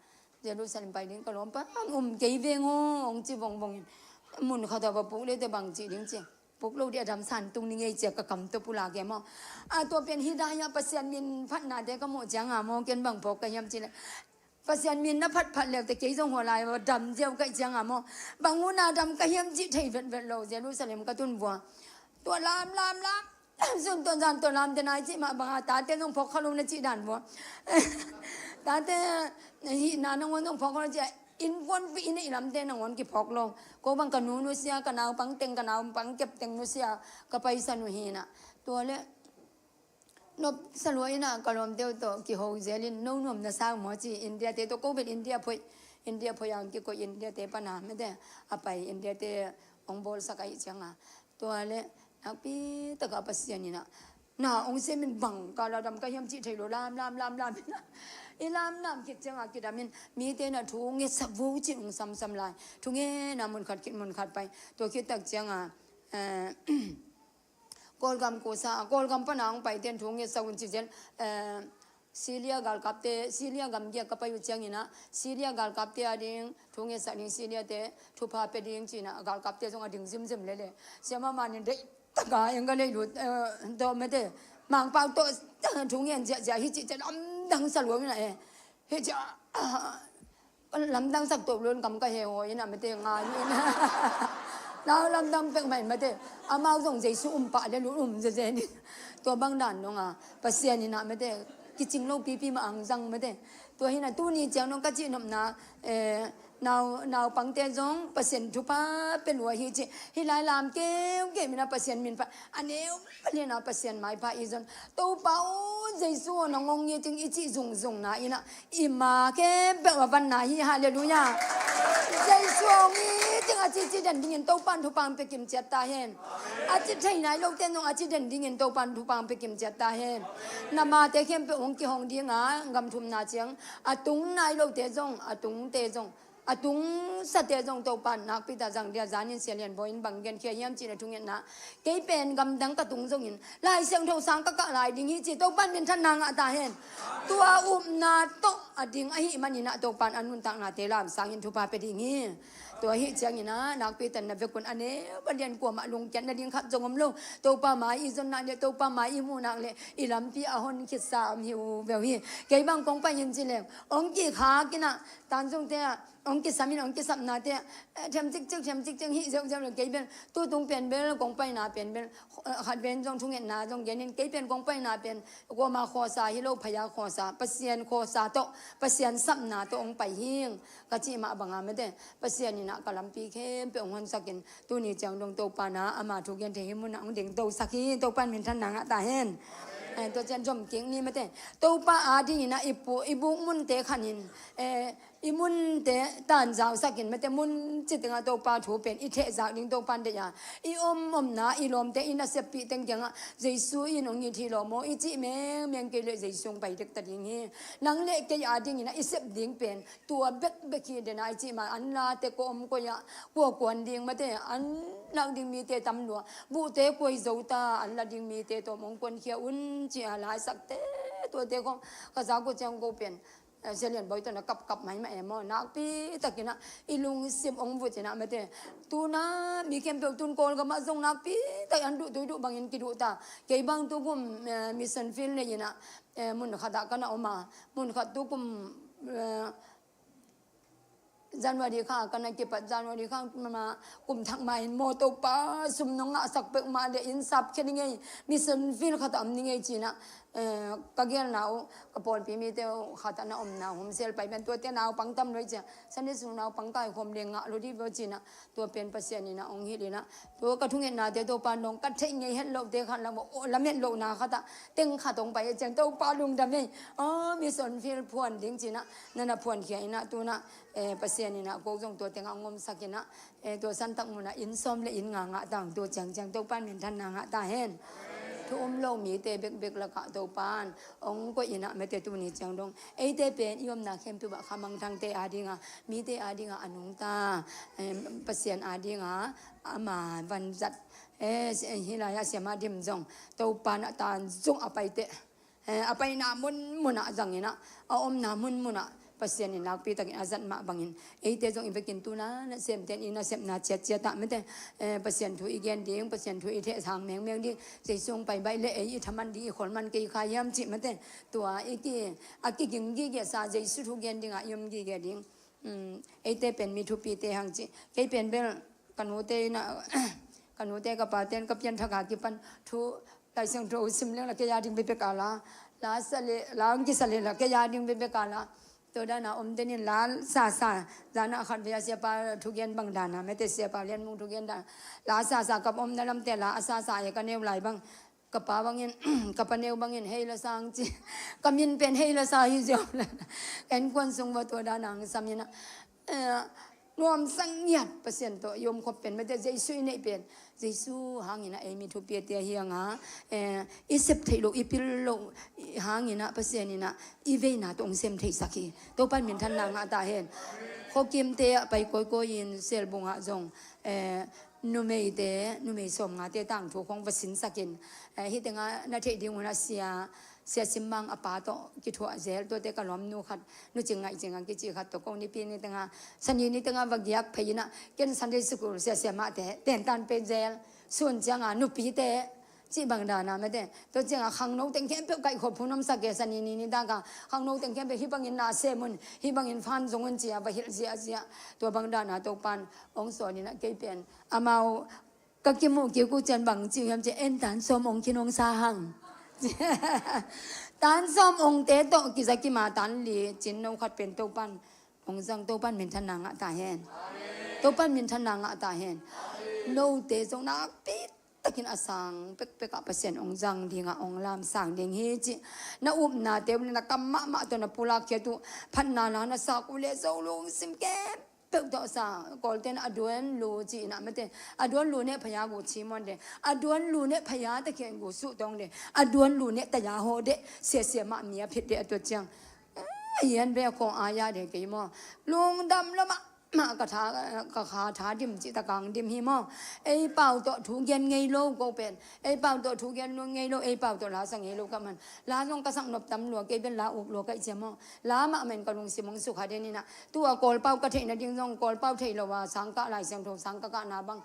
Jerusalem pai ding ka lawmpa, um kei veng aw, hong ci vongvong in. Mun khat ah va puk leh teh bang ci ding ci. Puk lo ding a dam san tung ni ngei ci-a ka kam tawh pulak e maw. A tua pen hih dai-ah Pasian min phatnate ka muh ciangah maw, ken bang phawk ka hiam cih leh, Pasian min na phatphat leu teh kei zong hua lai-ah dam ziau ka hih ciangah maw, bang hun a dam ka hiam cih thei vetvet lo, Jerusalem ka tun vua. Tua lam, lam, lam, sun tuan zan tua lam te nai cih mah bangah tate zong phawk kha lo na cih dan vua. Tate hihna nangawn zong phawk kha lo na cih, innkuanpih i neih lamte nangawn kiphawk lo. Ko bang ka nu nusia, ka naupang teng, ka naupang kep teng nusia, ka paisan uh hi in ah. Tua leh nopsa lua in ah ka lawmte uh tawh kiho zel in, no nuam na sa uh maw ci, India te tawh ko bel India phoih, India phoih a hong kikoih, India te pan a mate a pai, India te hong bawlsak ahih ciangah. Tua leh nakpi takah Pasian in ah na hong sem in, bang kal a dam ka hiam cih thei lo, lam, lam, lam, lam in ah. I lamlam khit ciangah kidam in, mite in ah thu ngetsak vo cih hong samsam lai. Thungetna mun khat khit mun khat pai. Tua khit tak ciangah, eh, Kawlgam kusa, Kawlgam pan a hong paite in thu ngetsak un ci zel, eh, Syria galkapte, Syria gamgi ah ka pai uh ciangin ah, Syria galkapte a ding thu ngetsak ding, Syria te thupha pia ding ci-in ah galkapte zong a ding zimzim lel e. Siamah man in deih taka eng ka lei lut, eh, tawh mate, Mangpau tawh thu ngen ziahziah hi cih ciang lamdang sa lua in ah e. Hi ciah, ah, lamdang sak tawh lua in kam ka he hawi in ah mate ngai in. Nau lamdang pek mah in mate. Amau zong Jesu um pah leh lut um zezen in. Tua bang dan dong a Pasian in ah mate kicing lo pipi mah ang zang mate. Tua hi in ah tuni ciang dong ka cihnopna, eh, nau, naupangte zong Pasian thupha pia lua hi ci. Hih lai lam keuhkeuh in ah Pasian min phat a neu lian a Pasian maipha i zon. Topa aw, Jesu aw, nang hong it ing i cih zungzungna in ah i ma khempeuh a vanna hi. Halleluiah. Jesu aw, hong it ing a cici den dingin Topa in thupha hong pia kim ciat ta hen. A ci thei nai lote zong a ci den dingin Topa in thupha hong pia kim ciat ta hen. Na mate khempeuh hong kihong ding a, gam thumna ciang a tung nai lote zong, a tungte zong, a tungsate zong Topa in nakpi tak zang dia. Zanin Sia Lian Bawi in bang genkhia hiam cih leh thungetna, kei pen gamdang ka tung zongin Lai Siangtho sang ka kah lai ding hi ci, Topa in minthanna ngah ta hen. Tua upna tawh a ding ahih manin ah Topa in a nuntaknate lamsangin thupha pia ding hi. Tua ahih ciangin ah nakpi tak na vekun a neu a lian kuamah lungkiat nading khat zong om lo. Topa mai i zon nak leh, Topa mai i muh nak leh i lampi a hon khitsa om hi uh veu hi. Kei bang kong pai in ci leng hong kikhak in ah, Tanzungte ah hong kisam in, hong kisapnate ah, eh, them cikcik, them cikcik hih ziauziau leh kei bel tutung pen bel kong paina pen bel, eh, khat ven zong thungetna zong gen in, kei pen kong paina pen kuama khawsa hi lo, phaya khawsa, Pasian khawsa tawh, Pasian sapna tawh hong pai hing ka cih mah bangah mate, Pasian in Ka lampi khempeuh hong honsakin tuni ciang dong Topa na ama thu gen thei hi munah hong ding tosak hi. Topa in minthanna ngah ta hen. Eh, tua ciang zom kik ni mate. Topa adingin ah i pu i buk munte khanin, eh, i munte tanzausakin mate, mun ci tengah Topa thu pen i thehzak ding Topa in deih a, i om omna i lawmte i naseppih teng kiangah Jesu in hong it hi lo maw i cih mengmeng kei leh Jesu hong pai dekta ding hi. Nang le kei adingin ah i sep ding pen tua bekbek hi dena i cih ma an late kua om koi ah kua kuan ding mate, an lak ding mite tam lua, buhte kuai zo ta, an la ding mite tawh hong kuankhia un ci a laisakte tuate khong ka zak uh ciang ko pen, eh, Sia Lian Bawi tawh na kapkap maimah em aw. Nakpi takin ah i lungsim hong vut in ah mate, tuna mi khempeuh tun Kawlgam ah zong nakpi tak an duh tui duh bangin kiduh ta. Kei bang tukum, eh, mission field nei in ah, eh, mun khat ah ka na om a, mun khat tukum, eh, January kha ka na kipat, January kha ma kum thak ma in maw Topa sum nong ngahsak peuhmah le inn sap khia ni ngei, mission field khat ah om ni ngei ci in ah, eh, ka gelna uh ka pawlpi mite uh khat ah na omna home cell pai pen tuate naupang tam lo i ci a, Sunday school naupang kaikhawm le ngah lo dih beuh ci in ah, tua pen Pasian in ah hong hilh in ah, tua ka thungetnate Topa in dong ka theih ngei het lohte khat lam, lamet lohna khat ah teng khat hong pai a ciang Topa lungdam ei. Aw, mission field phuan ding ci in ah na na phuankhia in ah tuna, eh, Pasian in ah ko zong tua tengah hong omsak in ah, eh, tua santak munah inn sawm le inn nga ngah ta hong tua ciangciang Topa in minthanna ngah ta hen. Thu um lo mite bekbek lakah Topa in hong koih in ah mate tuni ciang dong eite pen i omna khempeuh ah khamangthangte adinga, mite adinga a nungta, em, Pasian adinga ama vanzat, eh, hi lai-ah siamah dim zong Topa in a tan zong a paite, eh, a paina munmunah zangin ah, a omna munmunah Pasian in nakpi takin a zat mah bangin eite zong i vekin tuna nasemte in i nasepna ciatciat ah mate, eh, Pasian thu i gen ding, Pasian thu i thehsang mengmeng ding, Jesu hong pai baih le ei i thaman ding i kholman kei kha hiam cih mate, tua i ki, a kiging gige sa Jesu thu gen dingah i om gige ding. Um, eite pen mi thupite hang ci. Kei pen bel ka nute in ah, ka nute ka pate in ka pianthak a kipan thu Lai Siangtho sim leng la kei a ding bekbek a la, la sa le, la hong kisa le la kei a ding bekbek a la. Tua dana om den in la sasa, zana khat vei a siapa thugen bang dana, mete siapa Lian Mung thugen dana, la sasa kap omna lamte la a sasa e ka neu lai bang. Ka pa bangin, ka pa neu bangin hei la sang ci. Ka min pen hei la sa hi ziau la. Ka innkuan sung va tua dan hang sam hi na. Eh, nuam sang ngiat Pasian tawh i om khop pen mate Jesu i neih pen. Jesu hangin a ei mi thupiate hi hang a, eh, i sep theih loh, i pil loh hangin a Pasian in a i veina tawh hong sem theihsak hi. Topan minthanna ngah ta hen. Khawkimte ah pai kawikawi in Selbung ah zong, eh, numeite, numei sawmngate tangthu khong va sinsakin, eh, hih tengah na theih ding hun a sia, sia Simmang a pa tawh kithuah zel, tuate ka lawmnu khat, Nu Cing Ngaih Cing a kici khat tawh kong nipi ni tengah, sani ni tengah va giak phei in a, ken Sunday school sia, sia mahte tentan pei zel, sun cianga nupite, cih bang dana mate. Tua cianga khangno teng khempeuh kaihkhop hun omsak e, sani ni ni daka khangno teng khempeuh hih bangin na sem un, hih bangin fan zong un cia va hilh ziahziah. Tua bang dana Topan hong sawlin a kei pen amau ka kimuh kik uh cian bang ci uh hiam ci, en tan sawm ong khin ong sa hang. Tan sawm ongte tawh kiza kima tan li cin no khat pen Topan hong zang, Topan minthanna ngah ta hen. Topan minthanna ngah ta hen. Note zong nakpi takin a sang pekpekah Pasian hong zang dingah hong lamsang ding hi cih na upnate uh na kam mahmah tawh na pulak khiat uh, phatna la na sak uh le zo lungsim kempeuh tawh sa, Kawlten a duan lu ci-in ah mate, a duan lu neh phaya gu ci mawn de, a duan lu neh phaya takhian gu suh tawng de, a duan lu neh taya haw de, siasia mah mi a phit de a tua ciang. A hian ve a khaw a ya de kei maw? Lungdam lo mahmah ka tha, ka kha tha dim cih ta kang dim hi maw? Ei pau tawh thu gen ngei lo ko pen, ei pau tawh thu gen lo ngei lo, ei pau tawh la sa ngei lo ka man. La zong ka sak nop tam lua, kei pen la uk lua ka i cia maw? La mahmah in ka lungsim hong sukha den in ah. Tua Kawlpau ka theih nading zong Kawlpau thei lo a, sang kah Lai Siangtho, sang ka kahna bang.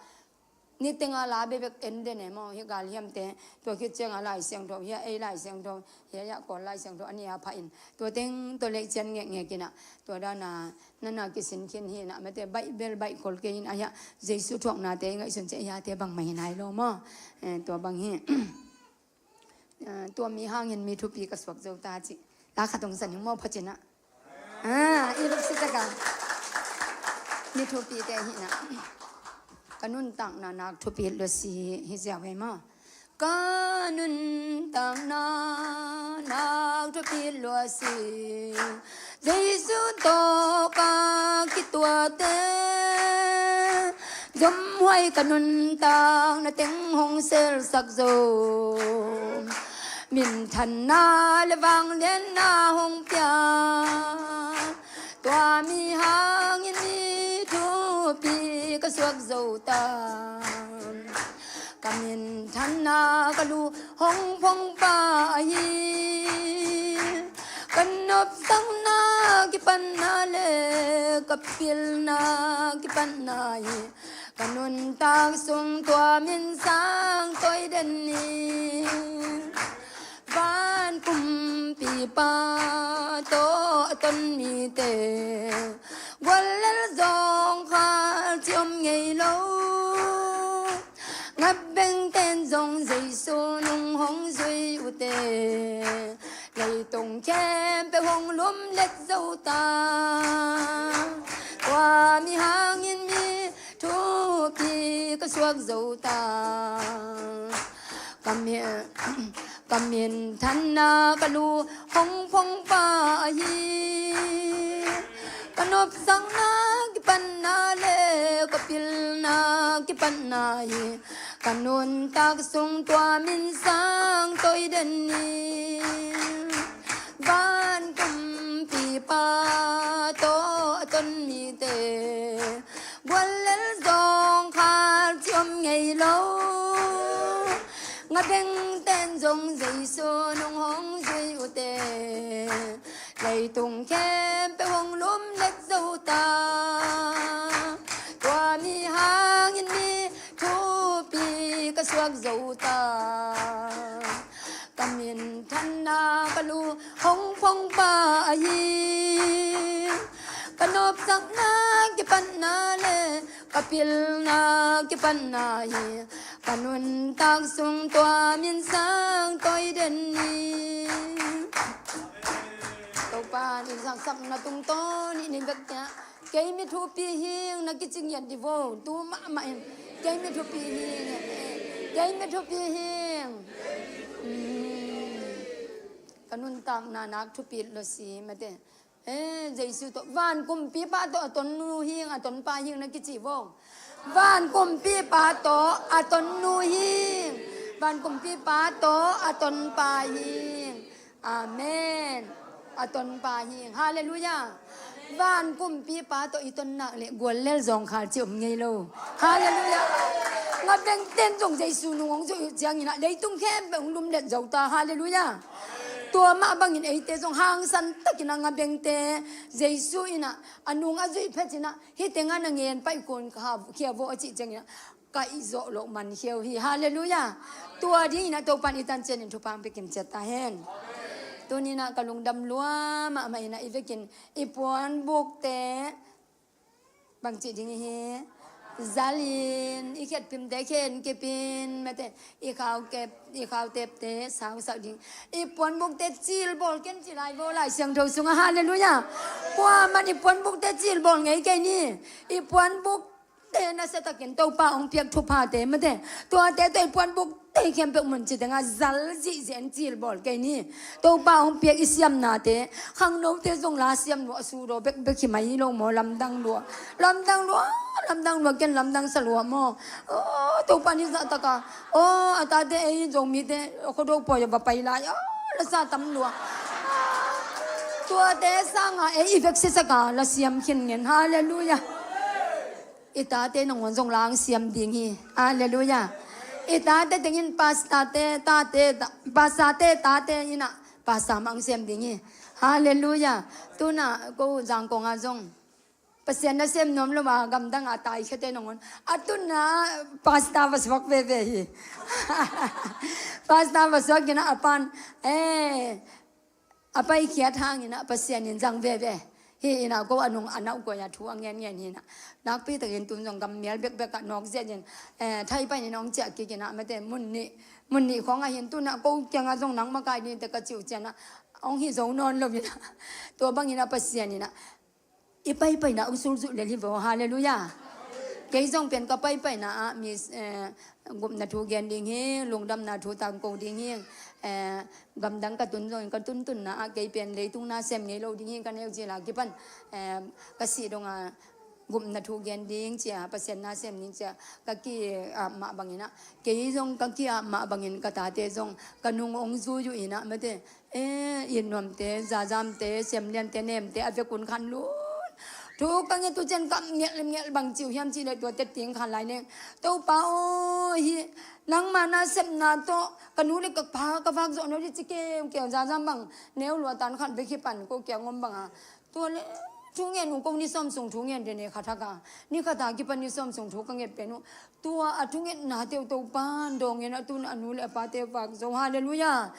Niteng a la bebek en den e maw, hi gal hiamte. Tua khit cianga Lai Siangtho, hia ei Lai Siangtho, hia ia Kawl Lai Siangtho, a nia phah in. Tua teng tua lei cian ngekngek in ah. Tua dana, nana kisin khin hi in ah, mate baih bel baih kol kei in ah, hia Jesu thuaknate ngaihsun ciah hiate bang mah hi nai lo maw. Eh, tua bang hi. Ah, tua mi hangin mi thupi ka suak zo ta cih. La khat hong san hing maw pha cin ah. Ah, i lupsi taka. Mi thupite hi na, ka nuntakna nak thupi lua si hi ziau hei maw? Ka nuntakna nak thupi lua si. Jesu tawh ka kituate, zomhuai ka nuntakna teng hong selsak zo. Minthanna le vanglianna hong pia, tua mi hangin mi thupi ka suak zo ta. Ka minthanna ka lu hong phong pah hi. Ka nopsakna kipatna le ka pilna kipatna hi. Ka nuntak sung tua min sang toi den ni. Van kumpipa tawh a ton mite, guallel zawngkhal ci om ngei lo. Ngabengten zong Jesu nung hong zui ute, leitung khempeuh hong lumlet zo ta. Tua mi hangin mi thupi ka suak zo ta. Ka mi, ka minthanna ka lu hong phong pah hi. Ka nopsakna kipatna le ka pilna kipatna hi. Ka nuntak sung tua min sang toi den ni. Van kumpipa tawh a ton mite, guallel zawngkhal ci om ngei lo. Ngabengten zong Jesu nung hong zui ute, leitung khempeuh hong lumlet zo ta. Tua mi hangin mi thupi ka suak zo ta. Ka minthanna ka lu hong phong pah hi. Ka nopsakna kipatna le ka pilna kipatna hi. Ka nuntak sung tua min sang toi den ni. Topa in sangsakna tungtawn i ni bek tia. Kei mi thupi hing na kici ngiat di vo, tu mahmah in. Kei mi thupi hing, kei mi thupi hing. Hmm. Ka nuntakna nak thupi lo si mate. Eh, Jesu tawh, van kumpipa tawh a ton nu hing, a ton pa hing na kici vo. Van kumpipa tawh a ton nu hing. Van kumpipa tawh a ton pa hing. Amen. A tonpa hing. Halleluiah. Van kumpipa tawh i ton nak le guallel zawngkhal ci om ngei lo. Halleluiah. Ngabengten zong Jesu nung hong zui uh ciangin ah leitung khempeuh hong lumlet zo ta. Halleluiah. Tua mah bangin eite zong hangsan takin ah ngabengte Jesu in ah a nung a zuih phet in ah hih tengah na ngen paih kun ka ha khia vo a cih ciangin ah ka i zawh loh man khia uh hi. Halleluiah. Tua dingin ah Topan i tan cianin thupha hong pia kim ciat ta hen. Tunin ah ka lungdam lua mahmah in ah i vekin i puanbukte bangci ding hi. Zalin i khetphimte khen kipin mate i khau kep i khau tepte sausak ding. I puanbukte cilbawl ken ci lai vo Lai Siangtho sungah. Halleluiah. Kuaman i puanbukte cilbawl ngei kei ni. I puanbuk te nasiatakin Topa hong piak thuphate mate tuate tawh i puanbukte khempeuh mun ci tengah zal zihziah in cilbawl kei ni. Topa hong piak i siamnate khangnote zong la siam lua a sudaw bekbek hi mai lo maw? Lamdang lua. Lamdang lua. Lamdang lua ken lamdang sa lua maw? Aw, Topa ni zahtaka aw a tate ei Zomite a khuado pawi a va pai lai aw la sa tam lua. Tuate sanga ei i veksia saka la siam khin ngen. Halleluiah. I tate nangawn zong la ang siam ding hi. Halleluiah. I tate tengin pastate tate ta- pastate tate inah pasta mah ang siam ding hi. Halleluiah. Tunah ko Zangkong ah zong Pasian na sem nuam lo a gamdang a taikhete nangawn a tunah pasta va suak veve hi. Pasta va suak inah a pan eh a paikhiat hangin ah Pasian in zang veve hi. Inah ko a nung a nauh kuai a thu a ngenngen hi inah nakpi takin tun zong gammial bekbek ah nawk ziatin eh thai panin hong ciah kik inah mate mun nih mun nih khawng ah hin tunah ko kiangah zong nang makai ding te ka ci uh cianah hong hi zo nawn lo inah tua bangin ah Pasian inah I paipaina uh sulzulh lel hi vaw. Halleluiah. Kei zong pen ka paipaina ah mi, eh, gupna thu gen ding hi, lungdamna thu tangko ding hi, eh, gamdang ka tun zongin ka tuntunna ah kei pen leitung na sem ngei lo ding hi ka neu cila kipan, eh, ka sih donga gupna thu gen ding cia, Pasian na sem ding cia ka ki-ap mah bangin ah, kei zong ka ki-ap mah bangin ka tate zong ka nung ong zui uh in ah mate, eh, it nuamte, zazamte, semliante, nemte a vekun khan lun. Thu ka nget uh cian ka ngelhngelh bang ci uh hiam cih leh tua tetting khan lai neng. Topa aw, hi nangma nasepna tawh ka nu le ka pa ka vak zawh no dih ci keukeu, zazam bang neu lua tan khat bek hi pan ko kiang om banga. Tua le thu ngen uh ko ni sawm sung thu ngen de ne khat hak a. Ni khat a kipan ni sawm sung thu ka nget pen uh. Tua a thungetnate uh Topa in dawngin a tun a nu le a pate vak zo. Halleluiah.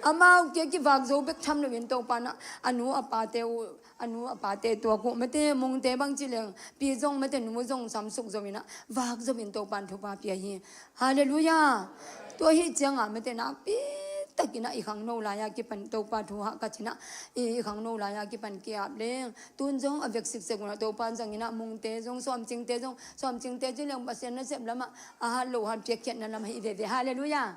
Amau kia kivak zo bek tham loin Topa in a nu a pate uh, a nu a pate tua kuh mate mungte bang ci leng pi zong mate nu zong samsuk zo in a vak zo in Topa in thupha pia hi. Halleluiah. Tua hi cianga mate nakpi takin a i khangno lai-a kipan Topa thu hah ka cin a i, i khangno lai-a kipan ki-ap leng tun zong a vek siksek un a Topa in zangin a mungte zong sawmcingte zong, sawmcingte ci leng Pasian nasep lamah a hat lo han piakkhiatna lamah hi veve. Halleluiah.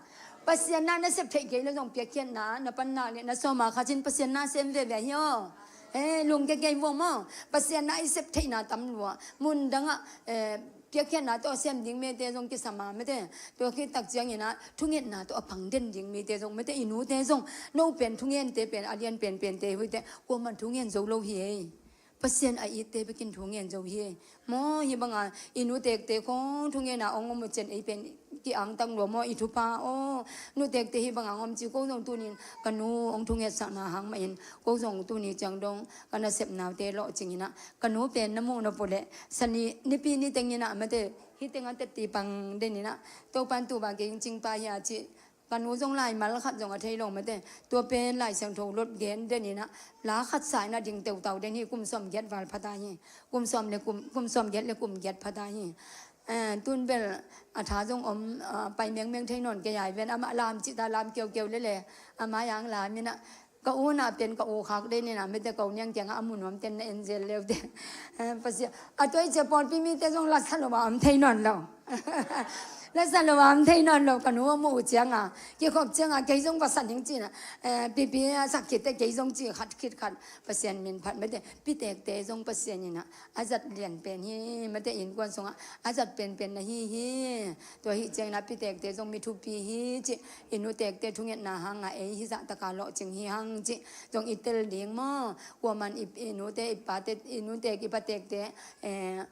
Pasian na nasep theih kei le zong piakkhiatna na panna le na sawma kha cin Pasian na sem veve hi aw. Eh, lungke kei vua maw? Pasian na i sep theihna tam lua. Mundangah, eh, piakkhiatna tawh a sem ding mite zong kisam a mate. Tua khit tak ciangin a thungetna tawh a pang den ding mite zong mate i nute zong no pen thungente pen a lian penpente huite kuaman thungen zo lo hi ei. Pasian a itte bekin thungen zo hi ei. Maw hi banga i nutekte khong thungena ong om uh cian ei pen ki-angtang lua maw i thupha aw. Nutekte hi banga ong om ci ko zong tunin ka nu ong thungetsakna hang mahin ko zong tuni ciang dong ka nasepnaute lawhcingin a ka nu pen na muh nop uh leh sani nipi niteng in a mate hih teng a tetti pang den in a Topan tuba kei ing cingpa hi a ci. Ka nu zong laimal khat zong a thei lo mate tua pen Lai Siangtho lot gen den in a la khat sa in a ding teutau den hi. Kum sawm giat val phata hi. Kum sawm le kum, kum sawm giat le kum giat phata hi. Eh, tun bel a tha zong om, ah, pai mengmeng thei nawn kei ai ven amah lam cihta lam keukeu lele amah yang lam in a Ka u na pen ka u khak den in a mite ko niang kiangah a mu nuam ten na en zel leu te. Eh, Pasian a tuai cia pawlpi mite zong lasa lo a om thei nawn lo. Lasa lo a om thei nawn lo ka nu a mu uh cianga kikhop cianga kei zong va sa ning cina. Eh, pipi a sak khit te kei zong ci khat khit khat Pasian min phat mite pitekte zong Pasian in a a zat lian pen hi mate innkuan sungah a zat penpen na hi hi. Tua hi ciangin a pitekte zong mi thupi hi cih i nutekte thungetna hanga ei hi zahtaka lawhcing hi hang cih zong i tel ding maw? Kuaman i, i nute i pate i nutek i patekte, eh,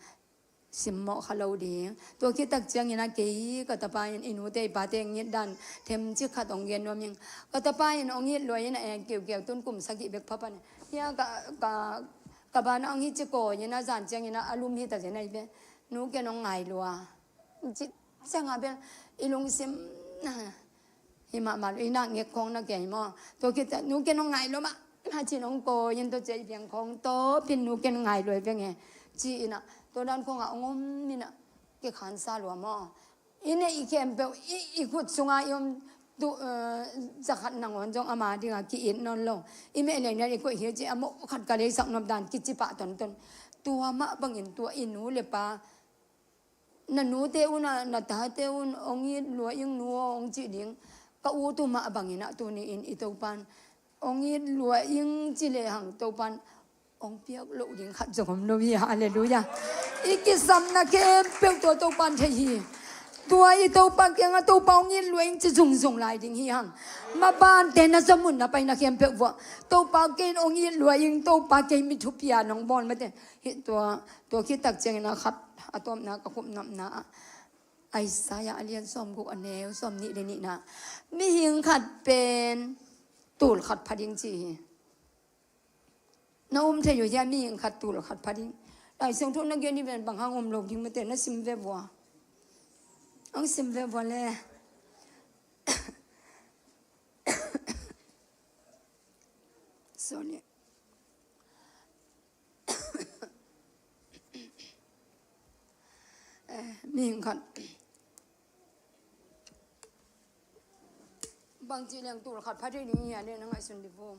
simmawh kha lo ding. Tua khit tak ciangin a kei ka tapa in i nute i pate ngit dan themcik khat ong gen nuam ing. Ka tapa in ong it lua in a eng kiukiau tun kum sagih bek phapan hia ka, ka, ka ban a ong hi ci kawi in a zan ciangin a a lum hi ta zen a hi ve. Nu ken ong ngai lua. Ci cianga bel i lungsim na hi mahmah lo i nak ngek khong na kei maw? Tua khit tak nu ken ong ngai lua mah. Ha cin ong kawi in tua cia i biang khong tawpin nu ken ngai lua i biang e. Ci in a tua dan khongah ong om in a kikhansa lua maw? I neih khempeuh i, i khut sunga i om tu, eh, zakhat nangawn zong ama dinga ki-it nawn lo. I meh lei nan i koih hi ci a mawh khat ka leisak nop dan kici pah tonton. Tua mah bangin tua i nu le pa na nute un a na tate un ong it lua ing nu aw ong cih ding. Ka ut uh mah bangin ah tuni in i Topan ong it lua ing ci lehang Topan ong piak loh ding khat zong om lo hi. Halleluiah. I kisamna khempeuh tua Topan thei hi. Tua i Topa kiangah Topa ong it lua ing ci zungzung lai ding hi hang. Mabante na zamun na paina khempeuh vuah Topa kei in ong it lua ing, Topa kei mi thupi a nong bawl mate. Hih tua, tua khit tak ciangin a khat a tawpna ka khupnopna ah Isaiah a lian sawmguk a neu sawmnih le nihna mihing khat pen tul khat pha ding ci hi. Na um thei uh hia mihing khat tul khat pha ding? Lai Siangtho na gen hi ven bang hang om lo ding mate na sim ve vua. Ang sim ve vua le. Sorry. Eh, mihing khat bangci leng tul khat pha thei ding hia le na ngaihsun dih vo.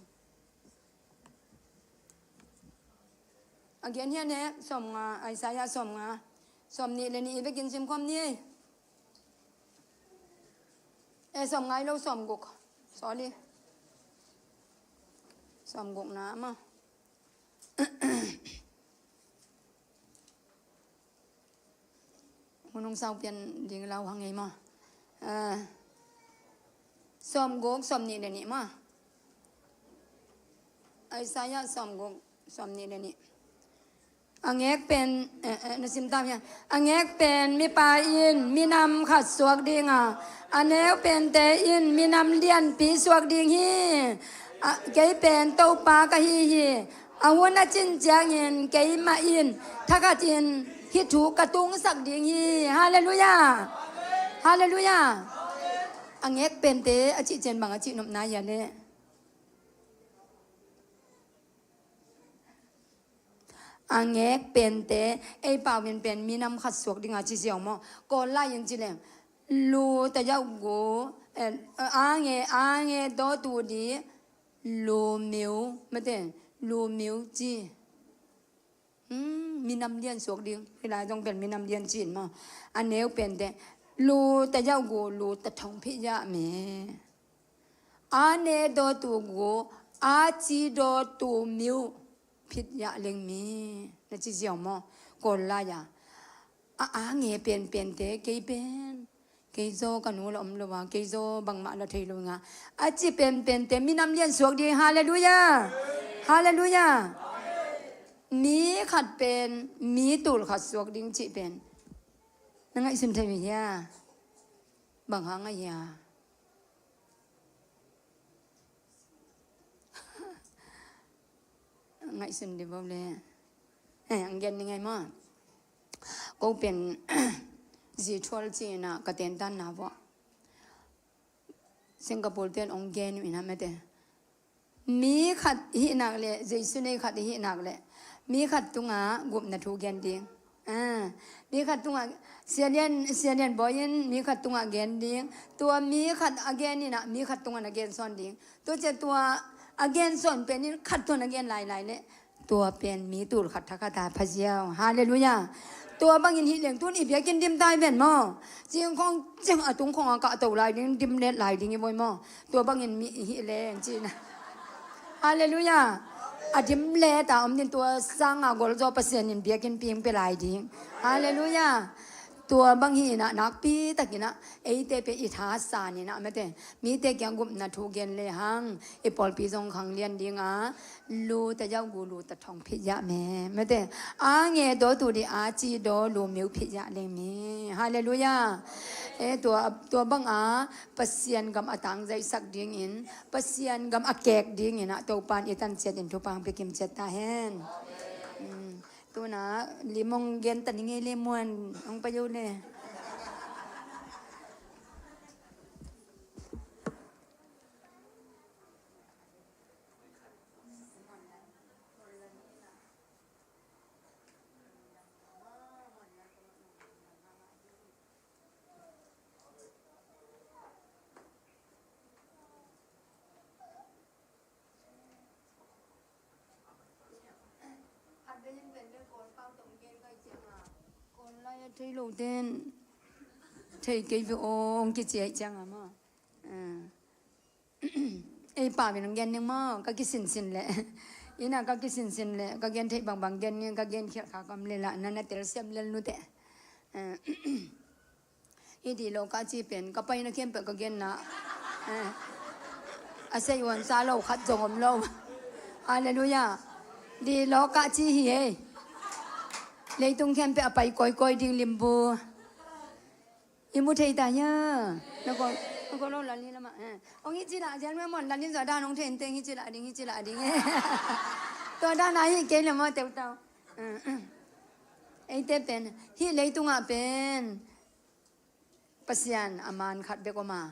A gen hian he, sawmnga, Isaiah sawmnga, sawmnih le nih i vekin sim khawm ni ei. E, sawmnga hi lo, sawmguk. Sorry. Sawmgukna maw. Hun hong sau pian ding lau hang ei maw. Eh, sawmguk, sawmnih le nih maw. Isaiah sawmguk, sawmnih le nih. A ngek pen, eh, eh, na sim tam hiam? A ngek pen mipa in minam khat suak ding a, a neu pente in minam lianpi suak ding hi. A, kei pen Topa ka hi hi. A hun a cin ciangin keimah in thakhatin hih thu ka tungsak ding hi. Halleluiah. Halleluiah. A ngek pente a cih ciang bang a cih nopna hia leh? A ngek pente, ei pau in pen minam khat suak ding a ci ziau maw. Kawl lai in ci leng, lu tayaugu, eh, a nge, a nge daw tu di, lu miu, mate, lu miu ci. Hmm, minam lian suak ding, hih lai zong pen minam lian ci in maw. A neu pente, lu tayaugu, lu tathong phih yah me. A ne daw tu gu, a ci daw tu miu phit yah leng mi. Na ci ziau maw? Kawl lai a. A, a nge penpente, kei pen. Kei zaw ka nu la om lo a, kei zaw bangmah la thei lo nga. A ci penpente, minam lian suak ding, halleluiah. Halleluiah. Mi khat pen, mi tul khat suak ding cih pen. Na ngaihsun thei mi hia? Bang hang a hia? Ngaihsun di bo le. Eh, ang gen ni ngai maw. Ko pen zi thual ci na ka tentan na bo. Singapore ten ong gen mi na mate. Mi khat hih nak le, Jesu nei khat hih nak le. Mi khat tunga gupna thu gen ding. Ah, mi khat tungah Sia Lian, Sia Lian Bawi in mi khat tungah gen ding. Tua mi khat a gen inah mi khat tungah na gen sawn ding. Tua ciah tua a gen sawn pen in khat tungah na gen lailai leh tua pen mi tul khat thakhat a pha ziau. Halleluiah. Tua bangin hih leng tun i biakinn dim tai ven maw. Cing khong cing a tung khong a kah to lai ding, dim let lai ding i voi maw. Tua bangin mi hih leng cina. Halleluiah. A dim le ta om din tua sanga gol zaw Pasian in biakinn ping pe lai ding. Halleluiah. Tua bang hi inah nakpi takinah eite pe i tha san inah mate. Mite kiang gupna thu gen le hang i pawlpi zong khang lian dinga lu ta yau gu lu ta thong phit yah me mate. A nge daw tu di a ci daw lu miu phit yah leng mi. Halleluiah. E tua, tua banga Pasian gam a tangzaisak dingin, Pasian gam a kek dingin ah Topan i tan ciatin thupha hong pia kim ciat ta hen. Mm. Tuna limong gen ta ning ei le muan hong pai yo le. Kawl lai a thei lo ten thei kei ve aw hong kici ahih cianga maw. Ei pau in hong gen ning maw, ka kisinsin leh. Ina ka kisinsin leh ka gen theih bangbang gen ning, ka gen khialh kha kam le lah na na telsiam lel nute. Hih dih lo kah ci pen ka paina khempeuh ka genna. Eh. A sei uan sa lo khat zong om lo. Halleluiah. Dih lo kah ci hi ei. Leitung khempeuh a pai kawikawi ding limbu. I mu thei ta hia? Na ko, na ko lo lal ni lama. Eh. Ong hi ci lah zian me mon lal ni zaw dan ong thei nteng hi ci lah ding, hi ci lah ding. Tua dan a hi kei le maw teutau. Eh, eh. Eite pen hih leitungah pen Pasian a man khat bek om a.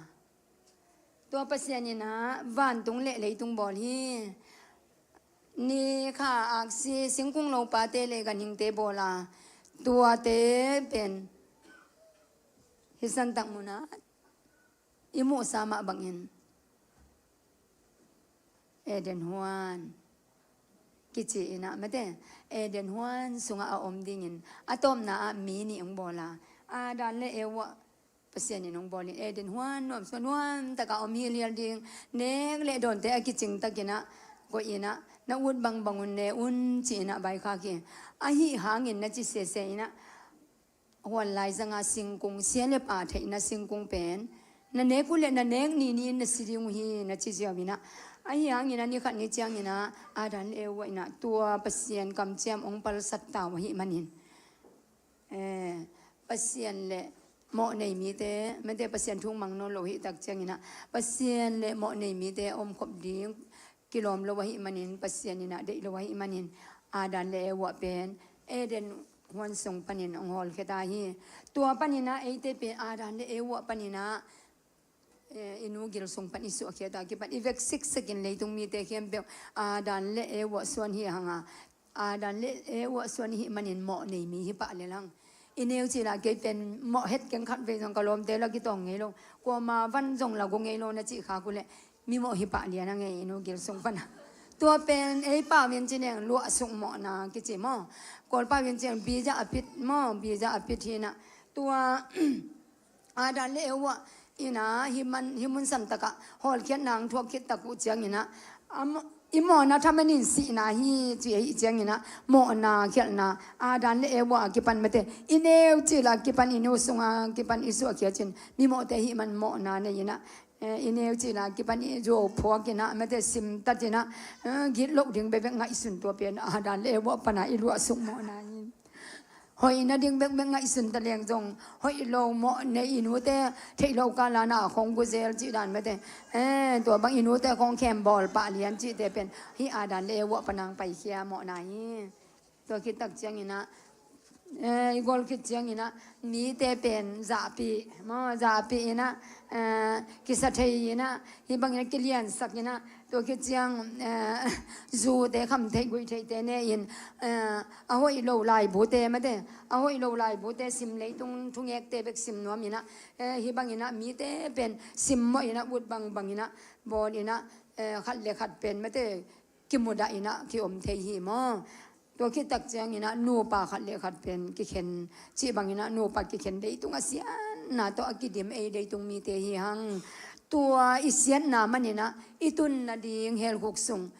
Tua Pasian inah vantung le leitung bawl hi. Ni kha aksi singkung lopate le ganhingte bawl a. Tuate pen hih santak munah i muhsa mah bangin Eden huan kici in ah mate, Eden huan sungah a om dingin a tawpna ah mi nih hong bawl a, Adam le Eva Pasian in hong bawl in Eden huan nuam sungah nuam takah om hi lial ding, nek le dawnte a kicing takin ah koih in ah, na ut bangbang un ne un ci in ah vaikhak hi. Ahi hangin na ci sese in ah, huan laizanga singkung, sia le pa theihna singkung pen na nek uh leh na nek ni ni-in na si ding uh hi, na ci ziau in ah. Ahi hangin ah ni khat ni ciangin ah Adam le Eva in ah tua Pasian kamciam hong palsat ta uh ahih manin, eh, Pasian le mawh nei mite, mate, Pasian thu mang nawn lo ahih tak ciangin ah, Pasian le mawh nei mite a omkhop ding kilawm lo ahih manin, Pasian in ah deih lo ahih manin, Adam le Eva pen Eden huan sung panin hong hawlkhia ta hi. Tua panin ah eite pen Adam le Eva panin ah, eh, i nu gil sung pan i suahkhiat a kipan i vek siksekin leitung mite khempeuh Adam le Eva suan hi hang a, Adam le Eva suan i hih manin mawh nei mi hi pah lel hang. I neu cil ah kei pen mawh het keng khat vei zong ka lawmte la kitawng ngei lo. Kuama van zong la go ngei lo na cih khak uh leh mimawh hi pah lian a ngei i nu gil sung pan a. Tua pen ei pau in ci neng luahsuk mawhna kici maw? Kawl pau in ci neng biza a pit maw? Biza a pit hi in ah. Tua Adam le Eva in ah hih man, hih mun santak ah hawlkhiatna hong thuak khit tak uh ciangin ah, a maw-, i mawhna thaman in sihna hi ci ahih ciangin ah, mawhna khialhna Adam le Eva a kipan mate, i neu cil a kipan, i nu sung a kipan i suahkhiat cin mimawhte hih man mawhna nei in ah, eh, i neu cil a kipan i zuau phuak in ah mate, simtat in ah, eh, gitloh ding bekbek ngaihsun, tua pen Adam le Eva pan a i luahsuk mawhna hi. Hoih nading bekbek ngaihsun ta leng zong hoih lo mawh nei, i nute theih lo kal a na khong guzel cih dan mate, eh, tua bang i nute khong khem bawl pah lian cihte pen hih Adam le Eva pan a hong paikhia mawhna hi. Tua khit tak ciangin ah, eh, i gol khit ciangin ah mite pen zahpih maw, zahpih in ah, eh, kisa thei in ah, hih bangin ah kiliansak in ah, tua khit ciang, eh, zute kham theih guih theihte ne in, eh, a hoih lo laibute mate, a hoih lo laibute sim, leitung thungekte bek sim nuam in ah, eh, hih bangin ah mite pen simmawh in ah ut bangbang in ah bawl in ah, eh, khat le khat pen mate kimudah in ah kiom thei hi maw? Tua khit tak ciangin ah nupa khat le khat pen kikhen, cih bangin ah nupa kikhen, leitung a siatna tawh a kidim ei leitung mite hi hang. Tua i siatna manin ah i tun nading helkhuk sung,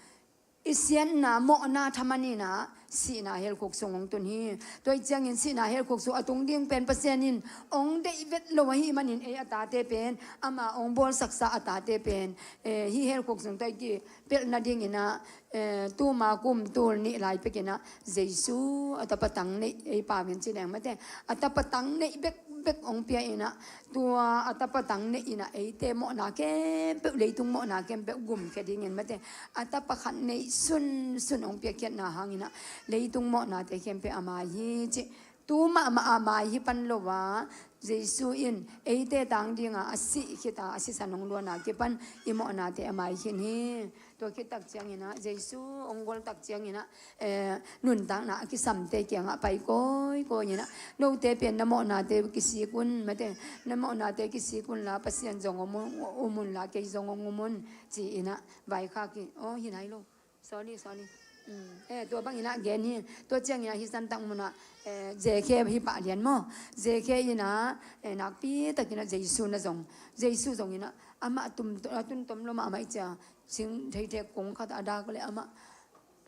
i siatna mawhna thaman in ah sihna helkhuk sung hong tun hi. Tua ahih ciangin sihna helkhuk sung a tung ding pen Pasian in hong deih vet lo ahih manin ei a tate pen, ama hong bawlsaksa a tate pen, eh, hih helkhuk sung tawh i kipelh nadingin ah, eh, tuma kum tul nih lai pekin ah Jesu a tapa tang neih, ei pau in ci leng mate, a tapa tang neih bekbek hong pia in ah, tua a tapa tang neih in ah eite mawhna khempeuh, leitung mawhna khempeuh gumkhia dingin mate, a tapa khat neih sunsun hong piakkhiatna hangin ah leitung mawhnate khempeuh a mai hi cih. Tu mahmah a mai hi pan lo a, Jesu in eite tang dinga a sih khit a, a sisan hong luanna kipan i mawhnate a mai khin hi. Tua khit tak ciangin ah Jesu hong gol tak ciangin ah, eh, nuntakna a kisamte kiangah pai kawikawi in ah, note pen na mawhnate kisik un mate, na mawhnate kisik unla Pasian zong om un, um unla kei zong hong um un ci in ah vaikhak hi. Aw, hi nai lo. Sorry, sorry. Mm. Eh, tua bangin ah gen hi. Tua ciangin ah hih santak munah, eh, Zekhe hi pah lian maw? Zekhe in ah, eh, nakpi takin ah Jesu na zong. Jesu zong in ah amah tum, a tuntom lo mahmah i cia, sing theithek kung khat a dak leh amah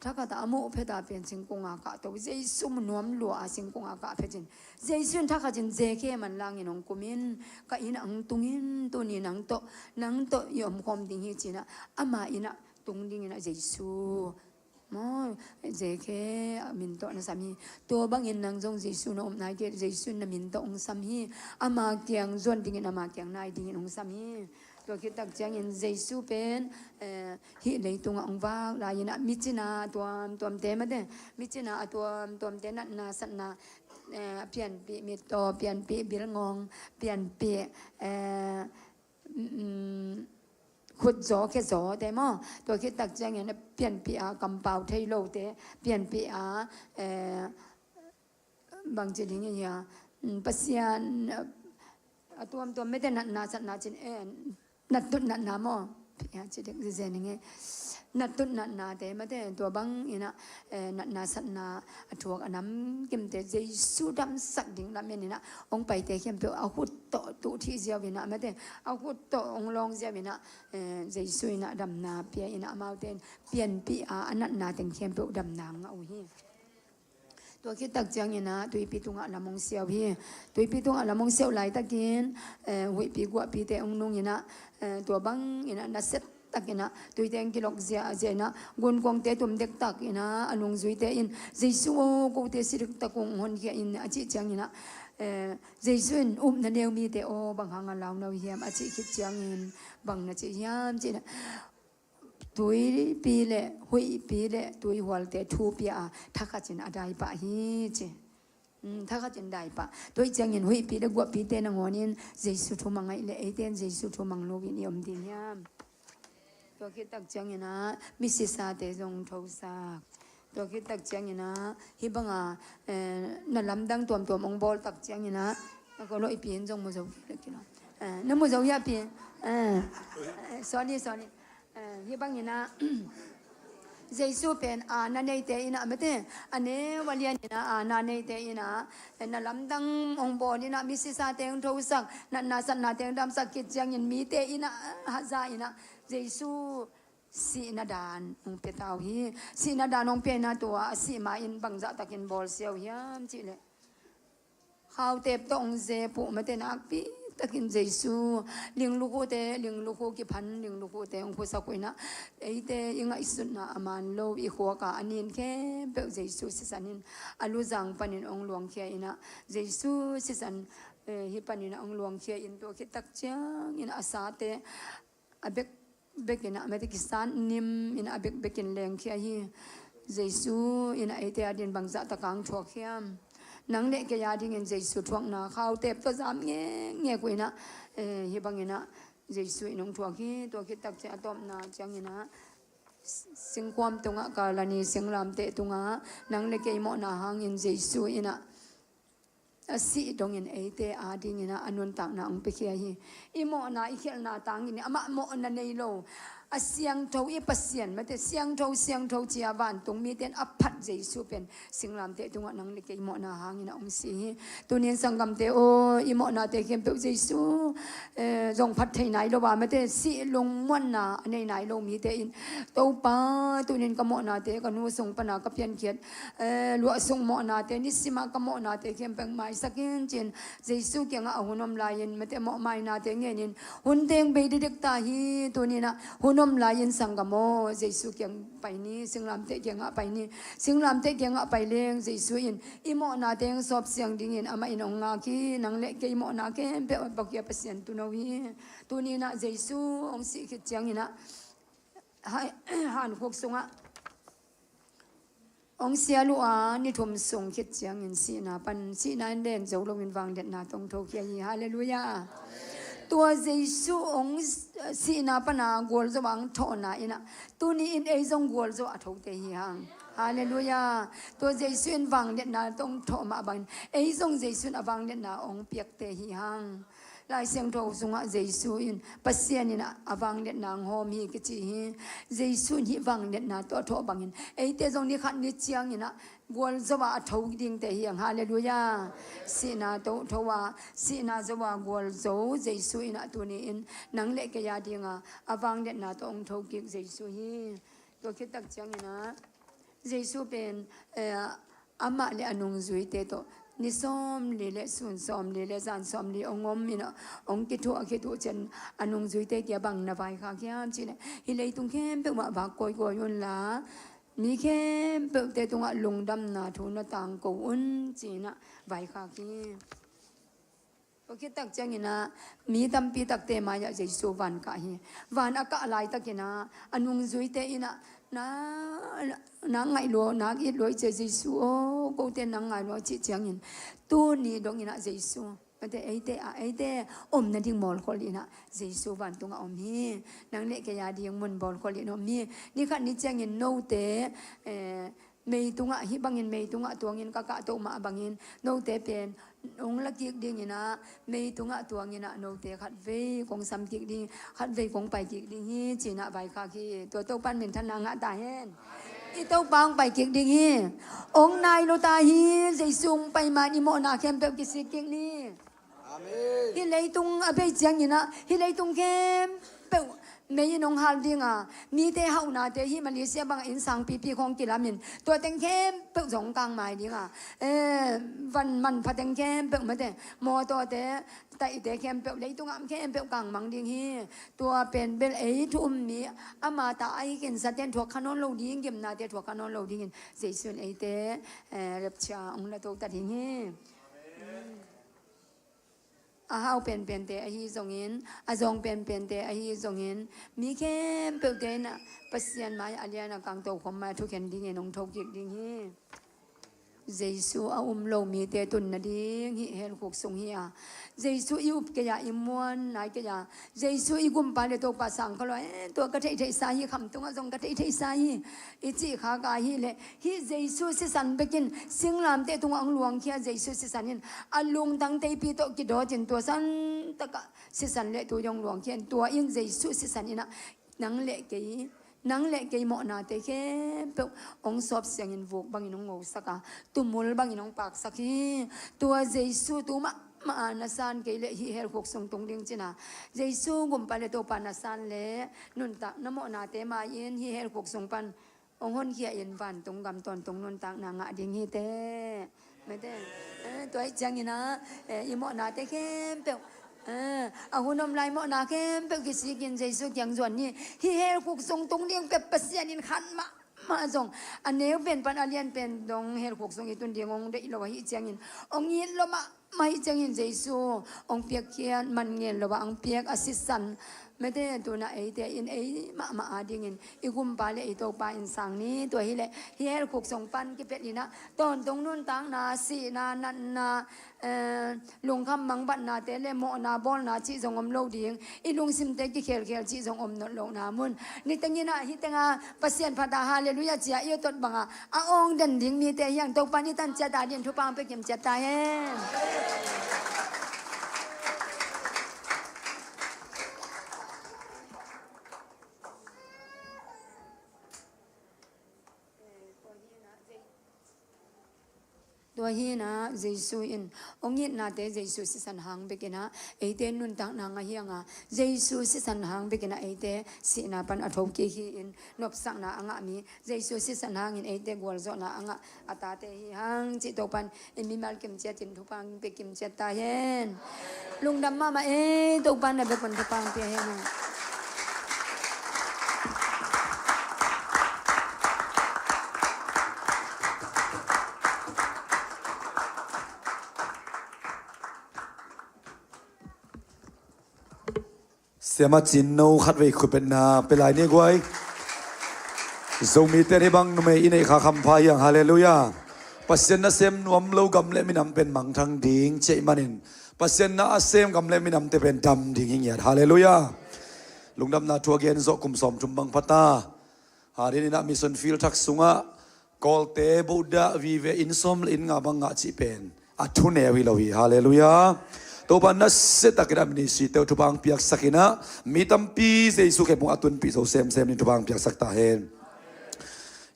thakhat a muh phet a pen singkung a kahto. Jesu mu nuam lua a singkung a kah phet in, Jesu in thakhat in Zekhe, manlang in hong kum in, ka inn ah hong tung in, tuni nang tawh, nang tawh i omkhawm ding hi ci in ah, ama inn ah tung dingin ah Jesu maw, Zekhe a min tawh na sam hi. Tua bangin nang zong Jesu na om nai kei, Jesu in na min tawh hong sam hi. Ama kiang zuan dingin, ama kiang nai dingin hong sam hi. Tua khit tak ciangin Jesu pen, eh, hih leitungah hong vak lai in ah micina tuamtuamte mate, micina a tuamtuamte natna satna, eh, pianpih mittaw, pianpih bilngawng, pianpih, eh, mm, khutzaw khezawte maw? Tua khit tak ciangin a pianpih a kampau thei lote, pianpih a, eh, bangci ding i hia, mm, Pasian, eh, a tuamtuam mete natna satna cin, eh, nattut natna maw? pia ci dek zezen ing e. Natut natnate mate, tua bang inah, eh, natna satna a thuak a namkimte Jesu damsak ding lamen inah hong paite khempeuh a khut tawh tuh thih ziau inah mate, a khut tawh hong lawng ziau inah, eh, Jesu inah damna pia inah amaute in pianpih a, a natna teng khempeuh damna ngah uh hi. Tua khit tak ciang inah tuipi tungah lam hong siau hi. Tuipi tungah lam hong siau laitakin, eh, huihpi guahpite hong nung inah, eh, tua bang inah naset tak inah tuite hong kilok zia, zia inah gunkuangte tum dektak inah a nungzuite in, "Jesu aw, kote si dektak hong honkhia in," a cih ciang inah, eh, Jesu in, "Upna neu mite aw, bang hang a lau no hiam?" a cih khit ciangin bang na cih hiam cih inah tuipi le huihpi le tuihualte thu pia a, thakhat in a daipah hi ci. Mm, thakhat in daipah. Tua ih ciangin huihpi le guahpite nangawnin Jesu thu mang ahih leh eite in Jesu thu mang loin i om ding hiam? Tua khit tak ciang inah misisate zong thosak. Tua khit tak ciang inah hih banga, eh, na lamdang tuamtuam hong bawl tak ciang inah, na ko lo i pi in zong mu zo. Eh, na mu zo hia pi? Eh, eh, sorry, sorry. Eh, hih bang inah Jesu pen aana neite inah mate, a neu a lian inah aana neite inah, eh, na lamdang hong bawl inah misisate hong thosak, natna satnate hong damsak khit ciangin mite inah, eh, hatza inah Jesu sihna dan hong pia ta uh hi. Sihna dan hong pia inah tua a sih ma in bangzah takin bawl siau hiam cih leh, khautep tawh hong zep uh mate, nakpi takin Jesu linglukhu te, linglukhu kiphan, linglukhu te hong khusak uh inah eite i ngaihsutna a man lo, i khuaka a nin khempeuh Jesu sisan in a luzang panin hong luangkhia inah Jesu sisan, eh, hih panin hong luangkhia in tua khit tak ciang inah a sate a bekbek inah mate kisat nim inah a bekbek in lengkhia hi. Jesu inah eite a din bangzah taka hong thuak hiam? Nang le kei a dingin Jesu thuakna khautep tawh zam ngekngek uh inah, eh, hih bang inah Jesu in hong thuak hi. Tua khit tak ciang a tawpna ciang inah singkhuam tungah, Kalvari singlamteh tungah nang le kei mawhna hangin Jesu inah a sih dongin eite a dingin ah a nuntakna hong piakhia hi. I mawhna, i khialhna tangin amah mawhna nei lo, a siangtho i Pasian, mate, siangtho, siangtho ci-a vantung mite in a phat Jesu pen singlamteh tungah nang le kei mawhna hangin ah hong si hi. Tuni in sanggamte aw, i mawhnate khempeuh Jesu, eh, zong phat thei nai lo a, mate, sih lungmuanna a nei nai lo mite in, Topa, tuni in ka mawhnate ka nu sung pana ka piankhiat, eh, luahsuk mawhnate, nisim a ka mawhnate khempeuh maisak in ci-in Jesu kiangah a hun om lai-in, mate, mawhmainate ngenin hun teng bei didek ta hi. Tuni in ah hun om lai-in sanggam aw, Jesu kiang pai ni, singlamteh kiangah pai ni. Singlamteh kiangah pai leng Jesu in i mawhnate hong sawp siang dingin amah in hong ngak hi. Nang le kei mawhna khempeuh a pakia Pasian tuuno hi. Tuni in ah Jesu hong sih khit ciangin ah, hai, hankhuk sungah hong sial uh a, ni thum sung khit ciangin sihna pan, sihna in len zo loin vangliatna tawh hong thokhia hi. Halleluiah. Tua Jesu hong sihna pana gualzo a hong thawhna in ah, tuni in ei zong gualzo a thote hi hang. Halleluiah. Tua Jesu in vangliatna tawh hong thawh mah bangin ei zong Jesu in a vangliatna hong piakte hi hang. Lai Siangtho sungah Jesu in, Pasian in ah a vangliatna hong hawm hi kici hi. Jesu in hih vangliatna tawh a thawh bangin eite zong ni khat ni ciangin ah gualzo a a tho dingte hi hang. Halleluiah. Sihna tawh tho a, sihna zo a gualzo Jesu in ah tuni in nang le kei a dinga a vangliatna tawh hong thokik Jesu hi. Tua khit tak ciangin ah Jesu pen, eh, amah le a nungzuite tawh ni sawmli le sun sawmli le zan sawmli hong om in ah, hong kithuah khit uh ciang a nungzuite kiang bang na vaikhak hiam cih leh, hih leitung khempeuh mah vak kawikawi unla, mi khempeuhte tungah lungdamna thu na tangko un ci-in ah vaikhak hi. Tua khit tak ciangin ah mi tampi takte mai-ah Jesu van kah hi. Van a kah laitakin ah a nungzuite in ah, na, na ngaih lua, na it lua i ci a, Jesu aw, kote nang ngai lua cih ciangin, tuni dongin ah Jesu, mate, eite ah, eite om nading mawlkholh in ah Jesu vantungah om hi. Nang le kei a ding mun mawlkholh in om hi. Ni khat ni ciangin note, eh, Meitungah hih bangin meitungah tuangin ka kahtoh mah bangin note pen hong la kik dinginah, meitungah tuanginah note khatvei kong sam kik ding, khatvei kong pai kik ding hi, cinah vaikhak hi. Tua Topan minthanna ngah ta hen. I Topa hong pai kik ding hi. Hong nai lo ta hi. Jesu hong pai man i mawhna khempeuh kisik kik ni. Amen. Hih leitung a bei cianginah hih leitung khempeuh mei in hong hal dinga, mite hauhnate hih Malaysia bangah inn sangpipi khawng kilamin tua teng khempeuh zong kangmai dinga, eh, van manpha teng khempeuh mate, mawtawte, taihte khempeuh, leitungah khempeuh kangmang ding hi. Tua pen bel ei thu um mi ama ta ahi kinsaten thuak kha nawn lo ding, gimnate thuak kha nawn lo dingin Jesu in eite, eh, rapture hong la to ta ding hi. A hau penpente ahi zongin, a zawng penpente ahi zongin, mi khempeuhte in ah Pasian mai a lian a kang tokhom mai a thukhen dingin hong thokik ding hi. Jesu a um lo mite tun nading hih hell khuk sung hi a, Jesu i up kei a, i muan nai kei a, Jesu i gumpa le Topa sang kha lo a, eh, tua ka theihtheihsa hi, khamtungah zong ka theihtheihsa hi, i cih khak a hih leh, hih Jesu sisan bekin singlamteh tungah hong luangkhia Jesu sisan in a lungtang teipi tawh kidawtin tua santakah sisan le tui hong luangkhia in, tua in Jesu sisan in ah nang le kei, nang le kei mawhnate khempeuh hong sawp siangin vuk bangin hong ngosak a, tumul bangin hong paksak hi. Tua Jesu tu mahmah a na san kei leh hih hell khuk sung tung ding cina, Jesu gumpa le Topa na san le nuntak na mawhnate mai-in hih hell khuk sung pan hong honkhia in vantung gam tawntung nuntakna ngah ding hi teh. Mate, eh, tua ih ciangin ah, eh, i mawhnate khempeuh, eh, a hun om lai mawhna khempeuh kisikin Jesu kiang zuan ni. Hih hell khuk sung tung ding peuh Pasian in khan mahmah zong, a neu pen pan a lian pen dong hell khuk sung i tun ding hong deih lo ahih ciangin, hong it lo mah mah ahih ciangin Jesu hong piakkhiat man ngen lo a hong piak a sisan, mate, tuna eite in ei mahmah a dingin i gumpa le i Topa in sang ni. Tua hileh hih hell khuk sung pan kipelh in ah tawntung nuntakna, sihna, natna, eh, lungkham mangbatnate le mawhna bawlna cih zong om lo ding, i lungsimte kikhelkhel cih zong om nawn lohna mun. Niteng in ah hih tengah Pasian phat a halleluiah ci a i tot bangah a awng den ding mite hiang Topa in i tan ciat a din thupha hong pia kim ciat ta hen. Tua hi in ah Jesu in hong itnate Jesu sisan hang bek in ah eite nuntakna ngah hi a, Jesu sisan hang bek in ah eite sihna pan a thokik hi in, nopsakna a ngah mi, Jesu sisan hangin eite gualzawhna a ngah a tate hi hang cih Topan i mimal kim ciatin thupha hong pia kim ciat ta hen. Lungdam mahmah ei, Topan na bek pan thupha hong pia hen. Siama Cin No khatvei khutbetna pia lai ni guai. Zomite ni bang numei i neih kha khampha hiang, halleluiah. Pasian nasem nuam lo gam le minam pen mangthang ding cih manin, Pasian na a sem gam le minamte pen dam ding hi ngiat, halleluiah. Lungdamna thu a gen zawh kum sawmthum bang pha ta. Hadin in ah mission field thak sungah Kawlte, Buddha, vive inn sawm le inn nga bang ngah cih pen a thuneu hi lo hi. Halleluiah. Topa nasia takin a ministry teu thupha hong piaksak in ah mi tampi Jesu khempeuh a tunpih zo semsem in thupha hong piaksak ta hen.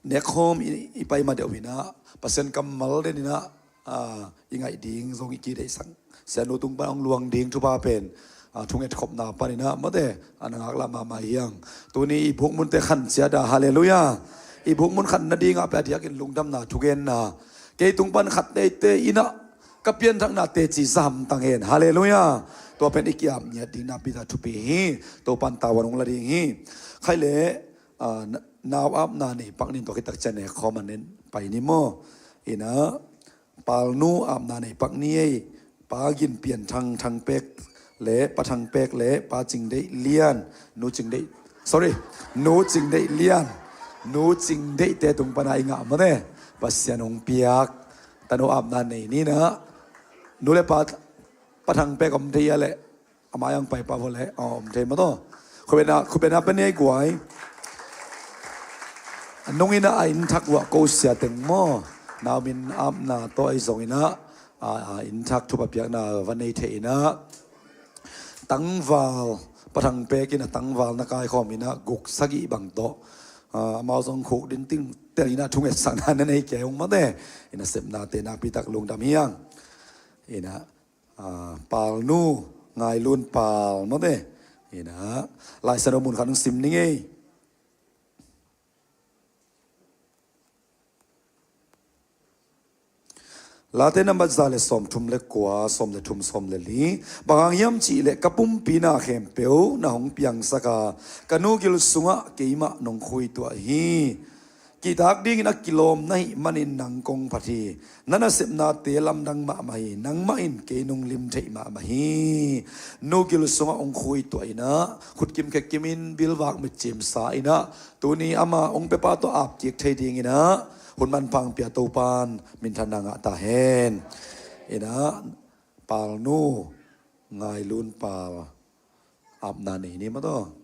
Nekhawm i, i pai ma deuh in ah Pasian kammal den in ah, ah, i ngaih ding zong i kideihsak. Sianu tung pan hong luang ding thupha pen, ah, thungetkhopna pan in ah mate, ah, na ngaklah mahmah hiang. Tuni i bukmunte khan ciat a, halleluiah. I bukmun khan nadingah pia diakin lungdamna thugenna. Kei tung pan khat teitei in ah ka pianthakna teci zaham tang hen, halleluiah. Tua pen i kiam ngiat ding napi ta thupi hi. Topan tavuan hong la ding hi. Khai le, ah, na-, nau apna nei pak nin tua khit tak ciang nekhawm a nen pai ni maw. In ah Palnu apna nei pak ni ei. Pa Gin Pian Thang, Thang Pek le, Pa Thang Pek le, Pa Cing Deih Lian, Nu Cing Deih, sorry, Nu Cing Deih Lian, Nu Cing Deih te tung pana i ngah mate. Pasian hong piak tanu apna nei ni in ah. Nu le Pa, Pa Thang Pek om thei a leh. A mai ang pai pa vo le, a om thei mataw. Khubena, khubena pa ni ei guai. Nung inah a innthak uah ko sia teng maw, nau min apna tawh ahi zong inah a, a innthak thupha piakna va nei thei inah tangval, pathang pek inah tangval na kaikhawm inah guk sagih bang tawh, a, amau zong khuk din ting tel inah thungetsakna na nei kei ung mate. Inah sepnate nakpitak lungdam hiang. Inah, a, Palnu Ngailun Pal mate. Inah Lai Siangtho mun khat hong sim ning ei. Late nambat za le sawmthum le kua, sawm le thum, sawm le li. Bang hang hiam cihleh ka pumpi na khempeuh na hong piangsak a, ka nu gil sungah keimah nong khuituah hi. Kihtak dingin a kilawm na hih manin nang kong phat hi. Na nasepnate lamdang mahmah hi. Nangmah in kei nong lim theih mahmah hi. Nu gil sungah hong khuituah inah khutkim khekkimin bilvak mitcimsa inah tuni ama hong pepa tawh apkik thei dinginah hun manpha hong pia Topan minthanna ngah ta hen. Inah Palnu Ngailun Pal apna nei ni mataw.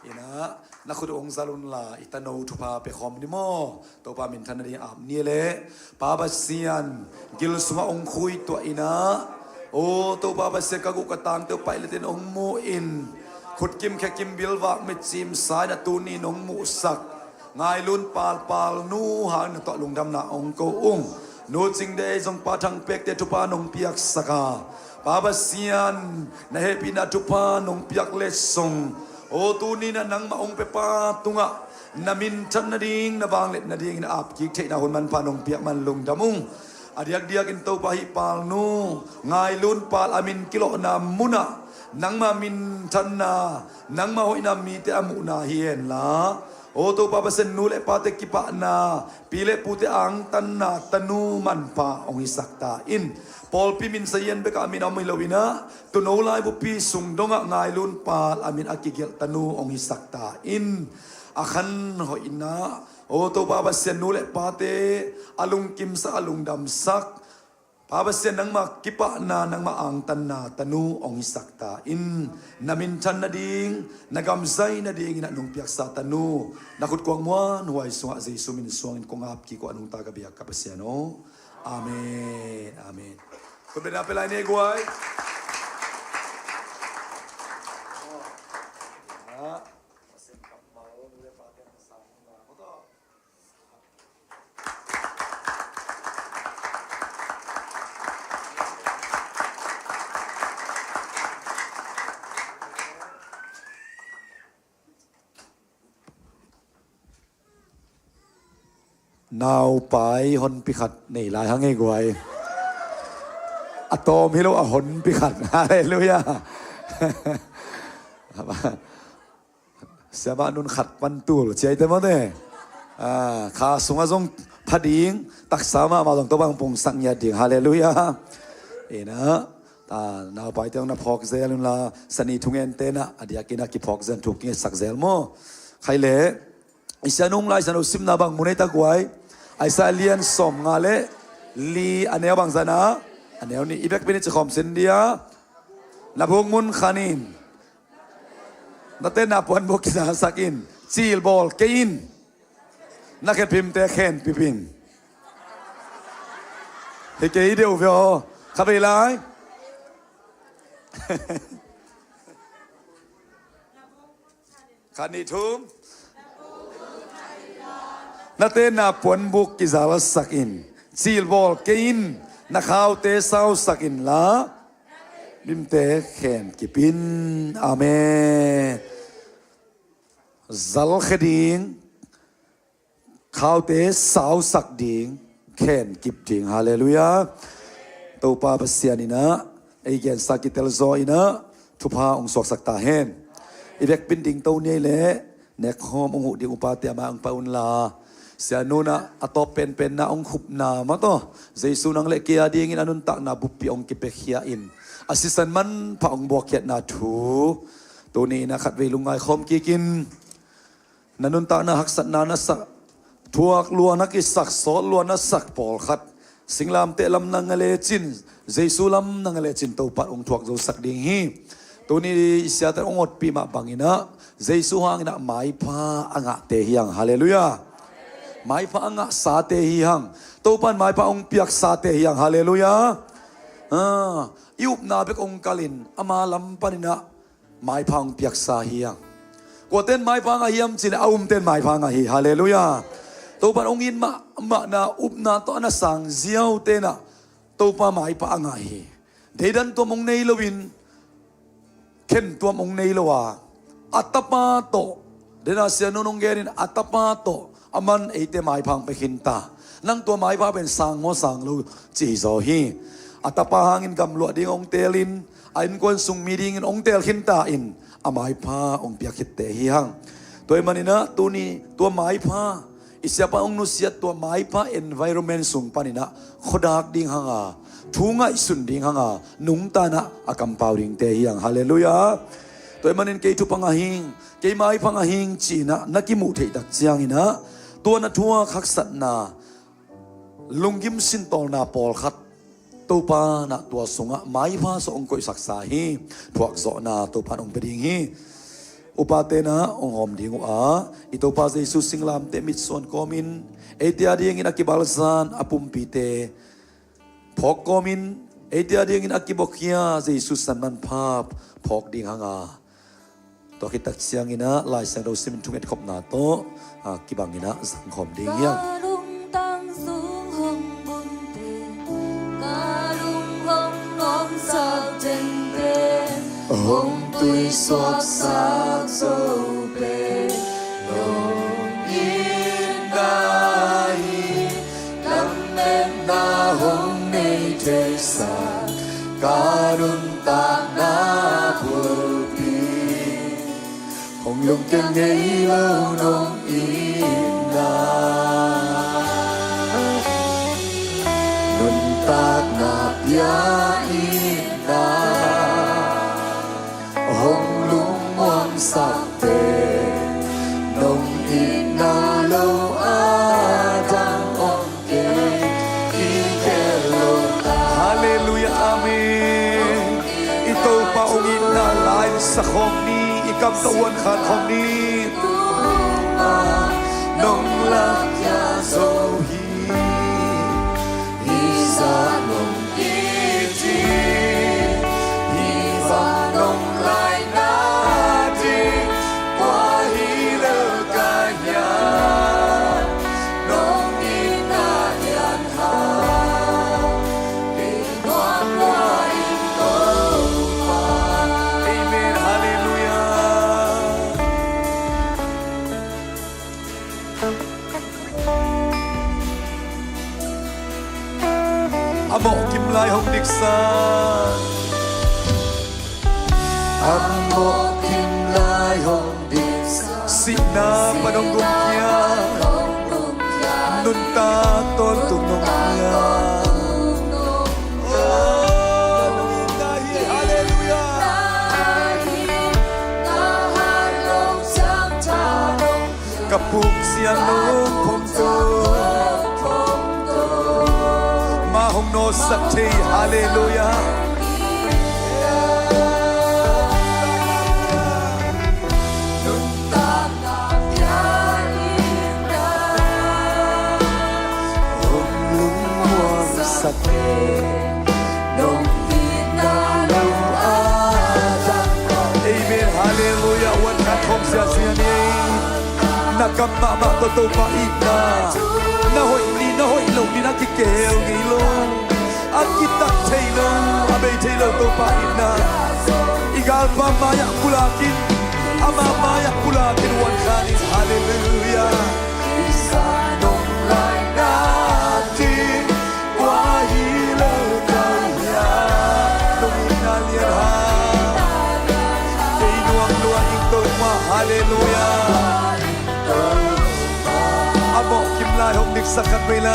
Inah na khut hong zal unla i tano thupha pia khawm ni maw? Topa minthan nading ap ni leh. Pa Pasian, gil sungah hong khuituah inah, o Topa Pasian, ka guh ka tangte uh paih letin hong mu in, khutkim khekkim bilvak mitcimsa inah tuni nong muhsak Ngailun Pal, Palnu hang na tawh lungdamna hong ko ung. Nu Cing Dei zong pathang pekte thupha nong piaksak a, Pa Pasian, na hehpihna thupha nong piak letsong, o tuni na nangmah hong pepa tungah na minthan nading, na vangliat nadingin apkik theihna hun manpha nong piak man lungdam ung. A diakdiakin Topa, hih Palnu Ngailun Pal a min kilawhna munah nangmah minthanna, nangmah hoihna mite a muhna hi henla, o Topa Pasian, nu le pate kipahna, pi le pute angtanna tanu manpha hong hisak ta in. Pawlpi min sazian bekah a min a om hi lo inah, tuuno laibupi sung dongah Ngailun Pal a min a kigelh tanu hong hisak ta in. A khan hoih inah, o Topa Pasian, nu le pate a lungkimsak, a lungdamsak, Pa Pasian, nangmah kipahna, nangmah angtanna tanu hong hisak ta in. Na minthan nading, na gamzai nadingin a nong piaksa tanu, na khut kuang muanhuai sungah Jesu min suangin kong apkik uh a nungta ka biak ka Pasian aw. Amen. Amen. Khut beng na pia lai ni guai. Naupai honpi khat nei lai hang ei guai. A tawm hi lo a honpi khat. Halleluiah. Siamah nun khat pan tul ciaite mawte. Ah, kha sungah zong pha ding, taksa mahmah zong Topa hong pungsak ngiat ding. Halleluiah. Inah, ah, naupaite hong na phawk zel unla, sani thungen tenah a diakin a kiphawk zel, thuk kingetsak zel maw? Khai leh, i sianung Lai Siangtho simna bang mun ei ta guai. Isaiah lian sawmnga le li, a neu bang zana, a neu nih, i bekpi nih cikhawm sin dia. Na buk mun khan in. Na tenna puanbuk kizalsak in. Cilbawl kei in. Na khetphimte khenpip in. Hi kei deuh ve aw. Kha vei lai. Khat nih thum. Na tenna puanbuk kizalsak in. Cilbawl kei in. Na khaute sausak inla, bimte khen kip in. Amen. Zalkhia ding, khaute sausak ding, khen kip ding. Halleluiah. Topa Pasian inah ei gensa kitel zaw inah thupha hong suaksak ta hen. I vekpin ding to ni ei leh, nekhawm hong huh ding upate a mai hong pai unla, sianunah a tawp penpenna hong khupna mataw, Jesu nang le kei a dingin a nuntakna buppi hong kipiakhia in, a sisan manpha hong buakkhiatna thu Tuni in ah khatvei lungngai khawm kikin, na nuntakna haksatna na sak, thuak lua na kisak, sawt lua na sak pawlkhat, singlamteh lam na ngah lecin, Jesu lam na ngah lecin Topa in hong thuak zo sak ding hi. Tuni i siate hong otpih mah bangin ah Jesu hangin ah maipha a ngahte hi hang. Halleluiah. Maipha a ngahsate hi hang. Topa in maipha hong piaksate hi hang. Halleluiah. Ah, i upna bek hong kalin ama lam panin ah maipha hong piaksa hi hang. Kuate'n maipha ngah hiam cih leh a umte'n maipha ngah hi. Halleluiah. Topa in hong it mahmahna, upna tawh a na sang ziaute in ah Topa maipha a ngah hi. Deidan tuam hong nei loin, khen tuam hong nei lo a, a tapa tawh, dena sianu in hong genin, a tapa tawh aman eite maipha hong pia khin ta. Nang tua maipha pen sang maw sang lo ci hi zaw hi. A tapa hangin gamluah ding hong teelin, a innkuan sung mi dingin hong teel khin ta in, a maipha hong piak khitte hi hang. Tua ahih manin ah tuni tua maipha, i siapa hong nusiat tua maipha environment sung panin ah khuadak ding hang a, thu ngaihsun ding hang a, nungta in ah a kampau dingte hi hang. Halleluiah. Tua ahih manin kei thupha ngah hing, kei maipha ngah hing ci-in ah na kimuh theih tak ciangin ah, tua na thuak haksatna, lunggim sintawlna pawlkhat Topa in ah tua sungah maipha sawt hong koihsaksa hi. Thuakzawhna Topa in hong pia ding hi. Upate in ah hong hawm ding uh a, i Topa Jesu singlamteh mitsuan kawmin, eite a dingin a kibalzan a pumpite phawk kawmin, eite a dingin a kibuakhia Jesu San Manpha phawk ding hang a, tua khit tak ciangin ah Lai Siangtho simin thungetkhopna tawh, ah, kibangin ah zangkhawm ding hi hang. Ka lungtang sung hong bunte, ka lung hong nuamsak tengteng, hong tuisuaksak zo pen nong itna hi. Lametna hong nei theihsa, ka nuntakna bulpi, hong lungkia ngei lo nong itna, nuntakna pia itna, hong lungmuangsak pen nong itna lo a dang om kei, i gel lo ta. Halleluiah, amen. I Topa hong itna la-in sa khawm ni, i kam tawh uan khan khawm ni. Nong lakhia zo hi, hi zah nong it hi, hi zah nong laina ding, kua hi lel ka hiam, nong itna lian hang, ding nuam lua ing Topa. Amen. Halleluiah. A mawh kim lai hong diksa. A mawh kim lai hong diksa. Sihna pan hong gumkhia. Nuntak tawntung nong pia. Oh, nong itna hi. Halleluiah. Ka pumzia nong phongto, ma hong nawtsak thei. Halleluiah. Hong lungmuangsak nong itna lo a dang. Amen. Halleluiah. Uan khat khawm ziahziah ni. Na kam mahmah tawh Topa itna, na hoih ni, na hoih loh ni, na kikihel ngei lo, a kitat thei lo, a bei thei lo Topa itna. I galpa mai-ah pulakin, ama mai-ah pulakin uan khan in. Halleluiah. I sa nong laina ding kua hi lo ka hiam, nong itna lian hang, kei nuam lua ing Topa. Halleluiah. A mawh kim lai hong diksak khat vei la.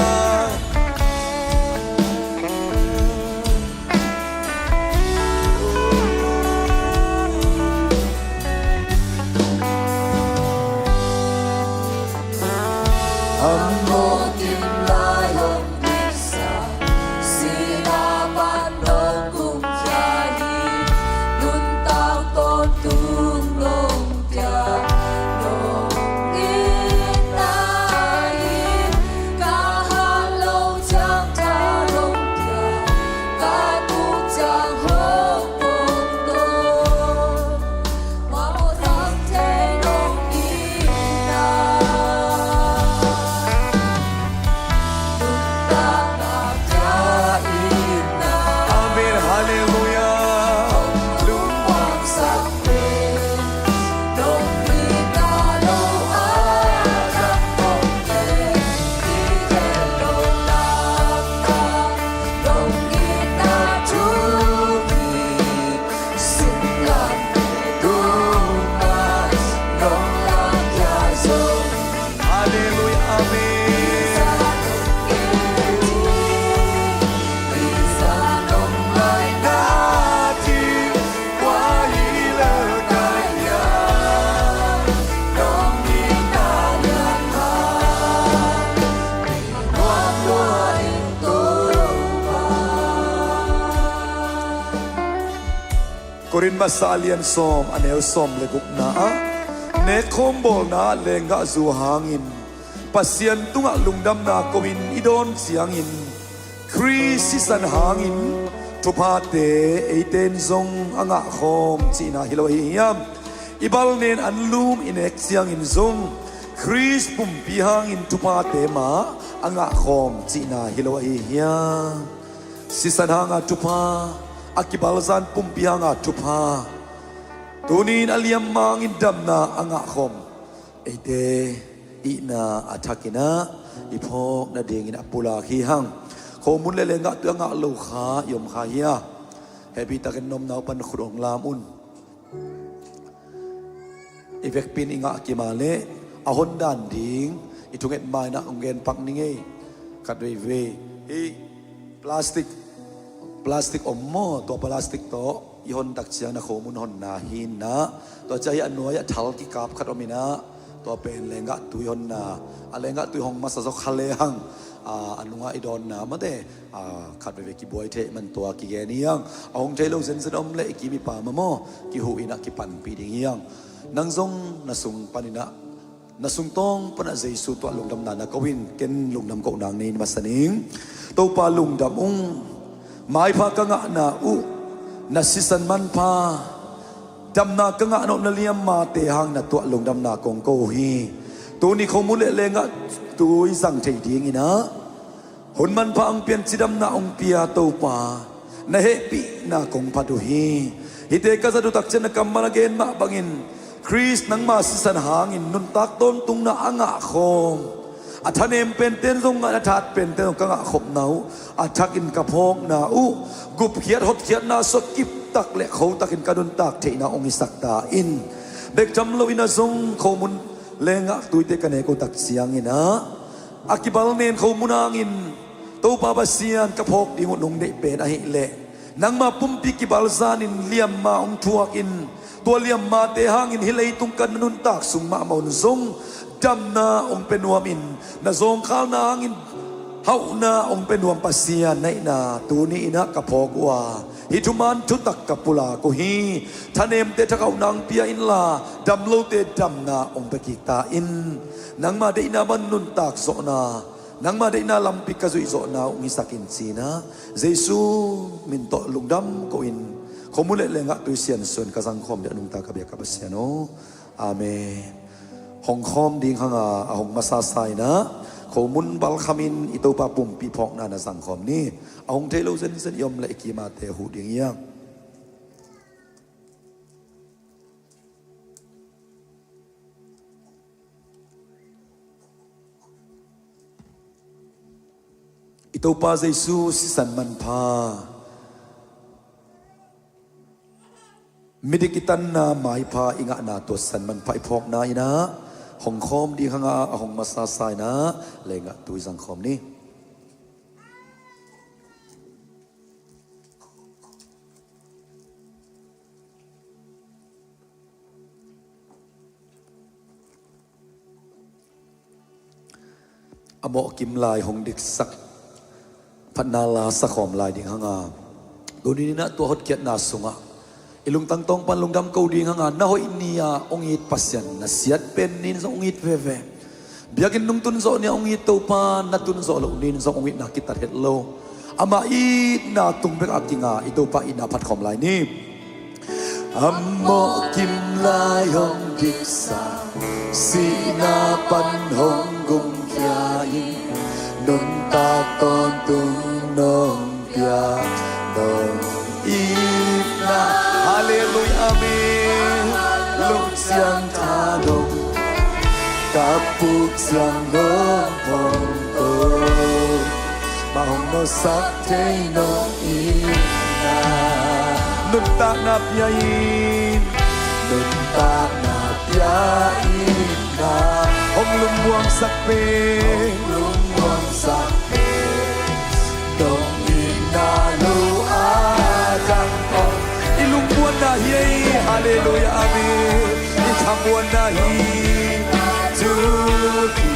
Korin masa a lian sawm, a neu sawm le gukna ah, nekkhawm bawlna ah lenggahzu hangin Pasian tungah lungdamna ko-in i dawn ciangin, Khrist sisan hangin thuphate eite in zong a ngahkhawm cihna hi lo ahi hiam? I balnen anlum i nek ciangin zong Khrist pumpi hangin thuphate mah a ngahkhawm cihna hi lo ahi hiam? Sisan hanga thupha, a kibalzan pumpi hanga thupha, tuni-in a liamma hangin damna a ngahkhawm eite itna a thakin ah i phawk nadingin a pulak hi hang. Khomun le lenggah tui a ngah lo kha i om kha hia? Happy takin nomna uh pan khut hong lam un. I vekpi-in i ngah kima leh a hon dan ding i thunget ma-in ah hong gen pak ning ei. Khat veivei hih plastic, plastic om maw, tua plastic tawh i hon tak ciang na khomun honna hi-in ah, tua ciang hih a nuai-ah thal kikap khat om in ah, tua pen lenggah tui honna. A lenggah tui hong masa zaw kha lehang, a, a nungah i dawnna mate, a, khat veivei kibuai thei man tua kigen hi hang. A hong thei lo zenzen om leh i kim i pam ah maw, kihuh in ah kipanpih ding hi hang. Nang zong na sung panin ah, na sungtawng panah Jesu tuah lungdamna na ko-in, ken lungdam koh nang nei masa ning. Topa lungdam ung, maipha ka ngahna uh, na sisan manpha, damna ka ngahna uh, na liammate hang na tuah lungdamna kong ko uh hi. Tuni khomun le lenggah tui zang thei dingin ah hun manpha hong pia-in cidamna hong pia Topa, na hehpihna kong phat uh hi. Hihte ka zat uh tak ciang na kammal a gen mah bangin, Khrist nangma sisan hangin nuntak tawntungna a ngahkhawm, a thanem pente in zong ngah, a that pente in zong ka ngahkhopna uh a thakin ka phawkna uh, gupkhiat hotkhiatna sua kiptak le khotakin ka nuntak theihna hong hisak ta in. Bek tham loin ah zong khomun lenggah tuite ka nek uh tak ciangin ah, a kibalnen khomun hangin Topa Pasian ka phawk ding uh nong deih pen ahih leh, nangma pumpi kibalzanin liamma hong thuakin, tua liammate hangin hih leitung ka na nuntak sung mahmah un zong damna hong pia nuamin, na zawngkhalna hangin hauhna hong pia nuam Pasian na hihna tuni-in ah ka phawk uh a, hih thuman thutak ka pulak uh hi. Thanemte thakhauhna hong pia inla, damlote damna hong pia kik ta in. Nangma deihna bang nuntak zawhna, nangma deihna lampi ka zuih zawhna uh hong hisak in ci-in ah, Jesu min tawh lungdam ko-in, khomun le lenggah tui siansuah-in ka zangkhawm ding a nungta ka biak ka Pasian aw. Amen. Hong khawm ding hanga, a hong masasa in ah, khomun balkhamin i Topa pumpi phawkna na zangkhawm ni. A hong thei lo zenzen i om leh i kimate huh ding hi hang. I Topa Jesu sisan manpha, midik i tanna maipha i ngahna tua sisan manpha i phawkna in ah, hong khawm ding hanga, a hong masasa in ah, lenggah tui zangkhawm ni. A mawhkim lai hong diksak, phatna la sakhawm lai ding hanga, tuni-in ah tua hotkhiatna sungah i lungtang tawng pan lungdam ko ding hanga, na hoih ni-a hong it Pasian, na siat pen ni-in zong hong it veve. Biakinn nung tun zawh ni-a hong it Topa, na tun zawh loh ni-in zong hong itna kitat het lo. Amah itna tung bek a kinga i Topa itna phatkhawm lai ni. A mawhkim lai hong diksa, sihna pan hong gumkhia in, nuntak tawntung nong pia nong itna. Halleluiah, amen. Lungsiang tha nong kap, puk siang nong phong ko, mah hong mawhsak thei nong itna. Nuntakna pia in, nuntakna pia in, na hong lungmuangsak pen, hong lungmuangsak pen nong itna lo a dang kong. I lungmuanna hi ei, halleluiah, amen. I thamuanna hi, tu hi,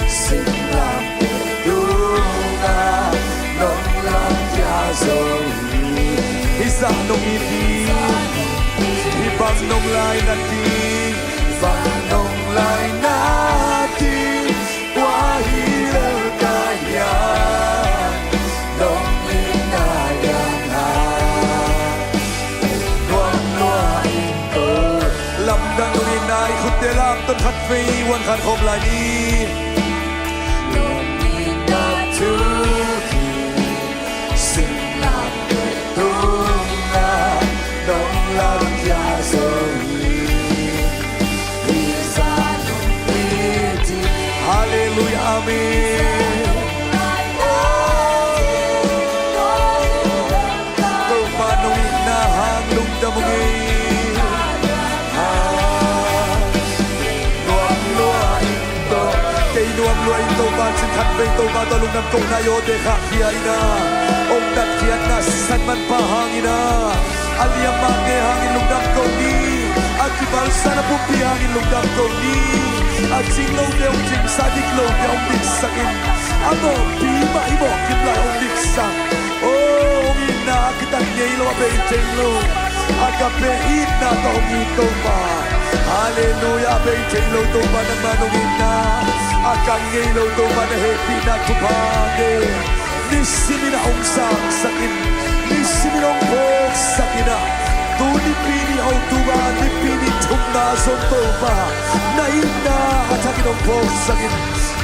singlamteh tungah nong lamkhia zo hi. Hih zah nong it hi. Nong laina ding, van nong laina ding, kua hi lel ka hiam, nong itna lian a, nuam lua ing ko. Lamdang nong itna i khutte lam ton khat vei, vuan khan khawm lai ni. Nong itna thu hi, singlamteh tungah nong lakhia zo hi. Hi zah nong it hi. Halleluiah, amen. Topa nong itna hang lungdam ung ei. Nuam lua ing Topa, kei nuam lua ing Topa, cih khat vei Topa tawh lungdam kohna i awte khahkhia in a, hong datkhiatna sisan manpha hangin a, a liam mah ngei hangin lungdam ko ni. A kivalsakna pumpi hangin lungdam ko ni. A cing lote hong cingsak, a dik lote hong diksak in, a mawhpi mah i mawh kim lai hong diksak. Oh, hong itna a kitat ngei lo, a bei thei lo, agape itna tawh hong it Topa. Halleluiah, a bei thei lo Topa nangmah nong itna, a kang ngei lo Topa na hehpihna thupha ngen. Nisimin a hong sangsak in, nisimin a hong phawksak in a, tu nipi ni October nipi ni thumna zong Topa, na itna a thakin hong phawksak in,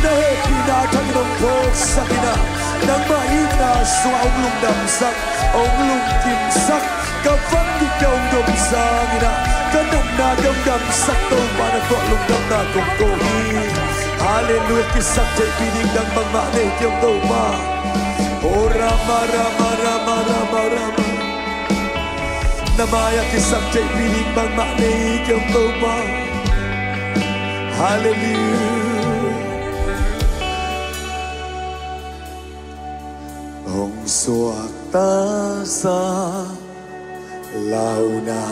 na hehpihna a thakin hong phawksak in a, nangmah itna sungah hong lungdamsak, hong lungkimsak, ka vak dikte hong domsang in a, ka natnate hong damsak Topa na tawh lungdamna kong ko hi. Halleluiah, kisaktheihpih ding dang bangmah nei kei ung Topa. Oh, Rama, Rama, Rama, Rama, Rama. Na mai-ah kisaktheihpih ding bangmah nei kei ung Topa. Halleluiah. Hong suaktasak, launa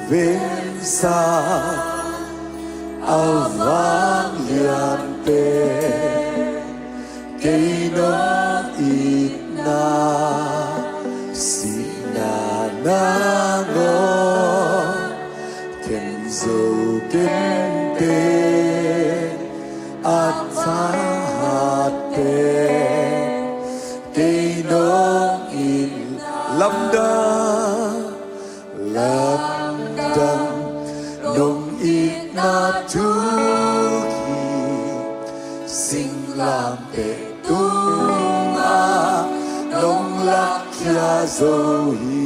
vensa, a vanglianpen, kei nong itna, sihna nangawn, ken zo kente, a thahatpen, kei nong it. Lamdang, lamdang, nong itna thu hi, singlamteh tungah nong lakhia zo hi.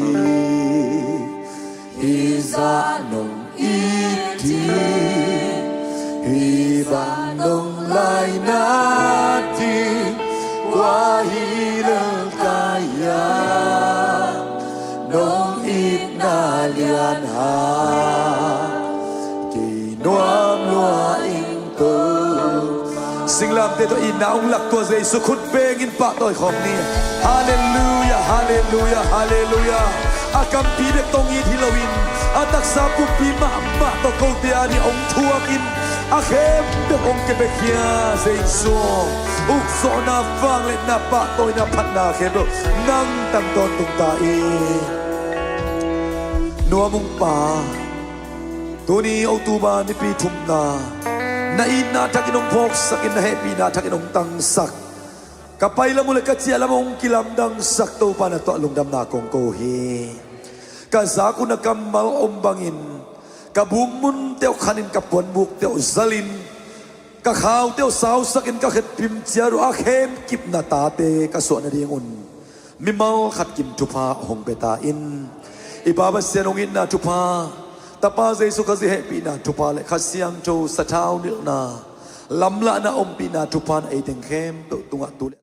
Hi zah nong it hi, hi van nong laina ding, kua hi lel ka hiam, nong itna lian hang, kei nuam lua ing ko. Singlamteh tawh itna hong laktua Jesu khut bengin pahtawi khawm ni. Halleluiah, halleluiah, halleluiah. A kampi bek tawh hong it hi loin, a taksa pumpi mahmah tawh kote a ding hong thuakin, a khempeuh hong kepekkhia Jesu aw. Ukzawhna, vangliatna, pahtawina, phatna khempeuh nang tang tawntung ta in. Nuam ung Pa. Tuni October nipi thumna, na itna thakin hong phawksakin, na hehpihna thakin hong tangsak, ka pai lam uh le ka ciah lam hong kilamdangsak Topa na tawh lungdamna kong ko hi. Ka zak uh na kammal om bangin, ka bukmunte uh khanin, ka puanbukte uh zalin, ka khaute uh sausakin, ka khetpim ciat uh a khemkip na tate ka suah nadingun mimal khat kim thupha hong pia ta in. I Pa Pasian, hong itna thupha, Tapa Jesu Khazih hehpihna thupha le Kha Siangtho sathau nilhna, lamlahna, ompihna thupha na ei teng khempeuh tungah tu le